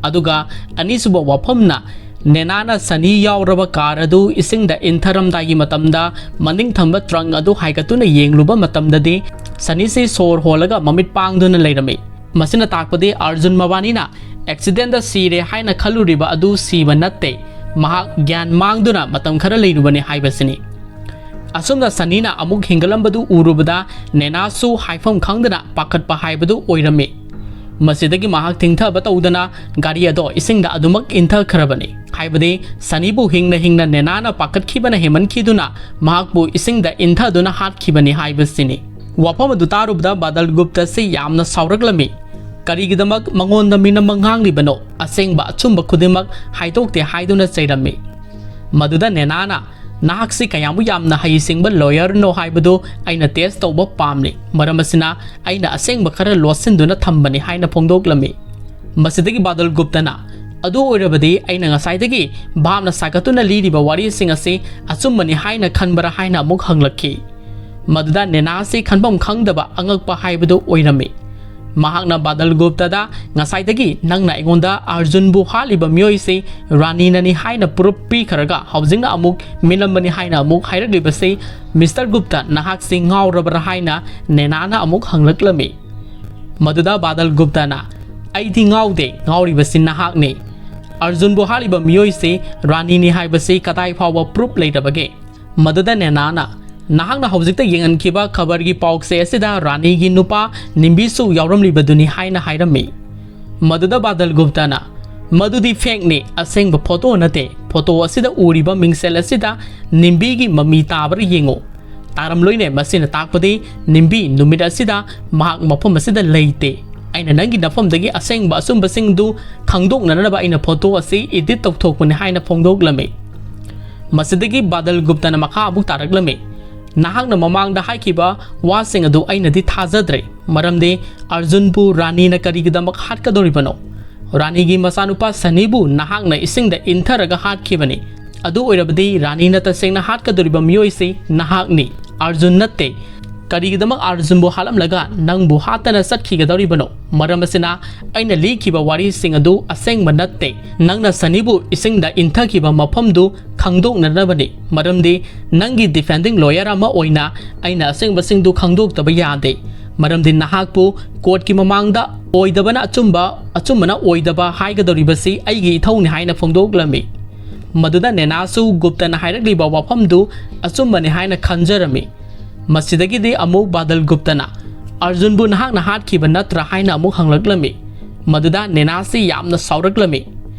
ꯑꯗꯨꯒ ꯑꯅꯤꯁꯨꯕ ꯋꯥꯐꯝꯅ, ꯅꯦꯅꯥꯅ ꯁꯅꯤ ꯌꯥꯎꯔꯕ ꯀꯥꯔ ꯑꯗꯨ ꯏꯁꯤꯡꯗ ꯏꯟꯊꯔꯝꯗꯥꯏꯒꯤ ꯃꯇꯝꯗ ꯃꯅꯤꯡ ꯊꯝꯕ ꯇ꯭ꯔꯪ ꯑꯗꯨ ꯍꯥꯏꯒꯠꯇꯨꯅ ꯌꯦꯡꯂꯨꯕ ꯃꯇꯝꯗꯗꯤ ꯁꯅꯤꯁꯤ ꯁꯣꯔ ꯍꯣꯜꯂꯒ ꯃꯃꯤꯠ ꯄꯥꯡꯗꯨꯅ ꯂꯩꯔꯝꯃꯤ꯫ ꯃꯁꯤꯅ ꯇꯥꯛꯄꯗꯤ ꯑꯥꯔꯖꯨꯟ ꯃꯕꯥꯅꯤꯅ ꯑꯦꯛꯁꯤꯗꯦꯟꯗ ꯁꯤꯔꯦ ꯍꯥꯏꯅ ꯈꯜꯂꯨꯔꯤꯕ ꯑꯗꯨ ꯁꯤꯕ ꯅꯠꯇꯦ, ꯃꯍꯥꯛ ꯒ꯭ꯌꯥꯟ ꯃꯥꯡꯗꯨꯅ ꯃꯇꯝ ꯈꯔ ꯂꯩꯔꯨꯕꯅꯤ ꯍꯥꯏꯕꯁꯤꯅꯤ꯫ ꯑꯁꯨꯝꯅ ꯁꯅꯤꯅ ꯑꯃꯨꯛ ꯍꯤꯡꯒꯠꯂꯝꯕꯗꯨ ꯎꯔꯨꯕꯗ ꯅꯦꯅꯥꯁꯨ ꯍꯥꯏꯐꯝ ꯈꯪꯗꯅ ꯄꯥꯈꯠꯄ ꯍꯥꯏꯕꯗꯨ ꯑꯣꯏꯔꯝꯃꯤ꯫ ꯃꯁꯤꯗꯒꯤ ꯃꯍꯥꯛ ꯊꯤꯡꯊꯕ ꯇꯧꯗꯅ ꯒꯥꯔꯤ ꯑꯗꯣ ꯏꯁꯤꯡꯗ ꯑꯗꯨꯃꯛ ꯏꯟꯊꯈ꯭ꯔꯕꯅꯤ꯫ ꯍꯥꯏꯕꯗꯤ ꯁꯅꯤꯕꯨ ꯍꯤꯡꯅ ꯍꯤꯡꯅ ꯅꯦꯅꯥꯅ ꯄꯥꯈꯠꯈꯤꯕꯅ ꯍꯦꯟꯃꯟꯈꯤꯗꯨꯅ ꯃꯍꯥꯛꯄꯨ ꯏꯁꯤꯡꯗ ꯏꯟꯊꯗꯨꯅ ꯍꯥꯠꯈꯤꯕꯅꯤ ꯍꯥꯏꯕꯁꯤꯅꯤ꯫ ꯋꯥꯐꯝ ꯑꯗꯨ ꯇꯥꯔꯨꯕꯗ ꯕꯥꯗꯜ ꯒꯨꯞꯇ ꯑꯁꯤ ꯌꯥꯝꯅ ꯁꯥꯎꯔꯛꯂꯝꯃꯤ꯫ ꯀꯔꯤꯒꯤꯗꯃꯛ ꯃꯉꯣꯟꯗ ꯃꯤꯅꯝꯕ ꯉꯥꯡꯂꯤꯕꯅꯣ? ꯑꯁꯦꯡꯕ ꯑꯆꯨꯝꯕ ꯈꯨꯗꯤꯡꯃꯛ ꯍꯥꯏꯗꯣꯛꯇꯦ ꯍꯥꯏꯗꯨꯅ ꯆꯩꯔꯝꯃꯤ꯫ ꯃꯗꯨꯗ ꯅꯦꯅꯥꯅ, "ꯅꯍꯥꯛꯁꯤ ꯀꯌꯥꯃꯨꯛ ꯌꯥꯝꯅ ꯍꯩꯁꯤꯡꯕ ꯂꯣꯌꯔꯅꯣ ꯍꯥꯏꯕꯗꯨ ꯑꯩꯅ ꯇꯦꯁ ꯇꯧꯕ ꯄꯥꯝꯂꯤ꯫ ꯃꯔꯝ ꯑꯁꯤꯅ ꯑꯩꯅ ꯑꯁꯦꯡꯕ ꯈꯔ ꯂꯣꯠꯁꯤꯟꯗꯨꯅ ꯊꯝꯕꯅꯤ" ꯍꯥꯏꯅ ꯐꯣꯡꯗꯣꯛꯂꯝꯃꯤ꯫ ꯃꯁꯤꯗꯒꯤ ꯕꯥꯗꯜ ꯒꯨꯞꯇꯅ, "ꯑꯗꯨ ꯑꯣꯏꯔꯕꯗꯤ ꯑꯩꯅ ꯉꯁꯥꯏꯗꯒꯤ ꯚꯥꯞꯅ ꯁꯥꯒꯠꯇꯨꯅ ꯂꯤꯔꯤꯕ ꯋꯥꯔꯤꯁꯤꯡ ꯑꯁꯤ ꯑꯆꯨꯝꯕꯅꯤ ꯍꯥꯏꯅ ꯈꯟꯕ꯭ꯔꯥ?" ꯍꯥꯏꯅ ꯑꯃꯨꯛ ꯍꯪꯂꯛꯈꯤ꯫ ꯃꯗꯨꯗ ꯅꯦꯅꯥꯁꯤ ꯈꯟꯐꯝ ꯈꯪꯗꯕ ꯑꯉꯛꯄ ꯍꯥꯏꯕꯗꯨ ꯑꯣꯏꯔꯝꯃꯤ꯫ ꯃꯍꯥꯛꯅ ꯕꯥꯗꯜ ꯒꯨꯞꯇꯗ, "ꯉꯁꯥꯏꯗꯒꯤ ꯅꯪꯅ ꯑꯩꯉꯣꯟꯗ ꯑꯥꯔꯖꯨꯟꯕꯨ ꯍꯥꯠꯂꯤꯕ ꯃꯤꯑꯣꯏꯁꯤ ꯔꯥꯅꯤꯅꯅꯤ ꯍꯥꯏꯅ ꯄ꯭ꯔꯨꯞ ꯄꯤꯈ꯭ꯔꯒ ꯍꯧꯖꯤꯛꯅ ꯑꯃꯨꯛ ꯃꯤꯅꯝꯕꯅꯤ ꯍꯥꯏꯅ ꯑꯃꯨꯛ ꯍꯥꯏꯔꯛꯂꯤꯕꯁꯤ, ꯃꯤꯁꯇꯔ ꯒꯨꯞꯇ, ꯅꯍꯥꯛꯁꯤ ꯉꯥꯎꯔꯕ꯭ꯔꯥ?" ꯍꯥꯏꯅ ꯅꯦꯅꯥꯅ ꯑꯃꯨꯛ ꯍꯪꯂꯛꯂꯝꯃꯤ꯫ ꯃꯗꯨꯗ ꯕꯥꯗꯜ ꯒꯨꯞꯇꯅ, "ꯑꯩꯗꯤ ꯉꯥꯎꯗꯦ, ꯉꯥꯎꯔꯤꯕꯁꯤ ꯅꯍꯥꯛꯅꯤ꯫ ꯑꯥꯔꯖꯨꯟꯕꯨ ꯍꯥꯠꯂꯤꯕ ꯃꯤꯑꯣꯏꯁꯤ ꯔꯥꯅꯤꯅꯤ ꯍꯥꯏꯕꯁꯤ ꯀꯗꯥꯏ ꯐꯥꯎꯕ ꯄ꯭ꯔꯨꯞ ꯂꯩꯔꯕꯒꯦ?" ꯃꯗꯨꯗ ꯅꯦꯅꯥꯅ, "ꯅꯍꯥꯛꯅ ꯍꯧꯖꯤꯛꯇ ꯌꯦꯡꯍꯟꯈꯤꯕ ꯈꯕꯔꯒꯤ ꯄꯥꯎꯆꯦ ꯑꯁꯤꯗ ꯔꯥꯅꯤꯒꯤ ꯅꯨꯄꯥ ꯅꯤꯝꯕꯤꯁꯨ ꯌꯥꯎꯔꯝꯂꯤꯕꯗꯨꯅꯤ" ꯍꯥꯏꯅ ꯍꯥꯏꯔꯝꯃꯤ꯫ ꯃꯗꯨꯗ ꯕꯥꯗꯜ ꯒꯨꯞꯇꯅ, "ꯃꯗꯨꯗꯤ ꯐꯦꯛꯅꯤ, ꯑꯁꯦꯡꯕ ꯐꯣꯇꯣ ꯅꯠꯇꯦ꯫ ꯐꯣꯇꯣ ꯑꯁꯤꯗ ꯎꯔꯤꯕ ꯃꯤꯡꯁꯦꯜ ꯑꯁꯤꯗ ꯅꯤꯝꯕꯤꯒꯤ ꯃꯃꯤ ꯇꯥꯕ꯭ꯔꯥ ꯌꯦꯡꯉꯨ꯫ ꯇꯥꯔꯝꯂꯣꯏꯅꯦ, ꯃꯁꯤꯅ ꯇꯥꯛꯄꯗꯤ ꯅꯤꯝꯕꯤ ꯅꯨꯃꯤꯠ ꯑꯁꯤꯗ ꯃꯍꯥꯛ ꯃꯐꯝ ꯑꯁꯤꯗ ꯂꯩꯇꯦ꯫ ꯑꯩꯅ ꯅꯪꯒꯤ ꯅꯐꯝꯗꯒꯤ ꯑꯁꯦꯡꯕ ꯑꯆꯨꯝꯕꯁꯤꯡꯗꯨ ꯈꯪꯗꯣꯛꯅꯅꯕ ꯑꯩꯅ ꯐꯣꯇꯣ ꯑꯁꯤ ꯏꯗꯤꯠ ꯇꯧꯊꯣꯛꯄꯅꯤ" ꯍꯥꯏꯅ ꯐꯣꯡꯗꯣꯛꯂꯝꯃꯤ꯫ ꯃꯁꯤꯗꯒꯤ ꯕꯥꯗꯜ ꯒꯨꯞꯇꯅ ꯃꯈꯥ ꯑꯃꯨꯛ ꯇꯥꯔꯛꯂꯝꯃꯤ, "ꯅꯍꯥꯛꯅ ꯃꯃꯥꯡꯗ ꯍꯥꯏꯈꯤꯕ ꯋꯥꯁꯤꯡ ꯑꯗꯨ ꯑꯩꯅꯗꯤ ꯊꯥꯖꯗ꯭ꯔꯦ, ꯃꯔꯝꯗꯤ ꯑꯥꯔꯖꯨꯟꯕꯨ ꯔꯥꯅꯤꯅ ꯀꯔꯤꯒꯤꯗꯃꯛ ꯍꯥꯠꯀꯗꯧꯔꯤꯕꯅꯣ? ꯔꯥꯅꯤꯒꯤ ꯃꯆꯥꯅꯨꯄꯥ ꯁꯅꯤꯕꯨ ꯅꯍꯥꯛꯅ ꯏꯁꯤꯡꯗ ꯏꯟꯊꯔꯒ ꯍꯥꯠꯈꯤꯕꯅꯤ꯫ ꯑꯗꯨ ꯑꯣꯏꯔꯕꯗꯤ ꯔꯥꯅꯤꯅ ꯇꯁꯦꯡꯅ ꯍꯥꯠꯀꯗꯧꯔꯤꯕ ꯃꯤꯑꯣꯏꯁꯤ ꯅꯍꯥꯛꯅꯤ, ꯑꯥꯔꯖꯨꯟ ꯅꯠꯇꯦ꯫ ꯀꯔꯤꯒꯤꯗꯃꯛ ꯑꯥꯔꯖꯨꯟꯕꯨ ꯍꯥꯠꯂꯝꯂꯒ ꯅꯪꯕꯨ ꯍꯥꯠꯇꯅ ꯆꯠꯈꯤꯒꯗꯧꯔꯤꯕꯅꯣ? ꯃꯔꯝ ꯑꯁꯤꯅ ꯑꯩꯅ ꯂꯤꯈꯤꯕ ꯋꯥꯔꯤꯁꯤꯡ ꯑꯗꯨ ꯑꯁꯦꯡꯕ ꯅꯠꯇꯦ꯫ ꯅꯪꯅ ꯁꯅꯤꯕꯨ ꯏꯁꯤꯡꯗ ꯏꯟꯊꯈꯤꯕ ꯃꯐꯝꯗꯨ ꯈꯪꯗꯣꯛꯅꯅꯕꯅꯤ, ꯃꯔꯝꯗꯤ ꯅꯪꯒꯤ ꯗꯤꯐꯦꯟꯗꯤꯡ ꯂꯣꯌꯔ ꯑꯃ ꯑꯣꯏꯅ ꯑꯩꯅ ꯑꯁꯦꯡꯕꯁꯤꯡꯗꯨ ꯈꯪꯗꯣꯛꯇꯕ ꯌꯥꯗꯦ, ꯃꯔꯝꯗꯤ ꯅꯍꯥꯛꯄꯨ ꯀꯣꯔꯠꯀꯤ ꯃꯃꯥꯡꯗ ꯑꯣꯏꯗꯕꯅ ꯑꯆꯨꯝꯕ, ꯑꯆꯨꯝꯕꯅ ꯑꯣꯏꯗꯕ ꯍꯥꯏꯒꯗꯧꯔꯤꯕꯁꯤ ꯑꯩꯒꯤ ꯏꯊꯧꯅꯤ" ꯍꯥꯏꯅ ꯐꯣꯡꯗꯣꯛꯂꯝꯃꯤ꯫ ꯃꯗꯨꯗ ꯅꯦꯅꯥꯁꯨ ꯒꯨꯞꯇꯅ ꯍꯥꯏꯔꯛꯂꯤꯕ ꯋꯥꯐꯝꯗꯨ ꯑꯆꯨꯝꯕꯅꯤ ꯍꯥꯏꯅ ꯈꯟꯖꯔꯝꯃꯤ꯫ ꯃꯁꯤꯗꯒꯤꯗꯤ ꯑꯃꯨꯛ ꯕꯥꯗꯜ ꯒꯨꯞꯇꯅ, "ꯑꯔꯖꯨꯟꯕꯨ ꯅꯍꯥꯛꯅ ꯍꯥꯠꯈꯤꯕ ꯅꯠꯇ꯭ꯔꯥ?" ꯍꯥꯏꯅ ꯑꯃꯨꯛ ꯍꯪꯂꯛꯂꯝꯃꯤ꯫ ꯃꯗꯨꯗ ꯅꯦꯅꯥꯁꯤ ꯌꯥꯝꯅ ꯁꯥꯎꯔꯛꯂꯝꯃꯤ꯫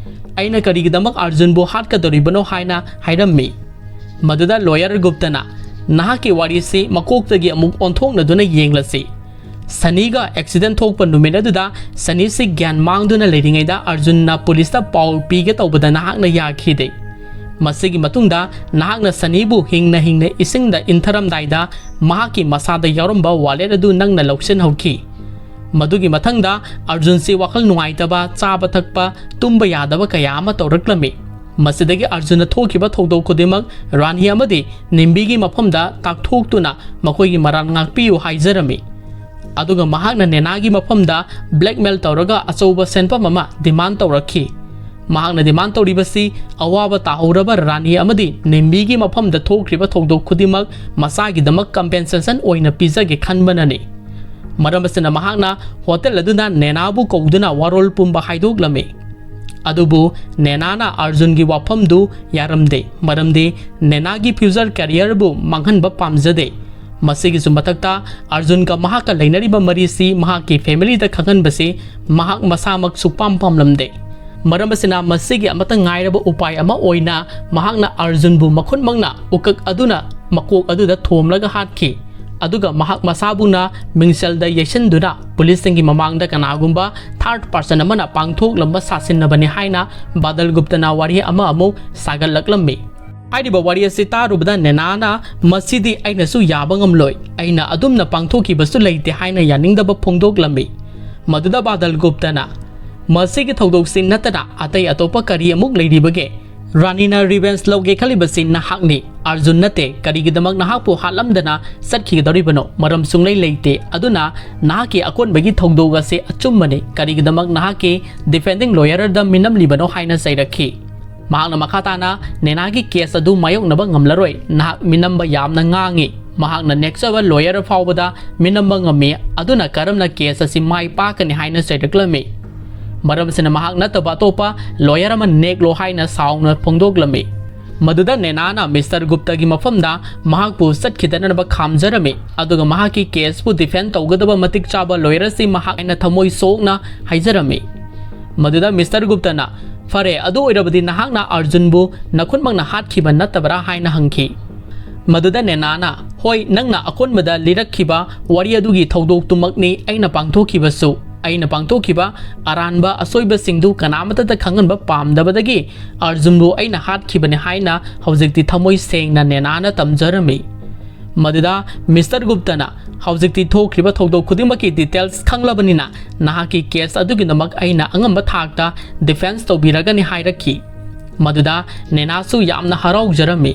"ꯑꯩꯅ ꯀꯔꯤꯒꯤꯗꯃꯛ ꯑꯔꯖꯨꯟꯕꯨ ꯍꯥꯠꯀꯗꯧꯔꯤꯕꯅꯣ?" ꯍꯥꯏꯅ ꯍꯥꯏꯔꯝꯃꯤ꯫ ꯃꯗꯨꯗ ꯂꯣꯌꯔ ꯒꯨꯞꯇꯅ, "ꯅꯍꯥꯛꯀꯤ ꯋꯥꯔꯤꯁꯤ ꯃꯀꯣꯛꯇꯒꯤ ꯑꯃꯨꯛ ꯑꯣꯟꯊꯣꯛꯅꯗꯨꯅ ꯌꯦꯡꯂꯁꯤ꯫ ꯁꯅꯤꯒ ꯑꯦꯛꯁꯤꯗꯦꯟ ꯊꯣꯛꯄ ꯅꯨꯃꯤꯠ ꯑꯗꯨꯗ ꯁꯅꯤꯁꯤ ꯒ꯭ꯌꯥꯟ ꯃꯥꯡꯗꯨꯅ ꯂꯩꯔꯤꯉꯩꯗ ꯑꯔꯖꯨꯟꯅ ꯄꯨꯂꯤꯁꯇ ꯄꯥꯎ ꯄꯤꯒꯦ ꯇꯧꯕꯗ ꯅꯍꯥꯛꯅ ꯌꯥꯈꯤꯗꯦ꯫ ꯃꯁꯤꯒꯤ ꯃꯇꯨꯡꯗ ꯅꯍꯥꯛꯅ ꯁꯅꯤꯕꯨ ꯍꯤꯡꯅ ꯍꯤꯡꯅ ꯏꯁꯤꯡꯗ ꯏꯟꯊꯔꯝꯗꯥꯏꯗ ꯃꯍꯥꯛꯀꯤ ꯃꯁꯥꯗ ꯌꯥꯎꯔꯝꯕ ꯋꯥꯂꯦꯠ ꯑꯗꯨ ꯅꯪꯅ ꯂꯧꯁꯤꯟꯍꯧꯈꯤ꯫ ꯃꯗꯨꯒꯤ ꯃꯊꯪꯗ ꯑꯔꯖꯨꯟꯁꯤ ꯋꯥꯈꯜ ꯅꯨꯡꯉꯥꯏꯇꯕ, ꯆꯥꯕ ꯊꯛꯄ, ꯇꯨꯝꯕ ꯌꯥꯗꯕ ꯀꯌꯥ ꯑꯃ ꯇꯧꯔꯛꯂꯝꯃꯤ꯫ ꯃꯁꯤꯗꯒꯤ ꯑꯔꯖꯨꯟꯅ ꯊꯣꯛꯈꯤꯕ ꯊꯧꯗꯣꯛ ꯈꯨꯗꯤꯡꯃꯛ ꯔꯥꯅꯤ ꯑꯃꯗꯤ ꯅꯤꯝꯕꯤꯒꯤ ꯃꯐꯝꯗ ꯇꯥꯛꯊꯣꯛꯇꯨꯅ ꯃꯈꯣꯏꯒꯤ ꯃꯔꯥꯜ ꯉꯥꯛꯄꯤꯌꯨ ꯍꯥꯏꯖꯔꯝꯃꯤ꯫ ꯑꯗꯨꯒ ꯃꯍꯥꯛꯅ ꯅꯦꯅꯥꯒꯤ ꯃꯐꯝꯗ ꯕ꯭ꯂꯦꯛꯃꯦꯜ ꯇꯧꯔꯒ ꯑꯆꯧꯕ ꯁꯦꯟꯐꯝ ꯑꯃ ꯗꯤꯃꯥꯟ ꯇꯧꯔꯛꯈꯤ꯫ ꯃꯍꯥꯛꯅ ꯗꯤꯃꯥꯟ ꯇꯧꯔꯤꯕꯁꯤ ꯑꯋꯥꯕ ꯇꯥꯍꯧꯔꯕ ꯔꯥꯅꯤ ꯑꯃꯗꯤ ꯅꯤꯝꯕꯤꯒꯤ ꯃꯐꯝꯗ ꯊꯣꯛꯈ꯭ꯔꯤꯕ ꯊꯧꯗꯣꯛ ꯈꯨꯗꯤꯡꯃꯛ ꯃꯆꯥꯒꯤꯗꯃꯛ ꯀꯝꯄꯦꯟꯁꯦꯁꯟ ꯑꯣꯏꯅ ꯄꯤꯖꯒꯦ ꯈꯟꯕꯅꯅꯤ꯫ ꯃꯔꯝ ꯑꯁꯤꯅ ꯃꯍꯥꯛꯅ ꯍꯣꯇꯦꯜ ꯑꯗꯨꯗ ꯅꯦꯅꯥꯕꯨ ꯀꯧꯗꯨꯅ ꯋꯥꯔꯣꯜ ꯄꯨꯝꯕ ꯍꯥꯏꯗꯣꯛꯂꯝꯃꯤ꯫ ꯑꯗꯨꯕꯨ ꯅꯦꯅꯥꯅ ꯑꯔꯖꯨꯟꯒꯤ ꯋꯥꯐꯝꯗꯨ ꯌꯥꯔꯝꯗꯦ, ꯃꯔꯝꯗꯤ ꯅꯦꯅꯥꯒꯤ ꯐ꯭ꯌꯨꯆꯔ ꯀꯦꯔꯤꯌꯔꯕꯨ ꯃꯥꯡꯍꯟꯕ ꯄꯥꯝꯖꯗꯦ꯫ ꯃꯁꯤꯒꯤꯁꯨ ꯃꯊꯛꯇ ꯑꯔꯖꯨꯟꯒ ꯃꯍꯥꯛꯀ ꯂꯩꯅꯔꯤꯕ ꯃꯔꯤꯁꯤ ꯃꯍꯥꯛꯀꯤ ꯐꯦꯃꯤꯂꯤꯗ ꯈꯪꯍꯟꯕꯁꯤ ꯃꯍꯥꯛ ꯃꯁꯥꯃꯛ ꯁꯨꯛꯄꯥꯝ ꯄꯥꯝꯂꯝꯗꯦ꯫ ꯃꯔꯝ ꯑꯁꯤꯅ ꯃꯁꯤꯒꯤ ꯑꯃꯠꯇ ꯉꯥꯏꯔꯕ ꯎꯄꯥꯏ ꯑꯃ ꯑꯣꯏꯅ ꯃꯍꯥꯛꯅ ꯑꯔꯖꯨꯟꯕꯨ ꯃꯈꯨꯠꯃꯛꯅ ꯎꯀꯛ ꯑꯗꯨꯅ ꯃꯀꯣꯛ ꯑꯗꯨꯗ ꯊꯣꯝꯂꯒ ꯍꯥꯠꯈꯤ꯫ ꯑꯗꯨꯒ ꯃꯍꯥꯛ ꯃꯁꯥꯕꯨꯅ ꯃꯤꯡꯁꯦꯜꯗ ꯌꯩꯁꯤꯟꯗꯨꯅ ꯄꯨꯂꯤꯁꯁꯤꯡꯒꯤ ꯃꯃꯥꯡꯗ ꯀꯅꯥꯒꯨꯝꯕ ꯊꯥꯔꯗ ꯄꯥꯔꯁꯟ ꯑꯃꯅ ꯄꯥꯡꯊꯣꯛꯂꯝꯕ ꯁꯥꯁꯤꯟꯅꯕꯅꯤ ꯍꯥꯏꯅ ꯕꯥꯗꯜ ꯒꯨꯞꯇꯅ ꯋꯥꯔꯤ ꯑꯃ ꯑꯃꯨꯛ ꯁꯥꯒꯠꯂꯛꯂꯝꯃꯤ꯫ ꯍꯥꯏꯔꯤꯕ ꯋꯥꯔꯤ ꯑꯁꯤ ꯇꯥꯔꯨꯕꯗ ꯅꯦꯅꯥꯅ, "ꯃꯁꯤꯗꯤ ꯑꯩꯅꯁꯨ ꯌꯥꯕ ꯉꯝꯂꯣꯏ, ꯑꯩꯅ ꯑꯗꯨꯝꯅ ꯄꯥꯡꯊꯣꯛꯈꯤꯕꯁꯨ ꯂꯩꯇꯦ" ꯍꯥꯏꯅ ꯌꯥꯅꯤꯡꯗꯕ ꯐꯣꯡꯗꯣꯛꯂꯝꯃꯤ꯫ ꯃꯗꯨꯗ ꯕꯥꯗꯜ ꯒꯨꯞꯇꯅ, "ꯃꯁꯤꯒꯤ ꯊꯧꯗꯣꯛꯁꯤ ꯅꯠꯇꯅ ꯑꯇꯩ ꯑꯇꯣꯞꯄ ꯀꯔꯤ ꯑꯃꯨꯛ ꯂꯩꯔꯤꯕꯒꯦ? ꯔꯥꯅꯤꯅ ꯔꯤꯚꯦꯟꯁ ꯂꯧꯒꯦ ꯈꯜꯂꯤꯕꯁꯤ ꯅꯍꯥꯛꯅꯤ, ꯑꯔꯖꯨꯟ ꯅꯠꯇꯦ꯫ ꯀꯔꯤꯒꯤꯗꯃꯛ ꯅꯍꯥꯛꯄꯨ ꯍꯥꯠꯂꯝꯗꯅ ꯆꯠꯈꯤꯒꯗꯧꯔꯤꯕꯅꯣ? ꯃꯔꯝ ꯁꯨꯡꯂꯩ ꯂꯩꯇꯦ꯫ ꯑꯗꯨꯅ ꯅꯍꯥꯛꯀꯤ ꯑꯀꯣꯟꯕꯒꯤ ꯊꯧꯗꯣꯛ ꯑꯁꯤ ꯑꯆꯨꯝꯕꯅꯤ꯫ ꯀꯔꯤꯒꯤꯗꯃꯛ ꯅꯍꯥꯛꯀꯤ ꯗꯤꯐꯦꯟꯗꯤꯡ ꯂꯣꯌꯔꯗ ꯃꯤꯅꯝꯂꯤꯕꯅꯣ?" ꯍꯥꯏꯅ ꯆꯩꯔꯛꯈꯤ꯫ ꯃꯍꯥꯛꯅ ꯃꯈꯥ ꯇꯥꯅ, "ꯅꯦꯅꯥꯒꯤ ꯀꯦꯁ ꯑꯗꯨ ꯃꯥꯌꯣꯛꯅꯕ ꯉꯝꯂꯔꯣꯏ꯫ ꯅꯍꯥꯛ ꯃꯤꯅꯝꯕ ꯌꯥꯝꯅ ꯉꯥꯡꯉꯤ꯫ ꯃꯍꯥꯛꯅ ꯅꯦꯛꯆꯕ ꯂꯣꯌꯔ ꯐꯥꯎꯕꯗ ꯃꯤꯅꯝꯕ ꯉꯝꯃꯤ꯫ ꯑꯗꯨꯅ ꯀꯔꯝꯅ ꯀꯦꯁ ꯑꯁꯤ ꯃꯥꯏ ꯄꯥꯛꯀꯅꯤ?" ꯍꯥꯏꯅ ꯆꯩꯔꯛꯂꯝꯃꯤ꯫ ꯃꯔꯝ ꯑꯁꯤꯅ ꯃꯍꯥꯛ ꯅꯠꯇꯕ ꯑꯇꯣꯞꯄ ꯂꯣꯌꯔ ꯑꯃ ꯅꯦꯛꯂꯣ ꯍꯥꯏꯅ ꯁꯥꯎꯅ ꯐꯣꯡꯗꯣꯛꯂꯝꯃꯤ꯫ ꯃꯗꯨꯗ ꯅꯦꯅꯥꯅ ꯃꯤꯁꯇꯔ ꯒꯨꯞꯇꯒꯤ ꯃꯐꯝꯗ ꯃꯍꯥꯛꯄꯨ ꯆꯠꯈꯤꯗꯅꯕ ꯈꯥꯝꯖꯔꯝꯃꯤ, ꯑꯗꯨꯒ ꯃꯍꯥꯛꯀꯤ ꯀꯦꯁꯄꯨ ꯗꯤꯐꯦꯟ ꯇꯧꯒꯗꯕ ꯃꯇꯤꯛ ꯆꯥꯕ ꯂꯣꯌꯔ ꯑꯁꯤ ꯃꯍꯥꯛ ꯑꯩꯅ ꯊꯃꯣꯏ ꯁꯣꯛꯅ ꯍꯥꯏꯖꯔꯝꯃꯤ꯫ ꯃꯗꯨꯗ ꯃꯤꯁꯇꯔ ꯒꯨꯞꯇꯅ, "ꯐꯔꯦ, ꯑꯗꯨ ꯑꯣꯏꯔꯕꯗꯤ ꯅꯍꯥꯛꯅ ꯑꯥꯔꯖꯨꯟꯕꯨ ꯅꯈꯨꯠꯃꯛꯅ ꯍꯥꯠꯈꯤꯕ ꯅꯠꯇꯕ꯭ꯔꯥ?" ꯍꯥꯏꯅ ꯍꯪꯈꯤ꯫ ꯃꯗꯨꯗ ꯅꯦꯅꯥꯅ, "ꯍꯣꯏ, ꯅꯪꯅ ꯑꯀꯣꯟꯕꯗ ꯂꯤꯔꯛꯈꯤꯕ ꯋꯥꯔꯤ ꯑꯗꯨꯒꯤ ꯊꯧꯗꯣꯛꯇꯨꯃꯛꯅꯤ ꯑꯩꯅ ꯄꯥꯡꯊꯣꯛꯈꯤꯕꯁꯨ꯫ ꯑꯩꯅ ꯄꯥꯡꯊꯣꯛꯈꯤꯕ ꯑꯔꯥꯟꯕ ꯑꯁꯣꯏꯕꯁꯤꯡꯗꯨ ꯀꯅꯥꯃꯠꯇꯗ ꯈꯪꯍꯟꯕ ꯄꯥꯝꯗꯕꯗꯒꯤ ꯑꯥꯔꯖꯨꯟꯕꯨ ꯑꯩꯅ ꯍꯥꯠꯈꯤꯕꯅꯤ" ꯍꯥꯏꯅ ꯍꯧꯖꯤꯛꯇꯤ ꯊꯃꯣꯏ ꯁꯦꯡꯅ ꯅꯦꯅꯥꯅ ꯇꯝꯖꯔꯝꯃꯤ꯫ ꯃꯗꯨꯗ ꯃꯤꯁꯇꯔ ꯒꯨꯞꯇꯅ, "ꯍꯧꯖꯤꯛꯇꯤ ꯊꯣꯛꯈ꯭ꯔꯤꯕ ꯊꯧꯗꯣꯛ ꯈꯨꯗꯤꯡꯃꯛꯀꯤ ꯗꯤꯇꯦꯜꯁ ꯈꯪꯂꯕꯅꯤꯅ ꯅꯍꯥꯛꯀꯤ ꯀꯦꯁ ꯑꯗꯨꯒꯤꯗꯃꯛ ꯑꯩꯅ ꯑꯉꯝꯕ ꯊꯥꯛꯇ ꯗꯤꯐꯦꯟꯁ ꯇꯧꯕꯤꯔꯒꯅꯤ" ꯍꯥꯏꯔꯛꯈꯤ꯫ ꯃꯗꯨꯗ ꯅꯦꯅꯥꯁꯨ ꯌꯥꯝꯅ ꯍꯔꯥꯎꯖꯔꯝꯃꯤ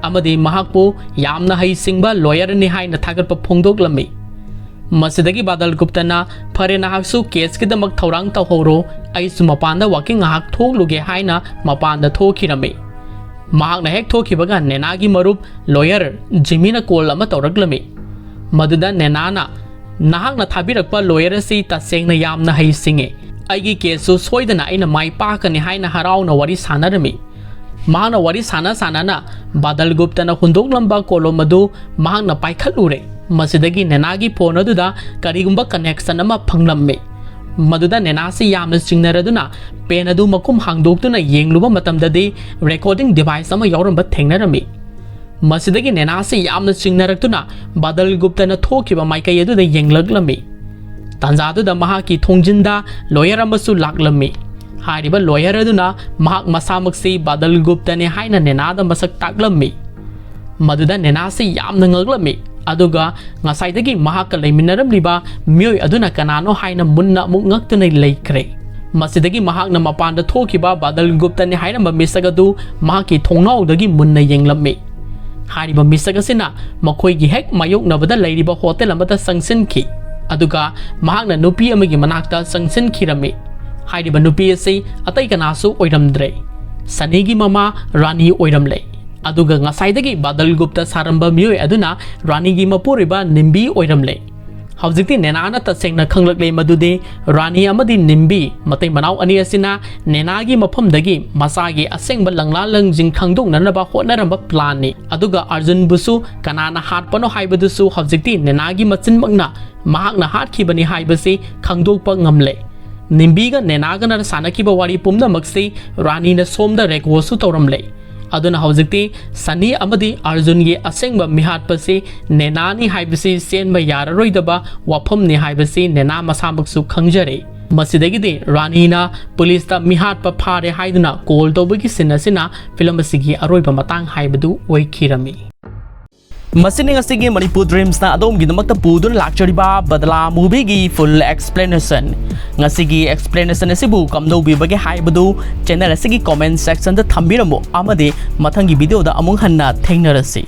ꯑꯃꯗꯤ ꯃꯍꯥꯛꯄꯨ ꯌꯥꯝꯅ ꯍꯩꯁꯤꯡꯕ ꯂꯣꯌꯔꯅꯤ ꯍꯥꯏꯅ ꯊꯥꯒꯠꯄ ꯐꯣꯡꯗꯣꯛꯂꯝꯃꯤ꯫ ꯃꯁꯤꯗꯒꯤ ꯕꯥꯗꯜ ꯒꯨꯞꯇꯅ, "ꯐꯔꯦ, ꯅꯍꯥꯛꯁꯨ ꯀꯦꯁꯀꯤꯗꯃꯛ ꯊꯧꯔꯥꯡ ꯇꯧꯍꯧꯔꯣ, ꯑꯩꯁꯨ ꯃꯄꯥꯟꯗ ꯋꯥꯀꯤꯡ ꯉꯥꯏꯍꯥꯛ ꯊꯣꯛꯂꯨꯒꯦ" ꯍꯥꯏꯅ ꯃꯄꯥꯟꯗ ꯊꯣꯛꯈꯤꯔꯝꯃꯤ꯫ ꯃꯍꯥꯛꯅ ꯍꯦꯛ ꯊꯣꯛꯈꯤꯕꯒ ꯅꯦꯅꯥꯒꯤ ꯃꯔꯨꯞ ꯂꯣꯌꯔ ꯖꯤꯃꯤꯅ ꯀꯣꯜ ꯑꯃ ꯇꯧꯔꯛꯂꯝꯃꯤ꯫ ꯃꯗꯨꯗ ꯅꯦꯅꯥꯅ, "ꯅꯍꯥꯛꯅ ꯊꯥꯕꯤꯔꯛꯄ ꯂꯣꯌꯔ ꯑꯁꯤ ꯇꯁꯦꯡꯅ ꯌꯥꯝꯅ ꯍꯩꯁꯤꯡꯉꯦ꯫ ꯑꯩꯒꯤ ꯀꯦꯁꯁꯨ ꯁꯣꯏꯗꯅ ꯑꯩꯅ ꯃꯥꯏ ꯄꯥꯛꯀꯅꯤ" ꯍꯥꯏꯅ ꯍꯔꯥꯎꯅ ꯋꯥꯔꯤ ꯁꯥꯟꯅꯔꯝꯃꯤ꯫ ꯃꯍꯥꯛꯅ ꯋꯥꯔꯤ ꯁꯥꯟꯅ ꯁꯥꯟꯅꯅ ꯕꯥꯗꯜ ꯒꯨꯞꯇꯅ ꯍꯨꯟꯗꯣꯛꯂꯝꯕ ꯀꯣꯂꯣꯝ ꯑꯗꯨ ꯃꯍꯥꯛꯅ ꯄꯥꯏꯈꯠꯂꯨꯔꯦ꯫ ꯃꯁꯤꯗꯒꯤ ꯅꯦꯅꯥꯒꯤ ꯐꯣꯟ ꯑꯗꯨꯗ ꯀꯔꯤꯒꯨꯝꯕ ꯀꯅꯦꯛꯁꯟ ꯑꯃ ꯐꯪꯂꯝꯃꯤ꯫ ꯃꯗꯨꯗ ꯅꯦꯅꯥꯁꯤ ꯌꯥꯝꯅ ꯆꯤꯡꯅꯔꯗꯨꯅ ꯄꯦꯟ ꯑꯗꯨ ꯃꯈꯨꯝ ꯍꯥꯡꯗꯣꯛꯇꯨꯅ ꯌꯦꯡꯂꯨꯕ ꯃꯇꯝꯗꯗꯤ ꯔꯦꯀꯣꯔꯗꯤꯡ ꯗꯤꯚꯥꯏꯁ ꯑꯃ ꯌꯥꯎꯔꯝꯕ ꯊꯦꯡꯅꯔꯝꯃꯤ꯫ ꯃꯁꯤꯗꯒꯤ ꯅꯦꯅꯥꯁꯤ ꯌꯥꯝꯅ ꯆꯤꯡꯅꯔꯛꯇꯨꯅ ꯕꯥꯗꯜ ꯒꯨꯞꯇꯅ ꯊꯣꯛꯈꯤꯕ ꯃꯥꯏꯀꯩ ꯑꯗꯨꯗ ꯌꯦꯡꯂꯛꯂꯝꯃꯤ꯫ ꯇꯥꯟꯖꯥꯗꯨꯗ ꯃꯍꯥꯛꯀꯤ ꯊꯣꯡꯖꯤꯟꯗ ꯂꯣꯌꯔ ꯑꯃꯁꯨ ꯂꯥꯛꯂꯝꯃꯤ꯫ ꯍꯥꯏꯔꯤꯕ ꯂꯣꯌꯔ ꯑꯗꯨꯅ ꯃꯍꯥꯛ ꯃꯁꯥꯃꯛꯁꯤ ꯕꯥꯗꯜ ꯒꯨꯞꯇꯅꯤ ꯍꯥꯏꯅ ꯅꯦꯅꯥꯗ ꯃꯁꯛ ꯇꯥꯛꯂꯝꯃꯤ꯫ ꯃꯗꯨꯗ ꯅꯦꯅꯥꯁꯤ ꯌꯥꯝꯅ ꯉꯛꯂꯝꯃꯤ, ꯑꯗꯨꯒ ꯉꯁꯥꯏꯗꯒꯤ ꯃꯍꯥꯛꯀ ꯂꯩꯃꯤꯟꯅꯔꯝꯂꯤꯕ ꯃꯤꯑꯣꯏ ꯑꯗꯨꯅ ꯀꯅꯥꯅꯣ ꯍꯥꯏꯅ ꯃꯨꯟꯅ ꯑꯃꯨꯛ ꯉꯛꯇꯨꯅ ꯂꯩꯈ꯭ꯔꯦ꯫ ꯃꯁꯤꯗꯒꯤ ꯃꯍꯥꯛꯅ ꯃꯄꯥꯟꯗ ꯊꯣꯛꯈꯤꯕ ꯕꯥꯗꯜ ꯒꯨꯞꯇꯅꯤ ꯍꯥꯏꯔꯝꯕ ꯃꯤꯁꯛ ꯑꯗꯨ ꯃꯍꯥꯛꯀꯤ ꯊꯣꯡꯅꯥꯎꯗꯒꯤ ꯃꯨꯟꯅ ꯌꯦꯡꯂꯝꯃꯤ꯫ ꯍꯥꯏꯔꯤꯕ ꯃꯤꯁꯛ ꯑꯁꯤꯅ ꯃꯈꯣꯏꯒꯤ ꯍꯦꯛ ꯃꯥꯌꯣꯛꯅꯕꯗ ꯂꯩꯔꯤꯕ ꯍꯣꯇꯦꯜ ꯑꯃꯗ ꯆꯪꯁꯤꯟꯈꯤ, ꯑꯗꯨꯒ ꯃꯍꯥꯛꯅ ꯅꯨꯄꯤ ꯑꯃꯒꯤ ꯃꯅꯥꯛꯇ ꯆꯪꯁꯤꯟꯈꯤꯔꯝꯃꯤ꯫ ꯍꯥꯏꯔꯤꯕ ꯅꯨꯄꯤ ꯑꯁꯤ ꯑꯇꯩ ꯀꯅꯥꯁꯨ ꯑꯣꯏꯔꯝꯗ꯭ꯔꯦ, ꯁꯅꯤꯒꯤ ꯃꯃꯥ ꯔꯥꯅꯤ ꯑꯣꯏꯔꯝꯂꯦ꯫ ꯑꯗꯨꯒ ꯉꯁꯥꯏꯗꯒꯤ ꯕꯥꯗꯜ ꯒꯨꯞꯇ ꯁꯥꯔꯝꯕ ꯃꯤꯑꯣꯏ ꯑꯗꯨꯅ ꯔꯥꯅꯤꯒꯤ ꯃꯄꯨꯔꯣꯏꯕ ꯅꯤꯝꯕꯤ ꯑꯣꯏꯔꯝꯂꯦ꯫ ꯍꯧꯖꯤꯛꯇꯤ ꯅꯦꯅꯥꯅ ꯇꯁꯦꯡꯅ ꯈꯪꯂꯛꯂꯦ ꯃꯗꯨꯗꯤ ꯔꯥꯅꯤ ꯑꯃꯗꯤ ꯅꯤꯝꯕꯤ, ꯃꯇꯩ ꯃꯅꯥꯎ ꯑꯅꯤ ꯑꯁꯤꯅ ꯅꯦꯅꯥꯒꯤ ꯃꯐꯝꯗꯒꯤ ꯃꯆꯥꯒꯤ ꯑꯁꯦꯡꯕ ꯂꯪꯂꯥ ꯂꯪꯖꯤꯡ ꯈꯪꯗꯣꯛꯅꯅꯕ ꯍꯣꯠꯅꯔꯝꯕ ꯄ꯭ꯂꯥꯟꯅꯤ꯫ ꯑꯗꯨꯒ ꯑꯔꯖꯨꯟꯕꯨꯁꯨ ꯀꯅꯥꯅ ꯍꯥꯠꯄꯅꯣ ꯍꯥꯏꯕꯗꯨꯁꯨ ꯍꯧꯖꯤꯛꯇꯤ ꯅꯦꯅꯥꯒꯤ ꯃꯆꯤꯟꯃꯛꯅ ꯃꯍꯥꯛꯅ ꯍꯥꯠꯈꯤꯕꯅꯤ ꯍꯥꯏꯕꯁꯤ ꯈꯪꯗꯣꯛꯄ ꯉꯝꯂꯦ꯫ ꯅꯤꯝꯕꯤꯒ ꯅꯦꯅꯥꯒꯅ ꯁꯥꯟꯅꯈꯤꯕ ꯋꯥꯔꯤ ꯄꯨꯝꯅꯃꯛꯁꯤ ꯔꯥꯅꯤꯅ ꯁꯣꯝꯗ ꯔꯦꯀꯣꯔꯗꯁꯨ ꯇꯧꯔꯝꯂꯦ꯫ ꯑꯗꯨꯅ ꯍꯧꯖꯤꯛꯇꯤ ꯁꯅꯤ ꯑꯃꯗꯤ ꯑꯔꯖꯨꯟꯒꯤ ꯑꯁꯦꯡꯕ ꯃꯤꯍꯥꯠꯄꯁꯤ ꯅꯦꯅꯥꯅꯤ ꯍꯥꯏꯕꯁꯤ ꯆꯦꯟꯕ ꯌꯥꯔꯔꯣꯏꯗꯕ ꯋꯥꯐꯝꯅꯤ ꯍꯥꯏꯕꯁꯤ ꯅꯦꯅꯥ ꯃꯁꯥꯃꯛꯁꯨ ꯈꯪꯖꯔꯦ꯫ ꯃꯁꯤꯗꯒꯤꯗꯤ ꯔꯥꯅꯤꯅ ꯄꯨꯂꯤꯁꯇ ꯃꯤꯍꯥꯠꯄ ꯐꯥꯔꯦ ꯍꯥꯏꯗꯨꯅ ꯀꯣꯜ ꯇꯧꯕꯒꯤ ꯁꯤꯟ ꯑꯁꯤꯅ ꯐꯤꯂꯝ ꯑꯁꯤꯒꯤ ꯑꯔꯣꯏꯕ ꯃꯇꯥꯡ ꯍꯥꯏꯕꯗꯨ ꯑꯣꯏꯈꯤꯔꯝꯃꯤ꯫ ꯃꯁꯤꯅꯤ ꯉꯁꯤꯒꯤ ꯃꯅꯤꯄꯨꯔ ꯗ꯭ꯔꯤꯝꯁꯅ ꯑꯗꯣꯝꯒꯤꯗꯃꯛꯇ ꯄꯨꯗꯨꯅ ꯂꯥꯛꯆꯔꯤꯕ ꯕꯗꯂꯥ ꯃꯨꯚꯤꯒꯤ ꯐꯨꯜ ꯑꯦꯛꯁꯄ꯭ꯂꯦꯅꯦꯁꯟ꯫ ꯉꯁꯤꯒꯤ ꯑꯦꯛꯁꯄ꯭ꯂꯦꯅꯦꯁꯟ ꯑꯁꯤꯕꯨ ꯀꯝꯗꯧꯕꯤꯕꯒꯦ ꯍꯥꯏꯕꯗꯨ ꯆꯦꯅꯦꯜ ꯑꯁꯤꯒꯤ ꯀꯣꯃꯦꯟ ꯁꯦꯛꯁꯟꯗ ꯊꯝꯕꯤꯔꯝꯃꯨ ꯑꯃꯗꯤ ꯃꯊꯪꯒꯤ ꯚꯤꯗꯤꯑꯣꯗ ꯑꯃꯨꯛ ꯍꯟꯅ ꯊꯦꯡꯅꯔꯁꯤ꯫